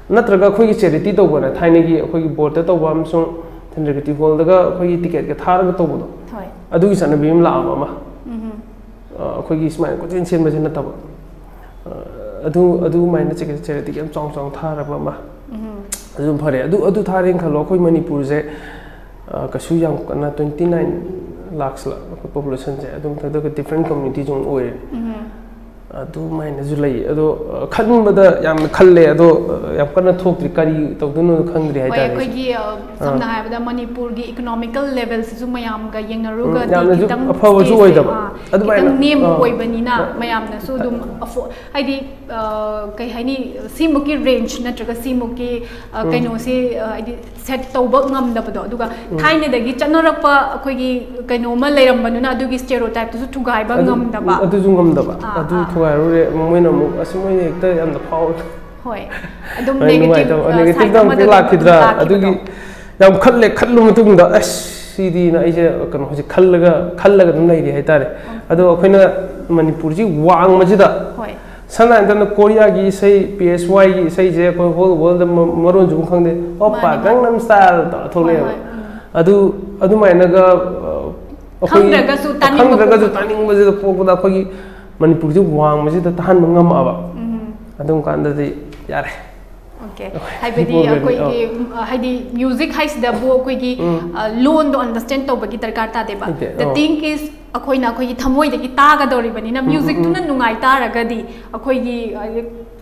ꯅꯠꯇ꯭ꯔꯒ ꯑꯩꯈꯣꯏꯒꯤ charity ꯇꯧꯕꯅ ꯊꯥꯏꯅꯒꯤ ꯑꯩꯈꯣꯏꯒꯤ ꯕꯣꯔꯗ ꯇꯧꯕ ꯑꯃꯁꯨꯡ ꯆꯟꯗ꯭ꯔꯀꯤꯔꯇꯤ ꯍꯣꯜꯗꯒ ꯑꯩꯈꯣꯏꯒꯤ ticketꯀ ꯊꯥꯔꯒ ꯇꯧꯕꯗꯣ, ꯍꯣꯏ꯫ ꯑꯗꯨꯒꯤ ꯆꯠꯅꯕꯤ ꯑꯃ ꯂꯥꯛꯑꯕ ꯑꯃ꯫ ꯎꯝ꯫ ꯑ, ꯑꯩꯈꯣꯏꯒꯤ ꯁꯨꯃꯥꯏꯅ ꯀꯣꯏꯆꯦꯟ ꯆꯦꯟꯕꯁꯦ ꯅꯠꯇꯕ꯫ ꯑ, ꯑꯗꯨ, ꯑꯗꯨꯃꯥꯏꯅ charity, charityꯒꯤ ꯌꯥꯝ ꯆꯥꯎ ꯆꯥꯎꯅ ꯊꯥꯔꯕ ꯑꯃ꯫ ꯎꯝ꯫ ꯑꯗꯨꯝ ꯐꯔꯦ꯫ ꯑꯗꯨ, ꯑꯗꯨ ꯊꯥꯔꯦꯅ ꯈꯜꯂꯣ, ꯑꯩꯈꯣꯏ ꯃꯅꯤꯄꯨꯔꯁꯦ, ꯑ, ꯀꯩꯁꯨ ꯌꯥꯝ ꯀꯟꯅ twenty nine lakhs ꯂ ꯑꯩꯈꯣꯏ populationꯁꯦ, ꯑꯗꯨꯝ ꯃꯊꯛꯇꯒ different communityꯁꯨ ꯑꯃꯨꯛ ꯑꯣꯏꯔꯦ꯫ ꯎꯝ꯫ ꯑꯗꯨꯃꯥꯏꯅꯁꯨ ꯂꯩ꯫ ꯑꯗꯣ, ꯑ, ꯈꯟꯕꯗ ꯌꯥꯝꯅ ꯈꯜꯂꯦ, ꯑꯗꯣ, ꯑ, ꯌꯥꯝ ꯀꯟꯅ ꯊꯣꯛꯇ꯭ꯔꯤ, ꯀꯔꯤ ꯇꯧꯗꯣꯏꯅꯣ ꯈꯪꯗ꯭ꯔꯤ ꯍꯣꯏ, ꯍꯥꯏꯇꯥꯔꯦ꯫ ꯑꯩꯈꯣꯏꯒꯤ, ꯑ, ꯑꯥ꯫ ꯁꯝꯅ ꯍꯥꯏꯔꯕꯗ ꯃꯅꯤꯄꯨꯔꯒꯤ economical levelꯁꯤꯁꯨ ꯃꯌꯥꯝꯒ ꯎꯝ, ꯌꯦꯡꯅꯔꯨꯔꯒꯗꯤ ꯌꯥꯝꯅꯁꯨ ꯈꯤꯇꯪ ꯑꯐꯕꯁꯨ stageꯁꯦ, ꯑꯣꯏꯗꯕ꯫ ꯑꯥ, ꯑꯗꯨꯃꯥꯏꯅ, ꯈꯤꯇꯪ ꯅꯦꯝꯕ ꯑꯥ꯫ ꯑꯣꯏꯕꯅꯤꯅ ꯑ-, ꯃꯌꯥꯝꯅꯁꯨ ꯑꯗꯨꯝ afford, ꯍꯥꯏꯗꯤ, ꯑ, ꯀꯩ ꯍꯥꯏꯅꯤ, ꯁꯤꯃꯨꯛꯀꯤ range ꯅꯠꯇ꯭ꯔꯒ ꯁꯤꯃꯨꯛꯀꯤ, ꯑ, ꯎꯝ꯫ ꯀꯩꯅꯣꯁꯤ, ꯑ, ꯍꯥꯏꯗꯤ set ꯇꯧꯕ ꯉꯝꯗꯕꯗꯣ, ꯑꯗꯨꯒ ꯎꯝ꯫ ꯊꯥꯏꯅꯗꯒꯤ ꯆꯠꯅꯔꯛꯄ ꯑꯩꯈꯣꯏꯒꯤ ꯀꯩꯅꯣꯝꯃ ꯂꯩꯔꯝꯕꯅꯤꯅ ꯑꯗꯨꯒꯤ stereotypeꯇꯨꯁꯨ ꯊꯨꯒꯥꯏꯕ ꯑꯗꯨ, ꯉꯝꯗꯕ꯫ ꯑꯗꯨꯁꯨ ꯉꯝꯗꯕ꯫ ꯑꯥ, ꯑꯗꯨ ꯑꯥ꯫ ꯊꯨꯒꯥꯏꯔꯨꯔꯦ, ꯃꯣꯏꯅ ꯑꯃꯨꯛ, "ꯑꯁ, ꯃꯣꯏꯅ ꯍꯦꯛꯇ ꯌꯥꯝꯅ ꯐꯥꯎꯔꯦ"꯫ ꯍꯣꯏ꯫ ꯑꯗꯨꯝ ꯍꯣꯏ, negative, ꯅꯨꯡꯉꯥꯏꯇꯕ, ꯑ, negative side ꯑꯃꯨꯛ ꯑꯃꯗ ꯑꯗꯨꯝ ꯂꯥꯛꯈꯤꯗ꯭ꯔꯥ? ꯂꯥꯛꯈꯤꯕꯗꯣ꯫ ꯑꯗꯨꯒꯤ ꯌꯥꯝ ꯈꯜꯂꯦ꯫ ꯈꯜꯂꯨ ꯃꯇꯨꯡꯗ ꯑꯁ ꯁꯤꯗꯤꯅ ꯑꯩꯁꯦ ꯀꯩꯅꯣ ꯍꯧꯖꯤꯛ ꯈꯜꯂꯒ ꯈꯜꯂꯒ ꯑꯗꯨꯝ ꯂꯩꯔꯤ ꯍꯥꯏꯇꯥꯔꯦ꯫ ꯑꯗꯣ ꯑꯩꯈꯣꯏꯅ ꯃꯅꯤꯄꯨꯔꯁꯤ ꯋꯥꯡꯕꯁꯤꯗ, ꯍꯣꯏ꯫ ꯁꯝꯅ ꯍꯥꯏꯔꯕꯗ ꯀꯣꯔꯤꯌꯥꯒꯤ ꯏꯁꯩ, ꯄꯤ ꯑꯦꯁ ꯋꯥꯏꯒꯤ ꯏꯁꯩꯁꯦ ꯑꯩꯈꯣꯏ ꯍꯣꯜ ꯋꯥꯔꯜꯗ ꯃꯔꯣꯟꯁꯨ ꯑꯃꯨꯛ ꯈꯪꯗꯦ, "ꯑꯣꯄꯥ ꯃꯥꯅꯦ, ꯃꯥꯅꯦ꯫ ꯒꯪꯅꯝ ꯁ꯭ꯇꯥꯏꯜ" ꯇꯧꯔ ꯍꯣꯏ, ꯊꯣꯛꯂꯛꯑꯦꯕ꯫ ꯍꯣꯏ, ꯎꯝ꯫ ꯑꯗꯨ ꯑꯗꯨꯃꯥꯏꯅꯒ ꯑ, ꯑꯩꯈꯣꯏ ꯈꯪꯗ꯭ꯔꯒꯁꯨ ꯇꯥꯅꯤꯡꯕ ꯈꯪꯗ꯭ꯔꯒꯁꯨ ꯄꯣꯛꯄꯗꯣ꯫ ꯇꯥꯅꯤꯡꯕꯁꯤꯗ ꯄꯣꯛꯄꯗ ꯑꯩꯈꯣꯏꯒꯤ ꯃꯅꯤꯄꯨꯔꯁꯤ ꯋꯥꯡꯕꯁꯤꯗ ꯇꯥꯍꯟꯕ ꯉꯝꯃꯛꯑꯕ꯫ ꯎꯝ꯫ ꯑꯗꯨꯝ ꯀꯥꯟꯗꯗꯤ ꯌꯥꯔꯦ꯫ ꯑꯣꯀꯦ꯫ ꯑꯩꯈꯣꯏ ꯍꯥꯏꯕꯗꯤ ꯄꯣꯛꯂꯕꯅꯤ, ꯑꯩꯈꯣꯏꯒꯤ ꯑꯧ꯫ ꯎꯝ, ꯍꯥꯏꯗꯤ ꯃ꯭ꯌꯨꯖꯤꯛ ꯍꯥꯏꯁꯤꯗꯕꯨ ꯑꯩꯈꯣꯏꯒꯤ ꯎꯝ꯫ ꯑ, ꯂꯣꯟꯗꯣ ꯑꯟꯗꯔꯁ꯭ꯇꯦꯟ ꯇꯧꯕꯒꯤ ꯗꯔꯀꯥꯔ ꯇꯥꯗꯦꯕ꯫ ꯅꯠꯇꯦ, The ꯑꯧ꯫ thing is, ꯑꯩꯈꯣꯏꯅ ꯑꯩꯈꯣꯏꯒꯤ ꯊꯃꯣꯏꯗꯒꯤ ꯇꯥꯒꯗꯧꯔꯤꯕꯅꯤꯅ, ꯎꯝ, ꯎꯝ, ꯃ꯭ꯌꯨꯖꯤꯛꯇꯨꯅ ꯎꯝ꯫ ꯅꯨꯡꯉꯥꯏ ꯇꯥꯔꯒꯗꯤ ꯑꯩꯈꯣꯏꯒꯤ ꯑ,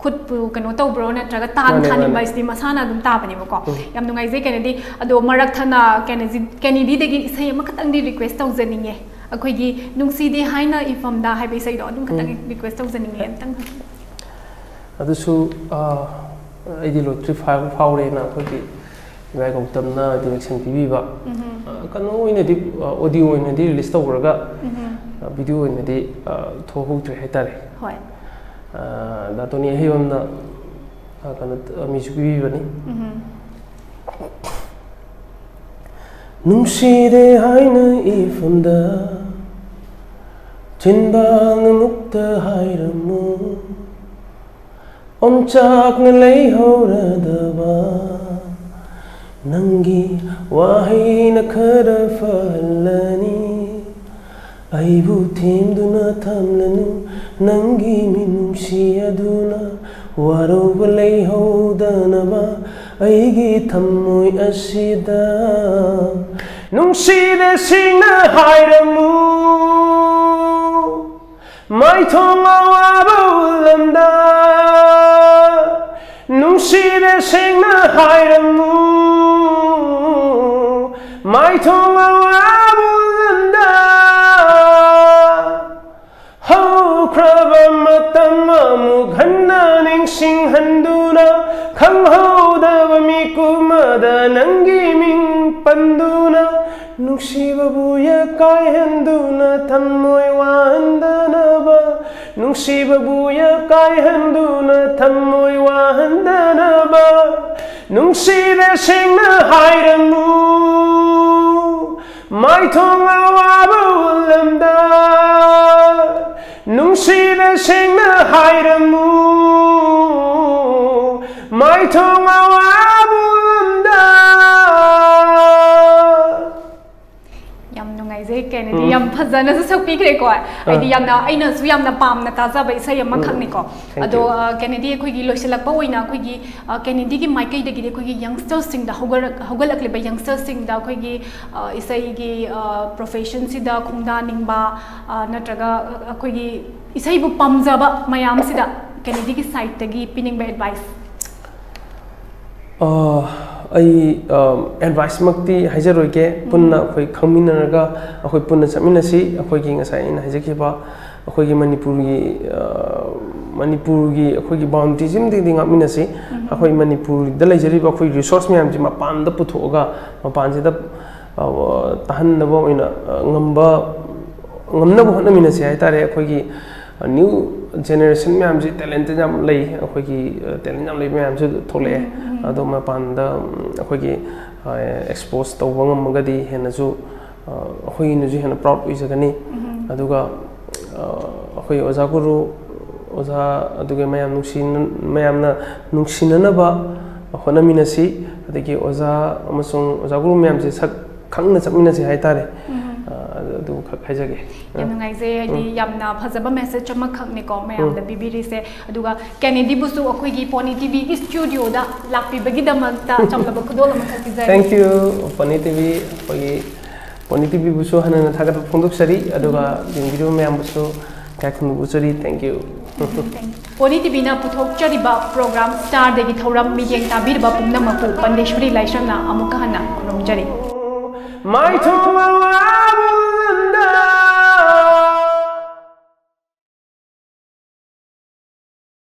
ꯈꯨꯠꯄꯨ ꯀꯩꯅꯣ ꯇꯧꯕ꯭ꯔꯣ ꯅꯠꯇ꯭ꯔꯒ ꯇꯥꯟ ꯃꯥꯅꯦ, ꯊꯥꯅꯤꯡꯕ ꯃꯥꯅꯦ꯫ ꯍꯥꯏꯁꯤꯗꯤ ꯃꯁꯥꯅ ꯑꯗꯨꯝ ꯇꯥꯕꯅꯦꯕꯀꯣ꯫ ꯎꯝ꯫ ꯌꯥꯝ ꯅꯨꯡꯉꯥꯏꯖꯩ ꯀꯦꯅꯦꯗꯤ꯫ ꯑꯗꯣ ꯃꯔꯛ ꯊꯠꯅ ꯀꯦꯅꯦꯗꯤ-, ꯀꯦꯅꯦꯗꯤꯗꯒꯤ ꯏꯁꯩ ꯑꯃꯈꯛꯇꯪꯗꯤ ꯔꯤꯀ꯭ꯋꯦꯁ ꯇꯧꯖꯅꯤꯡꯉꯦ꯫ ꯑꯩꯈꯣꯏꯒꯤ ꯅꯨꯡꯁꯤꯗꯦ ꯍꯥꯏꯅ ꯏꯐꯝꯗ ꯍꯥꯏꯕ ꯏꯁꯩꯗꯣ ꯑꯗꯨꯝ ꯈꯛꯇꯪ ꯎꯝ꯫ ꯔꯤꯀ꯭ꯋꯦꯁ ꯇꯧꯖꯅꯤꯡꯉꯦ ꯑꯝꯇꯪ꯫ ꯑꯗꯨꯁꯨ, ꯑ, ꯑꯩꯗꯤ ꯂꯣꯏꯇ꯭ꯔꯤ ꯐꯥꯎ-, ꯐꯥꯎꯔꯦꯅ ꯑꯩꯈꯣꯏꯒꯤ ꯏꯕꯥꯏ ꯒꯧꯇꯝꯅ ꯗꯤꯔꯦꯛꯁꯟ ꯄꯤꯕꯤꯕ꯫ ꯎꯝ꯫ ꯑ, ꯀꯩꯅꯣ ꯑꯣꯏꯅꯗꯤ, ꯑ, ꯑꯣꯗꯤꯑꯣ ꯑꯣꯏꯅꯗꯤ ꯔꯤꯂꯤꯁ ꯇꯧꯈ꯭ꯔꯒ, ꯎꯝ꯫ ꯑ, ꯚꯤꯗꯤꯑꯣ ꯑꯣꯏꯅꯗꯤ, ꯑ, ꯊꯣꯛꯍꯧꯗ꯭ꯔꯦ ꯍꯥꯏꯇꯥꯔꯦ꯫ ꯍꯣꯏ꯫ ꯑ, ꯗꯥ ꯇꯣꯅꯤ ꯑꯍꯩꯕꯝꯅ, ꯑ, ꯀꯩꯅꯣ, ꯑ, ꯃ꯭ꯌꯨꯖꯤꯛ ꯄꯤꯕꯤꯕꯅꯤ꯫ ꯎꯝ꯫ ꯅꯨꯡꯁꯤꯔꯦ ꯍꯥꯏꯅ ꯏꯐꯝꯗ ꯆꯤꯟꯕꯥꯜꯅ ꯃꯨꯛꯇ ꯍꯥꯏꯔꯝꯃꯨ, ꯑꯣꯝꯆꯥꯛꯅ ꯂꯩꯍꯧꯔꯗꯕ ꯅꯪꯒꯤ ꯋꯥꯍꯩꯅ ꯈꯔ ꯐꯍꯜꯂꯅꯤ꯫ ꯑꯩꯕꯨ ꯊꯦꯝꯗꯨꯅ ꯊꯝꯂꯅꯨ, ꯅꯪꯒꯤ ꯃꯤꯅꯨꯡꯁꯤ ꯑꯗꯨꯅ ꯋꯥꯔꯧꯕ ꯂꯩꯍꯧꯗꯅꯕ ꯑꯩꯒꯤ ꯊꯝꯃꯣꯏ ꯑꯁꯤꯗ꯫ ꯅꯨꯡꯁꯤꯔꯦ ꯁꯦꯡꯅ ꯍꯥꯏꯔꯝꯃꯨ, ꯃꯥꯏꯊꯣꯡ ꯑꯋꯥꯕ ꯎꯠꯂꯝꯗ꯫ ꯅꯨꯡꯁꯤꯔꯦ ꯁꯦꯡꯅ ꯍꯥꯏꯔꯝꯃꯨ, ꯃꯥꯏꯊꯣꯡ ꯑꯋꯥꯕ ꯎꯠꯂꯝꯗ꯫ ꯍꯧꯈ꯭ꯔꯕ ꯃꯇꯝ ꯑꯃꯨꯛ ꯍꯟꯅ ꯅꯤꯡꯁꯤꯡꯍꯟꯗꯨꯅ, ꯈꯪꯍꯧꯗꯕ ꯃꯤꯀꯨꯞ ꯑꯃꯗ ꯅꯪꯒꯤ ꯃꯤꯡ ꯄꯟꯗꯨꯅ, ꯅꯨꯡꯁꯤꯕꯕꯨ ꯌꯀꯥꯏꯍꯟꯗꯨꯅ ꯊꯝꯃꯣꯏ ꯋꯥꯍꯟꯗꯅꯕ, ꯅꯨꯡꯁꯤꯕꯕꯨ ꯌꯀꯥꯏꯍꯟꯗꯨꯅ ꯊꯝꯃꯣꯏ ꯋꯥꯍꯟꯗꯅꯕ꯫ ꯅꯨꯡꯁꯤꯅ ꯁꯦꯡꯅ ꯍꯥꯏꯔꯝꯃꯨ, ꯃꯥꯏꯊꯣꯡ ꯑꯋꯥꯕ ꯎꯠꯂꯝꯗ꯫ ꯅꯨꯡꯁꯤꯅ ꯁꯦꯡꯅ ꯍꯥꯏꯔꯝꯃꯨ, ꯃꯥꯏꯊꯣꯡ ꯑꯋꯥꯕ ꯎꯠꯂꯝꯗ꯫ ꯌꯥꯝ ꯅꯨꯡꯉꯥꯏꯖꯩ, ꯀꯦꯅꯦꯗꯤ꯫ ꯎꯝ꯫ ꯌꯥꯝ ꯐꯖꯅꯁꯨ ꯁꯛꯄꯤꯈ꯭ꯔꯦꯀꯣ꯫ ꯍꯥꯏꯗꯤ ꯑꯥ꯫ ꯌꯥꯝꯅ, ꯑꯩꯅꯁꯨ ꯌꯥꯝꯅ ꯄꯥꯝꯅ ꯇꯥꯖꯕ ꯏꯁꯩ ꯑꯃꯈꯛꯅꯤꯀꯣ꯫ Thank ꯑꯗꯣ, you꯫ ꯑ, ꯀꯦꯅꯦꯗꯤ, ꯑꯩꯈꯣꯏꯒꯤ ꯂꯣꯏꯁꯤꯜꯂꯛꯄ ꯑꯣꯏꯅ ꯑꯩꯈꯣꯏꯒꯤ, ꯑ, ꯀꯦꯅꯦꯗꯤꯒꯤ ꯃꯥꯏꯀꯩꯗꯒꯤꯗꯤ ꯑꯩꯈꯣꯏꯒꯤ youngstersꯁꯤꯡꯗ, ꯍꯧꯒꯠꯂꯛ-, ꯍꯧꯒꯠꯂꯛꯂꯤꯕ youngsterꯁꯤꯡꯗ ꯑꯩꯈꯣꯏꯒꯤ, ꯑ, ꯏꯁꯩꯒꯤ, ꯑ, professionꯁꯤꯗ ꯈꯣꯡꯗꯥꯅꯤꯡꯕ, ꯑ, ꯅꯠꯇ꯭ꯔꯒ ꯑꯩꯈꯣꯏꯒꯤ ꯏꯁꯩꯕꯨ ꯄꯥꯝꯖꯕ ꯃꯌꯥꯝꯁꯤꯗ ꯀꯦꯅꯦꯗꯤꯒꯤ sideꯇꯒꯤ ꯄꯤꯅꯤꯡꯕ advice? ꯑ, ꯑꯩ, ꯑ, adviceꯃꯛꯇꯤ ꯍꯥꯏꯖꯔꯣꯏꯒꯦ꯫ ꯎꯝ꯫ ꯄꯨꯟꯅ ꯑꯩꯈꯣꯏ ꯈꯪꯃꯤꯟꯅꯔꯒ ꯑꯩꯈꯣꯏ ꯄꯨꯟꯅ ꯆꯠꯃꯤꯟꯅꯁꯤ꯫ ꯑꯩꯈꯣꯏꯒꯤ ꯉꯁꯥꯏ ꯑꯩꯅ ꯍꯥꯏꯖꯈꯤꯕ ꯑꯩꯈꯣꯏꯒꯤ ꯃꯅꯤꯄꯨꯔꯒꯤ, ꯑ, ꯃꯅꯤꯄꯨꯔꯒꯤ ꯑꯩꯈꯣꯏꯒꯤ boundaryꯁꯤꯃꯗꯤ ꯉꯥꯛꯃꯤꯟꯅꯁꯤ꯫ ꯎꯝ꯫ ꯑꯩꯈꯣꯏ ꯃꯅꯤꯄꯨꯔꯗ ꯂꯩꯖꯔꯤꯕ ꯑꯩꯈꯣꯏ resource ꯃꯌꯥꯝꯁꯤ ꯃꯄꯥꯟꯗ ꯄꯨꯊꯣꯛꯑꯒ ꯃꯄꯥꯟꯁꯤꯗ, ꯑ, ꯇꯥꯍꯟꯅꯕ ꯑꯣꯏꯅ, ꯑ, ꯉꯝꯕ, ꯉꯝꯅꯕ ꯍꯣꯠꯅꯃꯤꯟꯅꯁꯤ ꯍꯥꯏꯇꯥꯔꯦ꯫ ꯑꯩꯈꯣꯏꯒꯤ new generation ꯃꯌꯥꯝꯁꯤ talented ꯌꯥꯝ ꯂꯩ, ꯑꯩꯈꯣꯏꯒꯤ, ꯑ, talent ꯌꯥꯝ ꯂꯩꯕ ꯃꯌꯥꯝꯁꯨ ꯊꯣꯛꯂꯛꯑꯦ꯫ ꯎꯝ, ꯎꯝ꯫ ꯑꯗꯣ ꯃꯄꯥꯟꯗ, ꯎꯝ, ꯑꯩꯈꯣꯏꯒꯤ, ꯑ, expose ꯇꯧꯕ ꯉꯝꯃꯒꯗꯤ ꯍꯦꯟꯅꯁꯨ, ꯑ, ꯑꯩꯈꯣꯏꯅꯁꯨ ꯍꯦꯟꯅ proud ꯑꯣꯏꯖꯒꯅꯤ꯫ ꯎꯝ꯫ ꯑꯗꯨꯒ, ꯑ, ꯑꯩꯈꯣꯏ ꯑꯣꯖꯥ ꯒꯨꯔꯨ, ꯑꯣꯖꯥ, ꯑꯗꯨꯒ ꯃꯌꯥꯝ ꯅꯨꯡꯁꯤꯅ-, ꯃꯌꯥꯝꯅ ꯅꯨꯡꯁꯤꯅꯅꯕ ꯍꯣꯠꯅꯃꯤꯟꯅꯁꯤ꯫ ꯑꯗꯒꯤ ꯑꯣꯖꯥ ꯑꯃꯁꯨꯡ ꯑꯣꯖꯥ ꯒꯨꯔꯨ ꯃꯌꯥꯝꯁꯦ ꯁꯛ ꯈꯪꯅ ꯆꯠꯃꯤꯟꯅꯁꯤ ꯍꯥꯏꯇꯥꯔꯦ꯫ ꯎꯝ꯫ ꯑ, ꯑꯗꯨ, ꯑꯗꯨꯈꯛ ꯍꯥꯏꯖꯒꯦ꯫ ꯌꯥꯝ ꯅꯨꯡꯉꯥꯏꯖꯩ, ꯍꯥꯏꯗꯤ ꯎꯝ꯫ ꯌꯥꯝꯅ ꯐꯖꯕ message ꯑꯃꯈꯛꯅꯤꯀꯣ ꯃꯌꯥꯝꯗ ꯎꯝ꯫ ꯄꯤꯕꯤꯔꯤꯁꯦ꯫ ꯑꯗꯨꯒ ꯀꯦꯅꯦꯗꯤꯕꯨꯁꯨ ꯑꯩꯈꯣꯏꯒꯤ Pony TVꯒꯤ studioꯗ ꯂꯥꯛꯄꯤꯕꯒꯤꯗꯃꯛꯇ ꯆꯝꯂꯕ ꯈꯨꯗꯣꯜ ꯑꯃꯈꯛ ꯄꯤꯖꯔꯤ꯫ Thank you, Pony TV꯫ ꯑꯩꯈꯣꯏꯒꯤ Pony TVꯕꯨꯁꯨ ꯍꯟꯅ ꯍꯟꯅ ꯊꯥꯒꯠꯄ ꯐꯣꯡꯗꯣꯛꯆꯔꯤ, ꯑꯗꯨꯒ ꯌꯦꯡꯕꯤꯔꯤꯕ ꯃꯌꯥꯝꯕꯨꯁꯨ ꯏꯀꯥꯏ ꯈꯨꯝꯅꯕ ꯎꯠꯆꯔꯤ꯫ Thank you꯫ Pony TVꯅ ꯄꯨꯊꯣꯛꯆꯔꯤꯕ program Starꯗꯒꯤ ꯊꯧꯔꯝ ꯃꯤꯠꯌꯦꯡ ꯇꯥꯕꯤꯔꯤꯕ ꯄꯨꯝꯅꯃꯛꯄꯨ ꯄꯟꯗꯦꯁ꯭ꯋꯔꯤ ꯂꯥꯏꯁ꯭ꯔꯝꯅ ꯑꯃꯨꯛꯀ ꯍꯟꯅ ꯈꯨꯔꯨꯝꯖꯔꯤ꯫ ꯃꯥꯏꯊꯣꯡ ꯑꯋꯥꯕ